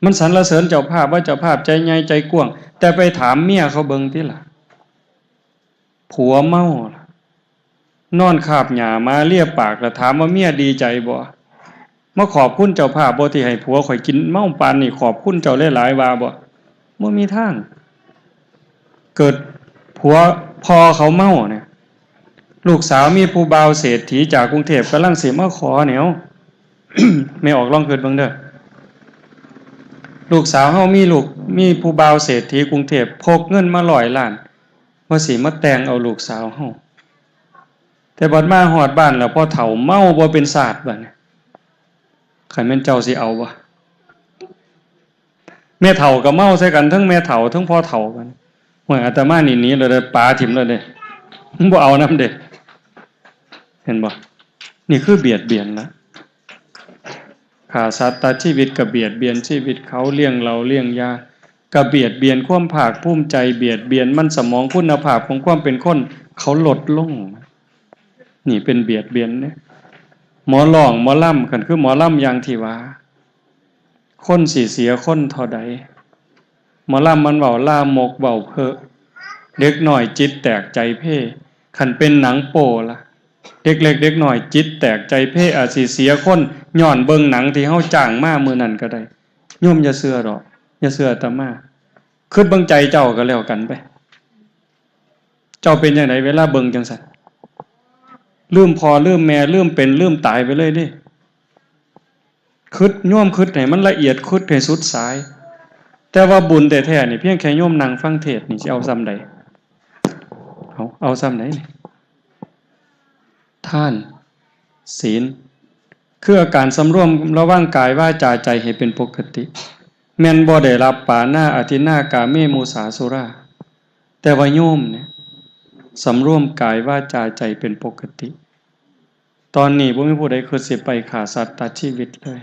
มันสรรเสริญเจ้าภาพว่าเจ้าภาพใจใหญ่ใจกว้าง แต่ไปถามเมียเขาเบิ่งติล่ะ ผัวเมาล่ะ นอนคาบหญ้ามาเลียปาก แล้วถามว่าเมียดีใจบ่ มาขอบคุณเจ้าภาพบ่ที่ให้ผัวข้อยกินเมาปานนี้ ขอบคุณเจ้าหลายๆ ว่าบ่ บ่มีทาง เกิดผัว พ่อเขาเมาเนี่ย ลูกสาวมีผู้บ่าวเศรษฐีจากกรุงเทพฯกำลังสิมาขอเนี่ย แม่ออกลองคิดเบิ่งเด้อ ลูกสาวเฮามีลูก มีผู้บ่าวเศรษฐีกรุงเทพฯพกเงินมาร้อยล้าน ว่าสิมาแต่งเอาลูกสาวเฮา แต่บัดมาฮอดบ้านแล้วพ่อเฒ่าเมาบ่เป็นซาดบัดนี้ คันแม่นเจ้าสิเอาบ่ แม่เฒ่าก็เมาใส่กัน ทั้งแม่เฒ่าทั้งพ่อเฒ่ากัน ห่วย อาตมานี่หนีเลยเด้อ ปาถิ่มเลยเด้ บ่เอานำเด้ เห็นบ่ นี่คือเบียดเบียนละ ฆ่าสัตว์ตัดชีวิตก็เบียดเบียนชีวิตเขา เลี้ยงเหล้าเลี้ยงยาก็เบียดเบียนความภาคภูมิใจ เบียดเบียนมันสมอง คุณภาพของความเป็นคนเขาลดลง นี่เป็นเบียดเบียนเด้ หมอร้องหมอลำ คันคือหมอลำอย่างที่ว่า คนสิเสียคนเท่าใด หมอลำมันเว้าลามกเว้าเพ้อ เด็กน้อยจิตแตกใจเพ้ คันเป็นหนังโป้ล่ะ เด็กเล็กเด็กน้อยจิตแตกใจเพ้ อาจสิเสียคน ย้อนเบิ่งหนังที่เฮาจ้างมามื้อนั้นก็ได้ โยมอย่าเชื่อดอก อย่าเชื่ออาตมา คิดเบิ่งใจเจ้าก็แล้วกันไป เจ้าเป็นจั่งใดเวลาเบิ่งจั่งซั้น ลืมพ่อลืมแม่ ลืมเป็นลืมตายไปเลยเด้ คิด โยมคิดให้มันละเอียด คิดให้สุดสาย แต่ว่าบุญแท้ๆนี่ เพียงแค่โยมนั่งฟังเทศน์นี่สิเอาส่ำใด เอา เอาส่ำใดนี่ ทาน ศีล คืออาการสำรวมระวังกายวาจาใจให้เป็นปกติ แม่นบ่ได้รับปาณา อทินนา กาเม มุสา สุรา แต่ว่าโยมเนี่ย สำรวมกายวาจาใจเป็นปกติ ตอนนี้บ่มีผู้ใดคิดสิไปฆ่าสัตว์ตัดชีวิตเลย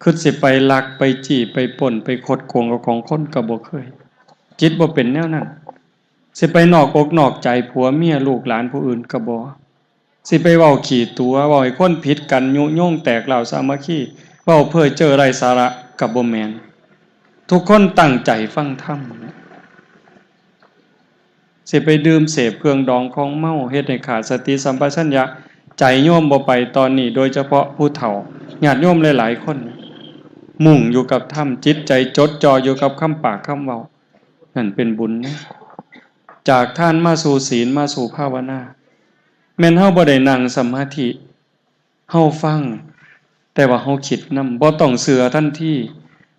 คิดสิไปลัก ไปจี้ ไปปล้น ไปคดโกงเอาของคนก็บ่เคย จิตบ่เป็นแนวนั้น สิไปนอกอกนอกใจผัวเมียลูกหลานผู้อื่นก็บ่ สิไปเว้าขี้ตั๋ว เว้าให้คนผิดกัน ยุยงแตกร้าวสามัคคี เว้าเพ้อเจ้อไร้สาระ กับบ่แม่น ทุกคนตั้งใจฟังธรรมนะ สิไปดื่มเสพเครื่องดองของเมา เฮ็ดให้ขาดสติสัมปชัญญะ ใจโยมบ่ไปตอนนี้ โดยเฉพาะผู้เฒ่า ญาติโยมหลายๆคน มุ่งอยู่กับธรรม จิตใจจดจ่ออยู่กับคำปากคำเว้า นั่นเป็นบุญนะ จากทานมาสู่ศีล มาสู่ภาวนา แม่นเฮาบ่ได้นั่งสมาธิ เฮาฟัง แต่ว่าเฮาคิดนำ บ่ต้องเชื่อทันที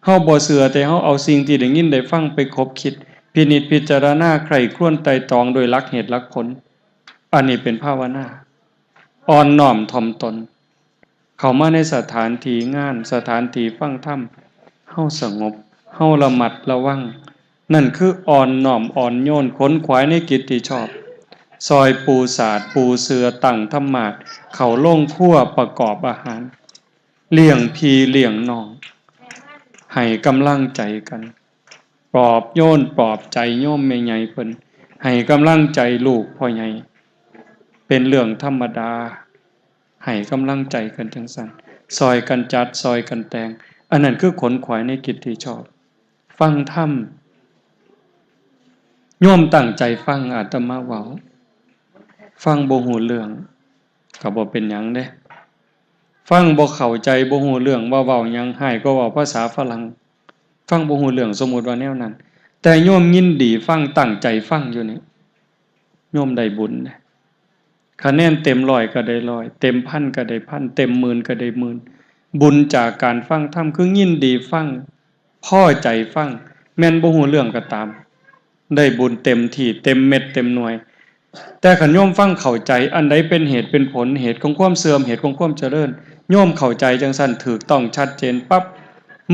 เฮาบ่เชื่อ แต่เฮาเอาสิ่งที่ได้ยินได้ฟังไปคบคิด พินิจพิจารณาใคร่ครวญไตร่ตรองโดยหลักเหตุหลักผล อันนี้เป็นภาวนา อ่อนน้อมถ่อมตน เข้ามาในสถานที่งาน สถานที่ฟังธรรม เฮาสงบ เฮาระมัดระวัง นั่นคืออ่อนน้อมอ่อนโยน ขนขวายในกิจที่ชอบ ซอยปูสาดปูเสื่อ ตั้งธรรมาสน์ เข้าโรงครัวประกอบอาหาร เลี้ยงพี่เลี้ยงน้อง ให้กำลังใจกัน ปลอบโยนปลอบใจโยมแม่ใหญ่เพิ่น ให้กำลังใจลูกพ่อใหญ่ เป็นเรื่องธรรมดา ให้กำลังใจกันจังซั่น ซอยกันจัด ซอยกันแต่ง อันนั้นคือขนขวายในกิจที่ชอบ ฟังธรรม โยมตั้งใจฟังอาตมาเว้า ฟังบ่ฮู้เรื่อง ก็บ่เป็นหยังเด้ ฟังบ่เข้าใจบ่ฮู้เรื่อง ว่าเว้าหยัง ฮ้ายกว่าเว้าภาษาฝรั่ง ฟังบ่ฮู้เรื่อง สมมุติว่าแนวนั้น แต่โยมยินดีฟัง ตั้งใจฟังอยู่นี่ โยมได้บุญเด้ คะแนนเต็มร้อยก็ได้ร้อย เต็มพันก็ได้พัน เต็มหมื่นก็ได้หมื่น บุญจากการฟังธรรมคือยินดีฟัง พอใจฟัง แม่นบ่ฮู้เรื่องก็ตาม ได้บุญเต็มที่ เต็มเม็ดเต็มหน่วย แต่คันโยมฟังเข้าใจ อันใดเป็นเหตุเป็นผล เหตุของความเสื่อม เหตุของความเจริญ โยมเข้าใจจังซั่น ถูกต้องชัดเจนปั๊บ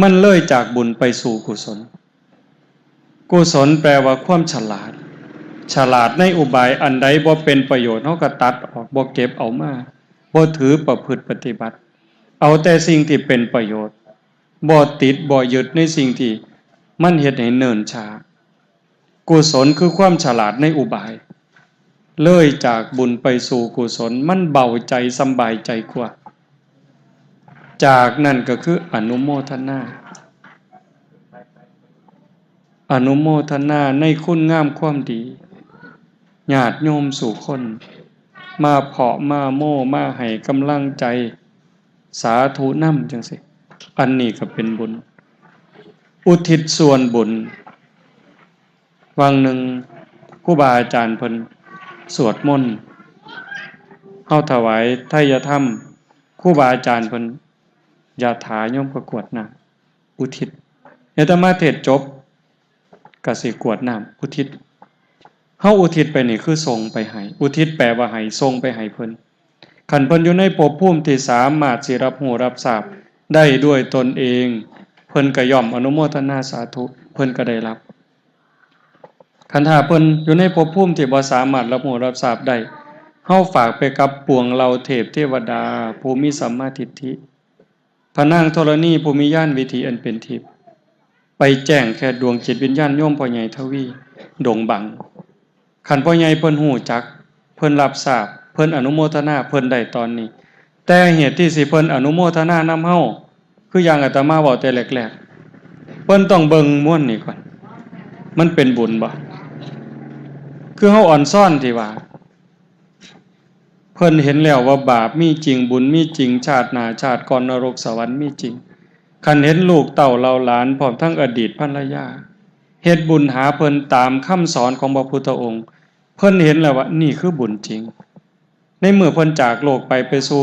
มันเลยจากบุญไปสู่กุศล กุศลแปลว่าความฉลาด ฉลาดในอุบาย อันใดบ่เป็นประโยชน์ เฮาก็ตัดออก บ่เก็บเอามา บ่ถือประพฤติปฏิบัติ เอาแต่สิ่งที่เป็นประโยชน์ บ่ติดบ่ยึดในสิ่งที่มันเฮ็ดให้เนิ่นช้า กุศลคือความฉลาดในอุบาย เลยจากบุญไปสู่กุศล มันเบาใจสำบายใจกว่า จากนั้นก็คืออนุโมทนา อนุโมทนาในคุณงามความดี ญาติโยมสู่คน มาเพาะมาโม้มาให้กำลังใจ สาธุนำจังซี่ อันนี้ก็เป็นบุญ อุทิศส่วนบุญ วังหนึ่งครูบาอาจารย์เพิ่นสวดมนต์ เฮาถวายไทยธรรม ครูบาอาจารย์เพิ่นยาถา โยมก็กรวดน้ำอุทิศ อาตมาเทศน์จบ ก็สิกรวดน้ำอุทิศ เฮาอุทิศไปนี่คือส่งไปให้ อุทิศแปลว่าให้ ส่งไปให้เพิ่น คันเพิ่นอยู่ในภพภูมิที่สามารถสิรับรู้รับทราบได้ด้วยตนเอง เพิ่นก็ย่อมอนุโมทนาสาธุ เพิ่นก็ได้รับ คันถ้าเพิ่นอยู่ในภพภูมิที่บ่สามารถรับรู้รับทราบได้ เฮาฝากไปกับปวงเหล่าเทพเทวดาผู้มีสัมมาทิฏฐิ พระนางธรณีผู้มีญาณวิถีอันเป็นทิพย์ ไปแจ้งแค่ดวงจิตวิญญาณโยมพ่อใหญ่ทวี ดงบัง คันพ่อใหญ่เพิ่นฮู้จัก เพิ่นรับทราบ เพิ่นอนุโมทนา เพิ่นได้ตอนนี้ แต่เหตุที่สิเพิ่นอนุโมทนานำเฮา คืออย่างอาตมาเว้าแต่แรกๆ เพิ่นต้องเบิ่งมวลนี่ก่อน มันเป็นบุญบ่ คือเฮาอ่อนซ้อนที่ว่า เพิ่นเห็นแล้วว่าบาปมีจริง บุญมีจริง ชาติหน้าชาติก่อน นรกสวรรค์มีจริง คันเห็นลูกเต้าเหล่าหลาน พร้อมทั้งอดีตภรรยา เฮ็ดบุญหาเพิ่นตามคำสอนของพระพุทธองค์ เพิ่นเห็นแล้วว่านี่คือบุญจริง ในเมื่อเพิ่นจากโลกไป ไปสู่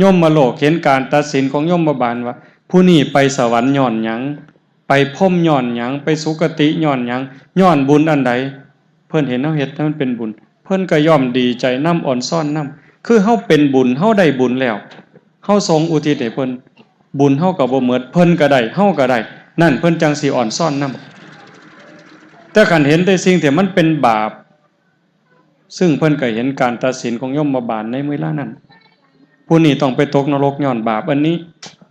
ยมโลก เห็นการตัดสินของยมบาลว่า ผู้นี้ไปสวรรค์ย้อนหยัง ไปพรหมย้อนหยัง ไปสุคติย้อนหยัง ย้อนบุญอันใด เพิ่นเห็นเฮาเฮ็ดให้มันเป็นบุญ เพิ่นก็ย่อมดีใจนำ อ่อนซ้อนนำ คือเฮาเป็นบุญ เฮาได้บุญแล้ว เฮาส่งอุทิศให้เพิ่น บุญเฮาก็บ่หมด เพิ่นก็ได้ เฮาก็ได้ นั่นเพิ่นจั่งสิอ่อนซ้อนนำ แต่คันเห็นแต่สิ่งที่มันเป็นบาป ซึ่งเพิ่นก็เห็นการตัดสินของยมบาลในเวลานั้น ผู้นี้ต้องไปตกนรกย้อนบาปอันนี้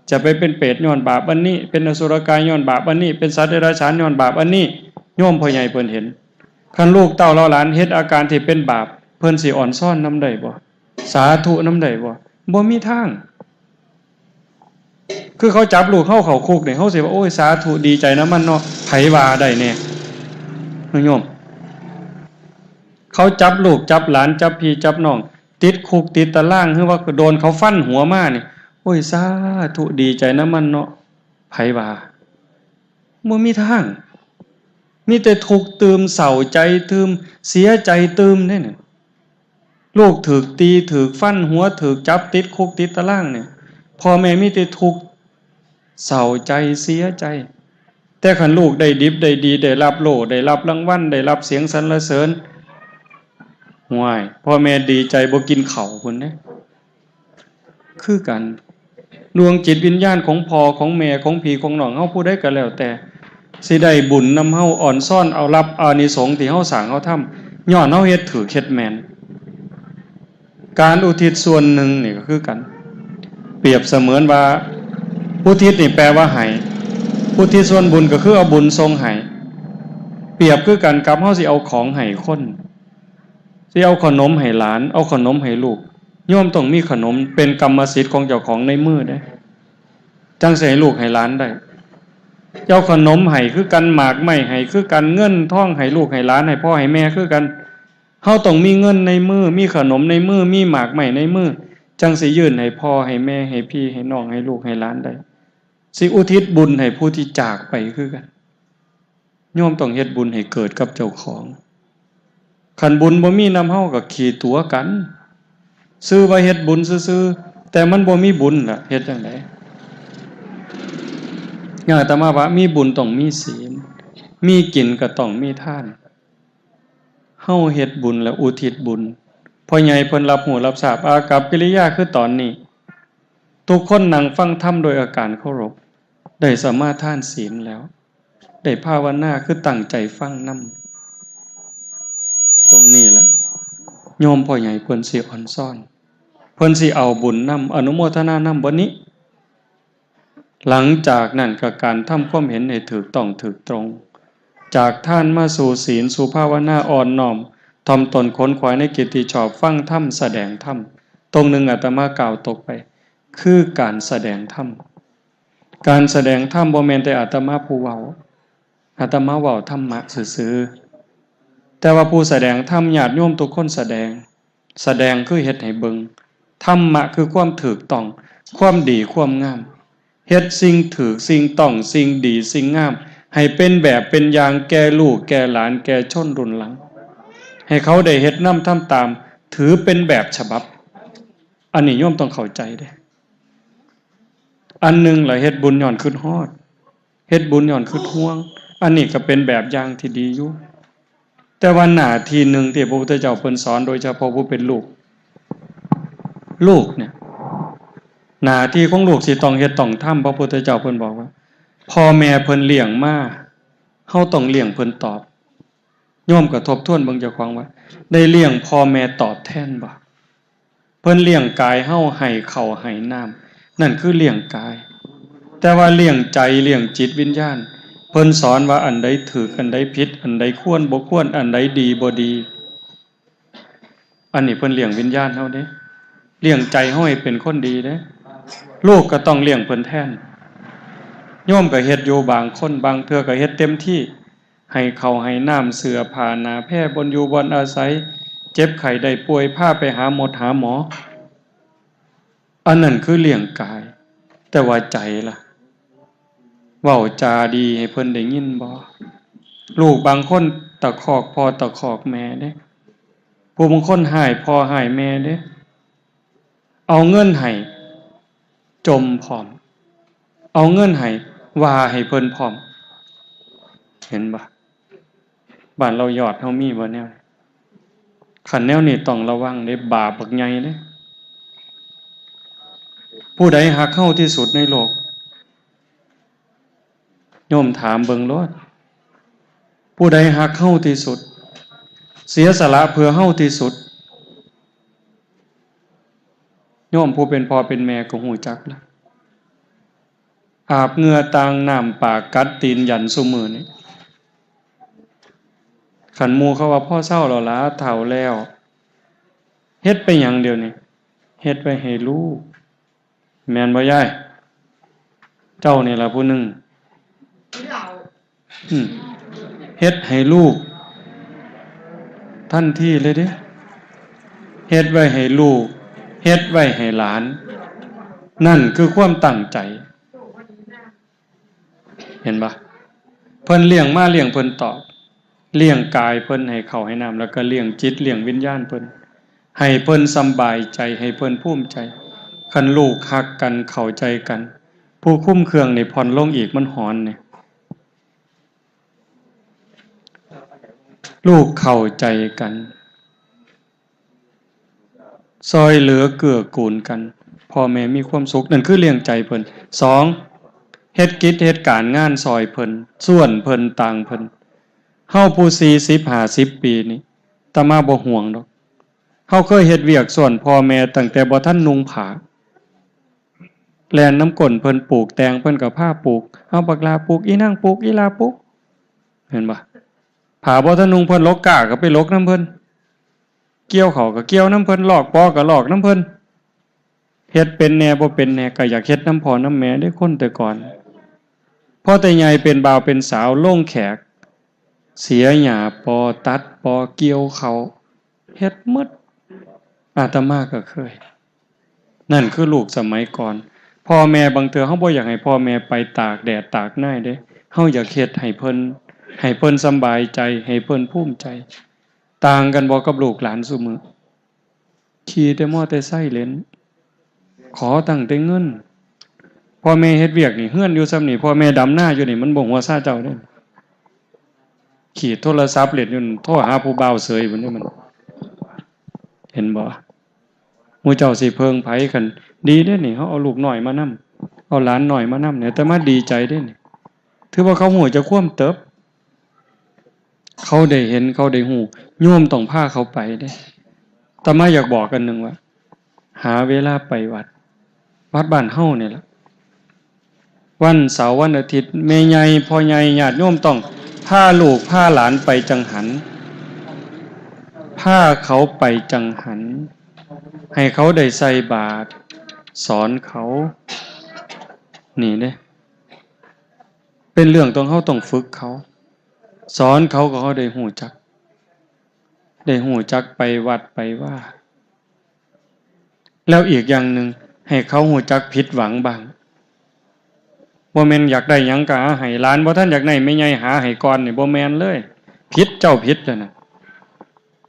จะไปเป็นเปรตย้อนบาปอันนี้ เป็นอสุรกายย้อนบาปอันนี้ เป็นสัตว์เดรัจฉานย้อนบาปอันนี้ โยมพ่อใหญ่เพิ่นเห็น คันลูกเต้าเหล่าหลานเฮ็ดอาการที่เป็นบาป เพิ่นสิอ่อนซ้อนนำได้บ่ สาธุนำได้บ่ บ่มีทาง คือเขาจับลูกเฮาเข้าคุกนี่ เฮาสิว่า โอ้ย สาธุ ดีใจนำมันเนาะ ไผว่าได้แน่ โยม เขาจับลูกจับหลานจับพี่จับน้อง ติดคุกติดตาราง หรือว่าโดนเขาฟันหัวมานี่ โอ้ย สาธุ ดีใจนำมันเนาะ ไผว่า บ่มีทาง มีแต่ทุกข์ตื่ม เศร้าใจตื่ม เสียใจตื่มเด้เนี่ย ลูกถูกตี ถูกฟันหัว ถูกจับติดคุกติดตารางเนี่ย พ่อแม่มีแต่ทุกข์ เศร้าใจ เสียใจ แต่คันลูกได้ดิบได้ดี ได้รับโล่ ได้รับรางวัล ได้รับเสียงสรรเสริญ ห่วย พ่อแม่ดีใจบ่กินข้าวพุ้นเด้ คือกัน ดวงจิตวิญญาณของพ่อของแม่ของพี่ของน้องเฮาผู้ใดก็แล้วแต่ สิได้บุญนำเฮา อ่อนซ้อนเอารับอานิสงส์ที่เฮาสร้างเฮาทำ ย้อนเฮาเฮ็ดถูกเฮ็ดแม่น การอุทิศส่วนหนึ่งนี่ก็คือกัน เปรียบเสมือนว่า อุทิศนี่แปลว่าให้ อุทิศส่วนบุญก็คือเอาบุญส่งให้ เปรียบคือกันกับเฮาสิเอาของให้คน สิเอาขนมให้หลาน เอาขนมให้ลูก โยมต้องมีขนมเป็นกรรมสิทธิ์ของเจ้าของในมือเด้ จั่งสิให้ลูกให้หลานได้ เจ้าขนมให้คือกัน หมากไม้ให้คือกัน เงินทองให้ลูกให้หลาน ให้พ่อให้แม่คือกัน เฮาต้องมีเงินในมือ มีขนมในมือ มีหมากไม้ในมือ จั่งสิยื่นให้พ่อให้แม่ ให้พี่ให้น้อง ให้ลูกให้หลานได้ สิอุทิศบุญให้ผู้ที่จากไปคือกัน โยมต้องเฮ็ดบุญให้เกิดกับเจ้าของ คันบุญบ่มีนำเฮาก็ขี้ตั๋วกัน ซื่อว่าเฮ็ดบุญซื่อๆ แต่มันบ่มีบุญล่ะ เฮ็ดจั่งใด อย่างอาตมาว่ามีบุญต้องมีศีล มีกินก็ต้องมีทาน เฮาเฮ็ดบุญและอุทิศบุญ พ่อใหญ่เพิ่นรับรู้รับทราบ อากัปกิริยาคือตอนนี้ ทุกคนนั่งฟังธรรมโดยอาการเคารพ ได้สมาทานศีลแล้ว ได้ภาวนาคือตั้งใจฟังนำ ตรงนี้ล่ะ โยมพ่อใหญ่เพิ่นสิอ่อนซ้อน เพิ่นสิเอาบุญนำ อนุโมทนานำบ่นี้ หลังจากนั้นก็การทำความเห็นให้ถูกต้องถูกตรง จากทานมาสู่ศีล สู่ภาวนา อ่อนน้อม ถ่อมตนขนขวายในกิจที่ชอบ ฟังธรรม แสดงธรรม ตรงหนึ่งอาตมากล่าวตกไป คือการแสดงธรรม การแสดงธรรมบ่แม่นแต่อาตมาผู้เว้า อาตมาเว้าธรรมะซื่อๆ แต่ว่าผู้แสดงธรรมญาติโยมทุกคนแสดง แสดงคือเฮ็ดให้เบิ่ง ธรรมะคือความถูกต้อง ความดี ความงาม เฮ็ดสิ่งถูก สิ่งต้อง สิ่งดี สิ่งงาม ให้เป็นแบบเป็นอย่างแก่ลูก แก่หลาน แก่ชนรุ่นหลัง ให้เขาได้เฮ็ดนำทำตาม ถือเป็นแบบฉบับ อันนี้โยมต้องเข้าใจเด้ อันหนึ่งล่ะเฮ็ดบุญย้อนคิดฮอด เฮ็ดบุญย้อนคิดห่วง อันนี้ก็เป็นแบบอย่างที่ดีอยู่ แต่ว่าหน้าที่หนึ่งที่พระพุทธเจ้าเพิ่นสอน โดยเฉพาะผู้เป็นลูก ลูกเนี่ย หน้าที่ของลูกสิต้องเฮ็ดต้องทำ พระพุทธเจ้าเพิ่นบอกว่า พ่อแม่เพิ่นเลี้ยงมา เฮาต้องเลี้ยงเพิ่นตอบ โยมก็ทบทวนเบิ่งเจ้าของว่า ได้เลี้ยงพ่อแม่ตอบแทนบ่ เพิ่นเลี้ยงกายเฮาให้ข้าวให้น้ำ นั่นคือเลี้ยงกาย แต่ว่าเลี้ยงใจ เลี้ยงจิตวิญญาณ เพิ่นสอนว่าอันใดถูก อันใดผิด อันใดควรบ่ควร อันใดดีบ่ดี อันนี้เพิ่นเลี้ยงวิญญาณเฮาเด้ เลี้ยงใจเฮาให้เป็นคนดีเด้ ลูกก็ต้องเลี้ยงเพิ่นแทน โยมก็เฮ็ดอยู่บางคน บางเทื่อก็เฮ็ดเต็มที่ ให้ข้าวให้น้ำ เสื้อผ้าหน้าแพร่ บ่อนอยู่บ่อนอาศัย เจ็บไข้ได้ป่วย พาไปหาหมดหาหมอ อันนั้นคือเลี้ยงกาย แต่ว่าใจล่ะ เว้าจาดีให้เพิ่นได้ยินบ่ ลูกบางคนตะคอกพ่อตะคอกแม่เด้ ผู้บางคนฮ้ายพ่อฮ้ายแม่เด้ เอาเงินให้จ่มพร้อม เอาเงินให้ว่าให้เพิ่นพร้อม เห็นบ่ บ้านเรายอดเฮามีบ่แนวนี้ คันแนวนี้ต้องระวังเด้ บาปบักใหญ่เด้ ผู้ใดฮักเฮาที่สุดในโลก โยมถามเบิ่งโลด ผู้ใดฮักเฮาที่สุด เสียสละเพื่อเฮาที่สุด โยมผู้เป็นพ่อเป็นแม่ก็ฮู้จักละ อาบเหงื่อต่างน้ำปากกัดตีนยันซุมื้อนี้ คันหมู่เขาว่าพอเซาแล้วล่ะ เฒ่าแล้ว เฮ็ดไปหยังเดี๋ยวนี้ เฮ็ดไว้ให้ลูก แม่นบ่ยาย เจ้านี่ล่ะผู้หนึ่ง อืม เฮ็ดให้ลูก ทันทีเลยเด้ เฮ็ดไว้ให้ลูก เฮ็ดไว้ให้หลาน นั่นคือความตั้งใจ เห็นบ่ เพิ่นเลี้ยงมาเลี้ยงเพิ่นตอบ เลี้ยงกายเพิ่นให้ข้าวให้น้ำ แล้วก็เลี้ยงจิตเลี้ยงวิญญาณเพิ่น ให้เพิ่นสำบายใจ ให้เพิ่นภูมิใจ คันลูกฮักกันเข้าใจกัน ผู้คุมเครื่องนี่ผ่อนลงอีก มันฮ้อนนี่ ลูกเข้าใจกัน ซ่อยเหลือเกื้อกูลกัน พ่อแม่มีความสุข นั่นคือเลี้ยงใจเพิ่น สอง เฮ็ดกิจเฮ็ดการงานซ่อยเพิ่น ส่วนเพิ่นต่างเพิ่น เฮาผู้สี่สิบห้าสิบปีนี่ อาตมาบ่ห่วงดอก เฮาเคยเฮ็ดเวียกส่วนพ่อแม่ตั้งแต่บ่ทันนุ่งผ้า แล่นนำก้นเพิ่น ปลูกแตงเพิ่นก็พาปลูก เอาบักหล้าปลูก อีนางปลูก อีหล้าปลูก เห็นบ่ ผ้าบ่ทันนุ่งเพิ่น หลกก้าก็ไปหลกนำเพิ่น เกี่ยวข้าวก็เกี่ยวนำเพิ่น ลอกปอก็ลอกนำเพิ่น เฮ็ดเป็นแหน่บ่เป็นแหน่ ก็อยากเฮ็ดนำพ่อนำแม่เด้ คนแต่ก่อน พอแต่ใหญ่เป็นบ่าวเป็นสาว ลงแขก เสียหญ้าปอ ตัดปอ เกี่ยวข้าว เฮ็ดหมด อาตมาก็เคย นั่นคือลูกสมัยก่อน พ่อแม่บางเทื่อเฮาบ่อยากให้พ่อแม่ไปตากแดดตากนายเด้ เฮาอยากเฮ็ดให้เพิ่น ให้เพิ่นสำบายใจ ให้เพิ่นภูมิใจ ต่างกันบ่กับลูกหลานซุมื้อ ขี่แต่มอเตอร์ไซค์เล่น ขอตั้งแต่เงิน พ่อแม่เฮ็ดเวียกนี่ เฮือนอยู่ส่ำนี่ พ่อแม่ดำนาอยู่นี่ มันบ่หัวซาเจ้าเด้ ขี่โทรศัพท์เล่นอยู่นั่น โทรหาผู้บ่าวเสยพุ้นเด้มัน เห็นบ่ หมู่เจ้าสิเพิ่งไผกัน ดีเด้นี่ เฮาเอาลูกน้อยมานำ เอาหลานน้อยมานำเนี่ย อาตมาดีใจเด้นี่ ถือว่าเขาฮู้จักความเติบ เขาได้เห็น เขาได้ฮู้ โยมต้องพาเขาไปเด้ อาตมาอยากบอกอันหนึ่งว่า หาเวลาไปวัด วัดบ้านเฮานี่ล่ะ วันเสาร์วันอาทิตย์ แม่ใหญ่พ่อใหญ่ญาติโยมต้องพาลูกพาหลานไปจังหัน พาเขาไปจังหัน ให้เขาได้ใส่บาตร สอนเขา นี่เด้ เป็นเรื่องต้อง เฮาต้องฝึกเขา สอนเขาก็เขาได้ฮู้จัก ได้ฮู้จักไปวัดไปวา แล้วอีกอย่างหนึ่ง ให้เขาฮู้จักผิดหวังบ้าง บ่แม่นอยากได้หยังก็หาให้ หลานบ่ทันอยากได้ แม่ใหญ่หาให้ก่อนนี่ บ่แม่นเลย ผิดเจ้าผิดแล้วนะ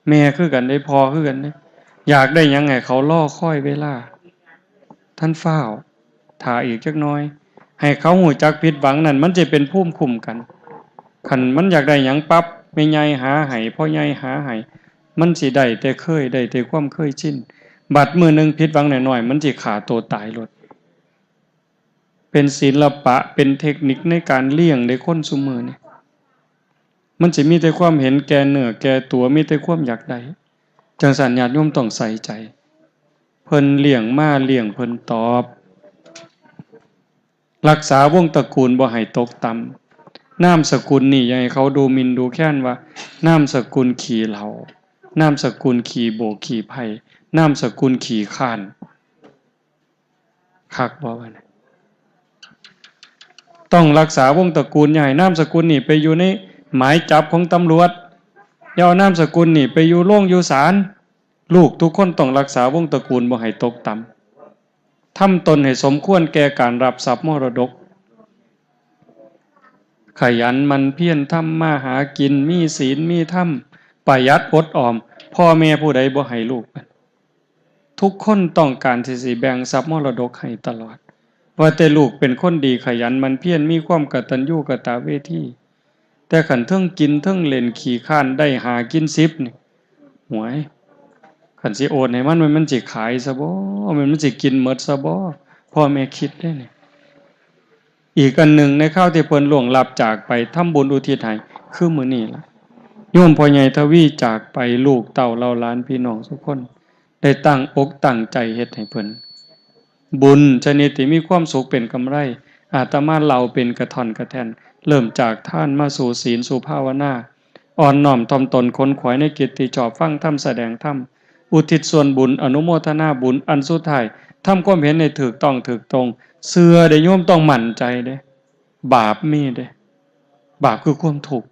แม่คือกันเด้ พ่อคือกันเด้ อยากได้หยังให้เขารอคอยเวลา ทันฟ้าว ท่าอีกจักหน่อย ให้เขาฮู้จักผิดหวังนั่น มันจะเป็นภูมิคุ้มกัน คันมันอยากได้หยังปั๊บ แม่ใหญ่หาให้ พ่อใหญ่หาให้ มันสิได้แต่เคย ได้แต่ความเคยชิน บัดมื้อหนึ่งผิดหวังน้อยๆ มันสิฆ่าตัวตายโลด เป็นศิลปะ เป็นเทคนิคในการเลี้ยงเด็กคนซุมื้อนี่ มันสิมีแต่ความเห็นแก่เนื้อแก่ตัว มีแต่ความอยากได้ จังซั่นญาติโยมต้องใส่ใจ เพิ่นเลี้ยงมาเลี้ยงเพิ่นตอบ รักษาวงศ์ตระกูลบ่ให้ตกต่ำ นามสกุลนี่อย่าให้เขาดูหมิ่นดูแคลนว่า นามสกุลขี้เหล้า นามสกุลขี้โบกขี้ไพ่ นามสกุลขี้คร้าน คักบ่วะเนี่ย ต้องรักษาวงศ์ตระกูล อย่าให้นามสกุลนี่ไปอยู่ในหมายจับของตำรวจ อย่าเอานามสกุลนี่ไปอยู่โรงอยู่ศาล ลูกทุกคนต้องรักษาวงศ์ตระกูลบ่ให้ตกต่ำ ทำตนให้สมควรแก่การรับทรัพย์มรดก ขยันหมั่นเพียรทำมาหากิน มีศีลมีธรรม ประหยัดอดออม พ่อแม่ผู้ใดบ่ให้ลูกมัน ทุกคนต้องการที่สิแบ่งทรัพย์มรดกให้ตลอด ว่าแต่ลูกเป็นคนดีขยันหมั่นเพียร มีความกตัญญูกตเวที แต่คันเทิงกินเทิงเล่นขี้คร้านได้ห้ากินสิบนี่ หวย คันสิโอนให้มัน มัน มันสิขายซะบ่ มัน มันสิกินหมดซะบ่ พ่อแม่คิดเด้นี่ อีกอันหนึ่ง ในคราวที่เพิ่นล่วงลับจากไป ทำบุญอุทิศให้ คือมื้อนี้ล่ะ โยมพ่อใหญ่ทวีจากไป ลูกเต้าเหล่าหลานพี่น้องทุกคน ได้ตั้งอกตั้งใจเฮ็ดให้เพิ่น บุญชนิดที่มีความสุขเป็นกำไร อาตมาเล่าเป็นกระท่อนกระแท่น เริ่มจากทานมาสู่ศีลสู่ภาวนา อ่อนน้อมถ่อมตนขนขวายในกิจที่ชอบ ฟังธรรมแสดงธรรม อุทิศส่วนบุญ อนุโมทนาบุญ อันสุดท้าย ทำความเห็นให้ถูกต้องถูกตรง เชื่อเด้อโยม ต้องมั่นใจเด้ บาปมีเด้ บาปคือความทุกข์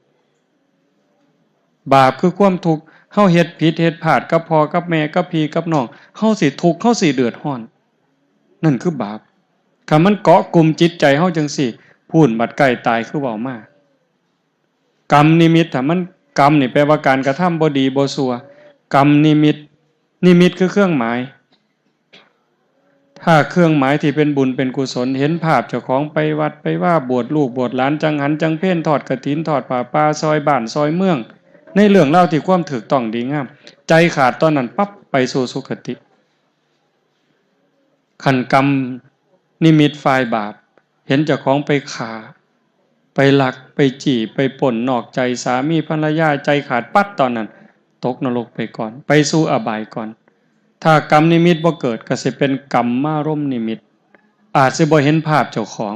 บาปคือความทุกข์ เฮาเฮ็ดผิดเฮ็ดพลาดกับพ่อกับแม่กับพี่กับน้อง เฮาสิทุกข์ เฮาสิเดือดร้อน นั่นคือบาป คันมันเกาะกลุ่มจิตใจเฮาจั่งซี้ พู้นบัดใกล้ตายคือเว้ามา กรรมนิมิต ถ้ามัน กรรมนี่แปลว่าการกระทำบ่ดีบ่ชั่ว กรรมนิมิต นิมิตคือเครื่องหมาย ถ้าเครื่องหมายที่เป็นบุญเป็นกุศล เห็นภาพเจ้าของไปวัดไปวา บวชลูกบวชหลาน จังหันจังเพล ทอดกฐิน ทอดผ้าป่า ซ่อยบ้านซ่อยเมือง ในเรื่องราวที่ความถูกต้องดีงาม ใจขาดตอนนั้นปั๊บ ไปสู่สุคติ คันกรรมนิมิตฝ่ายบาป เห็นเจ้าของไปฆ่า ไปลัก ไปจี้ ไปปล้น นอกใจสามีภรรยา ใจขาดปั๊บตอนนั้น ตกนรกไปก่อน ไปสู่อบายก่อน ถ้ากรรมนิมิตบ่เกิด ก็สิเป็นกรรมารมณ์นิมิต อาจสิบ่เห็นภาพเจ้าของ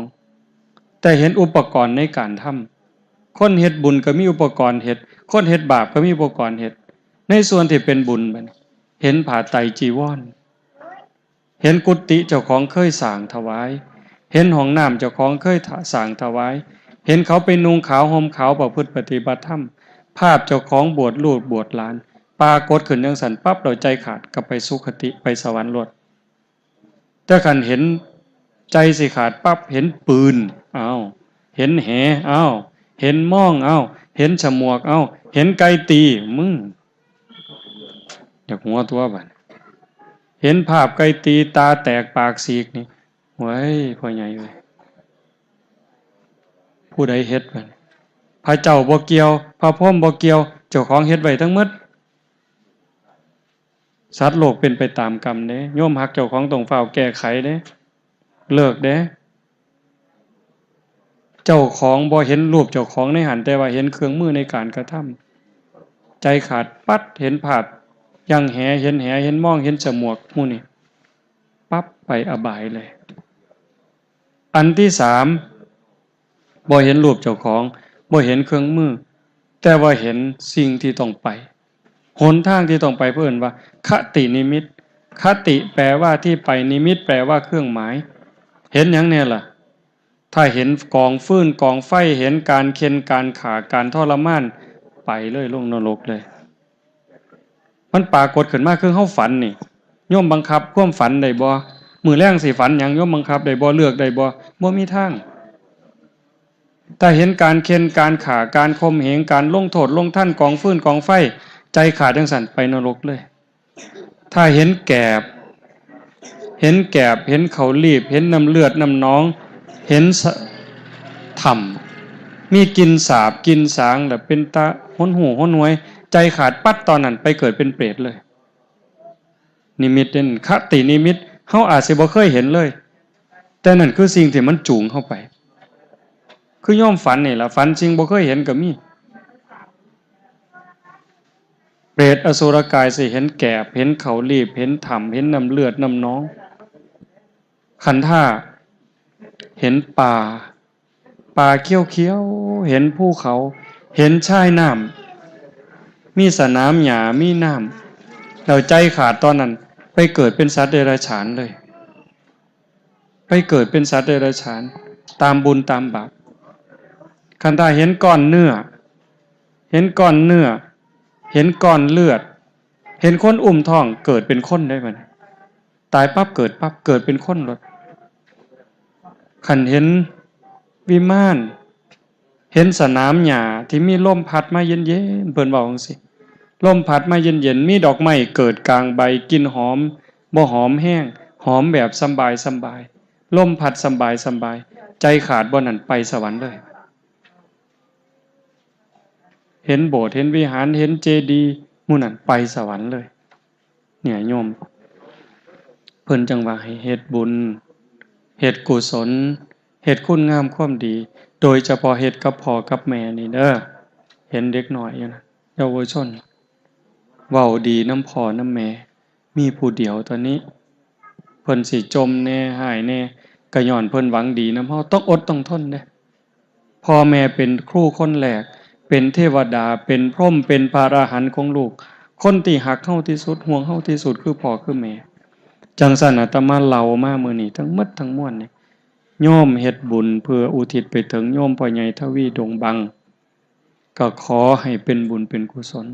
แต่เห็นอุปกรณ์ในการทำ คนเฮ็ดบุญก็มีอุปกรณ์เฮ็ด คนเฮ็ดบาปก็มีอุปกรณ์เฮ็ด ในส่วนที่เป็นบุญบัดนี้ เห็นผ้าไตรจีวร เห็นกุฏิเจ้าของเคยสร้างถวาย เห็นห้องน้ำเจ้าของเคยสร้างถวาย เห็นเขาไปนุ่งขาวห่มขาวประพฤติปฏิบัติธรรม ภาพเจ้าของบวชลูกบวชหลาน ปรากฏขึ้นจั่งซั้นปั๊บ แล้วใจขาด ก็ไปสุคติ ไปสวรรค์โลด แต่คันเห็น ใจสิขาดปั๊บ เห็นปืน อ้าว เห็นแห อ้าว เห็นมอง อ้าว เห็นฉมวก อ้าว เห็นไก่ตี มึง อยากหัวตัวบัด เห็นภาพไก่ตี ตาแตกปากฉีกนี่ เว้ย พ่อใหญ่เว้ย ผู้ใดเฮ็ดบัด พระเจ้าบ่เกี่ยว พระพรหมบ่เกี่ยว เจ้าของเฮ็ดไว้ทั้งหมด สัตว์โลกเป็นไปตามกรรมเด้ โยมฮักเจ้าของต้องฟ้าวแก้ไขเด้ เลิกเด้ เจ้าของบ่เห็นรูปเจ้าของในหั้น แต่ว่าเห็นเครื่องมือในการกระทำ ใจขาดปั๊บ เห็นภาพ อย่างแห เห็นแห เห็นมอง เห็นฉมวก หมู่นี่ ปั๊บ ไปอบายเลย อันที่สาม บ่เห็นรูปเจ้าของ บ่เห็นเครื่องมือ แต่ว่าเห็นสิ่งที่ต้องไป หนทางที่ต้องไป เพิ่นว่า คตินิมิต คติแปลว่าที่ไป นิมิตแปลว่าเครื่องหมาย เห็นหยังแน่ล่ะ ถ้าเห็นกองฟืนกองไฟ เห็นการเฆ็่นการฆ่า การทรมาน ไปเลย ลงนรกเลย มันปรากฏขึ้นมาคือเฮาฝันนี่ โยมบังคับความฝันได้บ่ มื้อแลงสิฝันหยัง โยมบังคับได้บ่ เลือกได้บ่ บ่มีทาง ถ้าเห็นการเฆ็่นการฆ่า การข่มเหง การลงโทษลงทัณฑ์ กองฟืนกองไฟ ใจขาดจั่งซั้น ไปนรกเลย ถ้าเห็นแกบ เห็นแกบ เห็นเขาลีบ เห็นน้ำเลือดน้ำหนอง เห็นสะ ถ้ำ มีกลิ่นสาบกลิ่นสาง แล้วเป็นตาหนหูหนหวย ใจขาดปั๊บ ตอนนั้นไปเกิดเป็นเปรตเลย นิมิตเด่น คตินิมิต เฮาอาจสิบ่เคยเห็นเลย แต่นั่นคือสิ่งที่มันจูงเฮาไป คือโยมฝันนี่ล่ะ ฝันสิ่งบ่เคยเห็นก็มี เปรตอสุรกายสิเห็นแกบ เห็นเขาลีบ เห็นถ้ำ เห็นน้ำเลือดน้ำหนอง คันถ้าเห็นป่า ป่าเขียวๆ เห็นภูเขา เห็นชายน้ำ มีสนามหญ้า มีน้ำ แล้วใจขาดตอนนั้น ไปเกิดเป็นสัตว์เดรัจฉานเลย ไปเกิดเป็นสัตว์เดรัจฉาน ตามบุญตามบาป คันถ้าเห็นก้อนเนื้อ เห็นก้อนเนื้อ เห็นก้อนเลือด เห็นคนอุ้มท้อง เกิดเป็นคนได้บัดนี้ ตายปั๊บเกิดปั๊บ เกิดเป็นคนโลด คันเห็นวิมาน เห็นสนามหญ้าที่มีลมพัดมาเย็นๆ เพิ่นเว้าจั่งซี้ ลมพัดมาเย็นๆ มีดอกไม้เกิดกลางใบ กลิ่นหอม บ่หอมแฮง หอมแบบสำบายสำบาย ลมพัดสำบายสำบาย ใจขาดบ่นั้นไปสวรรค์เลย เห็นโบสถ์ เห็นวิหาร เห็นเจดีย์ หมู่นั้นไปสวรรค์เลย เนี่ยโยม เพิ่นจั่งว่าให้เฮ็ดบุญ เฮ็ดกุศล เฮ็ดคุณงามความดี โดยเฉพาะเฮ็ดกับพ่อกับแม่นี่เด้อ เห็นเด็กน้อยอยู่นะ เยาวชน เว้าดีนำพ่อนำแม่ มีผู้เดียวตอนนี้ เพิ่นสิจ่มแหน่ ฮ้ายแหน่ ก็ย้อนเพิ่นหวังดีนำเฮา ต้องอดต้องทนเด้ พ่อแม่เป็นครูคนแรก เป็นเทวดา เป็นพรหม เป็นพระอรหันต์ของลูก คนที่ฮักเฮาที่สุด ห่วงเฮาที่สุดคือพ่อคือแม่ จั่งซั้นอาตมาเล่ามามื้อนี้ทั้งหมดทั้งมวลนี่ โยมเฮ็ดบุญเพื่ออุทิศไปถึงโยมพ่อใหญ่ทวีดงบัง ก็ขอให้เป็นบุญเป็นกุศล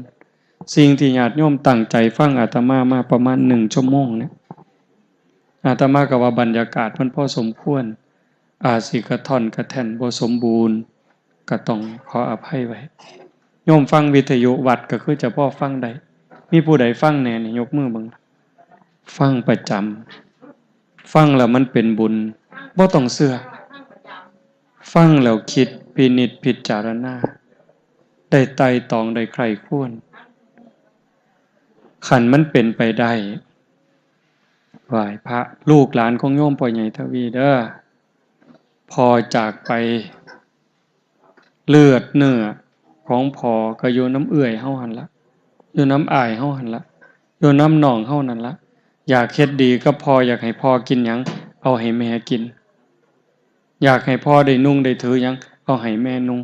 สิ่งที่ญาติโยมตั้งใจฟังอาตมามาประมาณหนึ่งชั่วโมงเนี่ย อาตมาก็ว่าบรรยากาศมันพอสมควร อาจสิกระท่อนกระแท่นบ่สมบูรณ์ ก็ต้องขออภัยไว้ โยมฟังวิทยุวัดก็คือจะพอฟังได้ มีผู้ใดฟังแหน่นี่ยกมือเบิ่ง ฟังประจำ ฟังแล้วมันเป็นบุญ บ่ต้องเชื่อ ฟังแล้วคิดพินิจพิจารณา ได้ไตร่ตรองได้ใคร่ครวญ คันมันเป็นไปได้ ไหว้พระ ลูกหลานของโยมพ่อใหญ่ทวีเด้อ พ่อจากไป เลือดเนื้อของพ่อก็อยู่นำเอื้อยเฮาหั่นละ อยู่นำอ้ายเฮาหั่นละ อยู่นำน้องเฮานั่นละ อยากเฮ็ดดีกับพ่อ อยากให้พ่อกินหยัง เอาให้แม่กิน อยากให้พ่อได้นุ่งได้ถือหยัง เอาให้แม่นุ่ง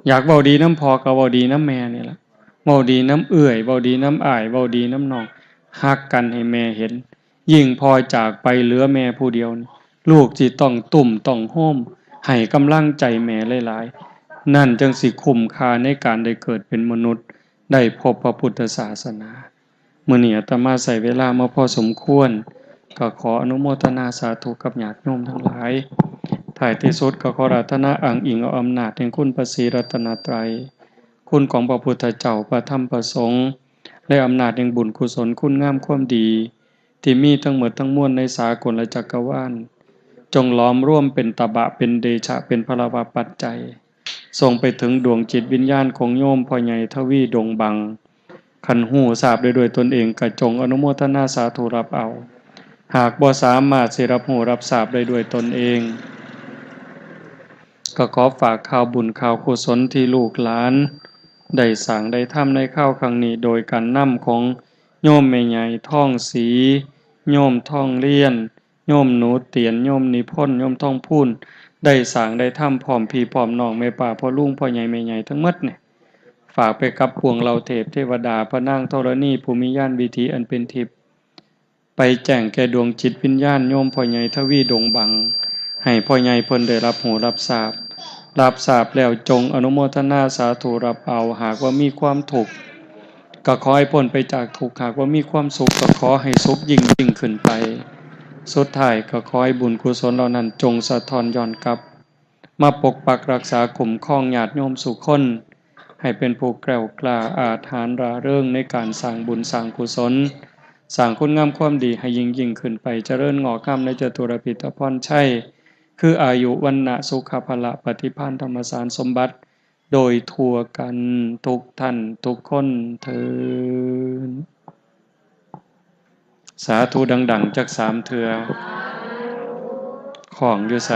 อยากเว้าดีนำพ่อก็เว้าดีนำแม่นี่ล่ะ เว้าดีนำเอื้อย เว้าดีนำอ้าย เว้าดีนำน้อง ฮักกันให้แม่เห็น ยิ่งพ่อจากไปเหลือแม่ผู้เดียวนี่ ลูกสิต้องตุ้มต้องโฮม ให้กำลังใจแม่หลายๆ นั่นจั่งสิคุ้มค่าในการได้เกิดเป็นมนุษย์ ได้พบพระพุทธศาสนา มื้อนี้อาตมาใช้เวลามาพอสมควร ก็ขออนุโมทนาสาธุกับญาติโยมทั้งหลาย ท้ายที่สุดก็ขออาราธนาอ้างอิงเอาอำนาจแห่งคุณพระศรีรัตนตรัย คุณของพระพุทธเจ้า พระธรรม พระสงฆ์ และอำนาจแห่งบุญกุศลคุณงามความดี ที่มีทั้งหมดทั้งมวลในสากลจักรวาล จงหลอมรวมเป็นตบะ เป็นเดชะ เป็นพลวปัจจัย ส่งไปถึงดวงจิตวิญญาณของโยมพ่อใหญ่ทวีดงบัง คันฮู้ทราบได้ด้วยตนเองก็จงอนุโมทนาสาธุรับเอา หากบ่สามารถสิรับฮู้รับทราบได้ด้วยตนเอง ก็ขอฝากข่าวบุญข่าวกุศลที่ลูกหลาน ได้สร้างได้ทำในคราวครั้งนี้ โดยการนำของโยมแม่ใหญ่ทองศรี โยมทองเลียน โยมหนูเตียน โยมนิพนธ์ โยมทองพูน ได้สร้างได้ทำพร้อมพี่พร้อมน้อง แม่ป้าพ่อลุงพ่อใหญ่แม่ใหญ่ทั้งหมดเนี่ย ฝากไปกับพวงเหล่าเทพเทวดา พระนางธรณีผู้มีญาณวิถีอันเป็นทิพย์ ไปแจ้งแก่ดวงจิตวิญญาณโยมพ่อใหญ่ทวีดงบัง ให้พ่อใหญ่เพิ่นได้รับฮู้รับทราบ รับทราบแล้วจงอนุโมทนาสาธุรับเอา หากว่ามีความทุกข์ ก็ขอให้พ้นไปจากทุกข์ หากว่ามีความสุข ก็ขอให้สุขยิ่งยิ่งขึ้นไป สุดท้ายก็ขอให้บุญกุศลเหล่านั้นจงสะท้อนย้อนกลับ มาปกปักรักษาคุ้มครองญาติโยมสู่คน ให้เป็นผู้แกล้วกล้าอาจหาญร่าเริงในการสร้างบุญสร้างกุศล สร้างคุณงามความดีให้ยิ่งยิ่งขึ้นไป เจริญงอกงามในจตุรพิธพรชัย คืออายุ วรรณะ สุข พละ ปฏิภาณ ธรรมสารสมบัติ โดยทั่วกันทุกท่านทุกคนเทอญ สาธุดังๆ จักสามเทื่อ ของอยู่ไส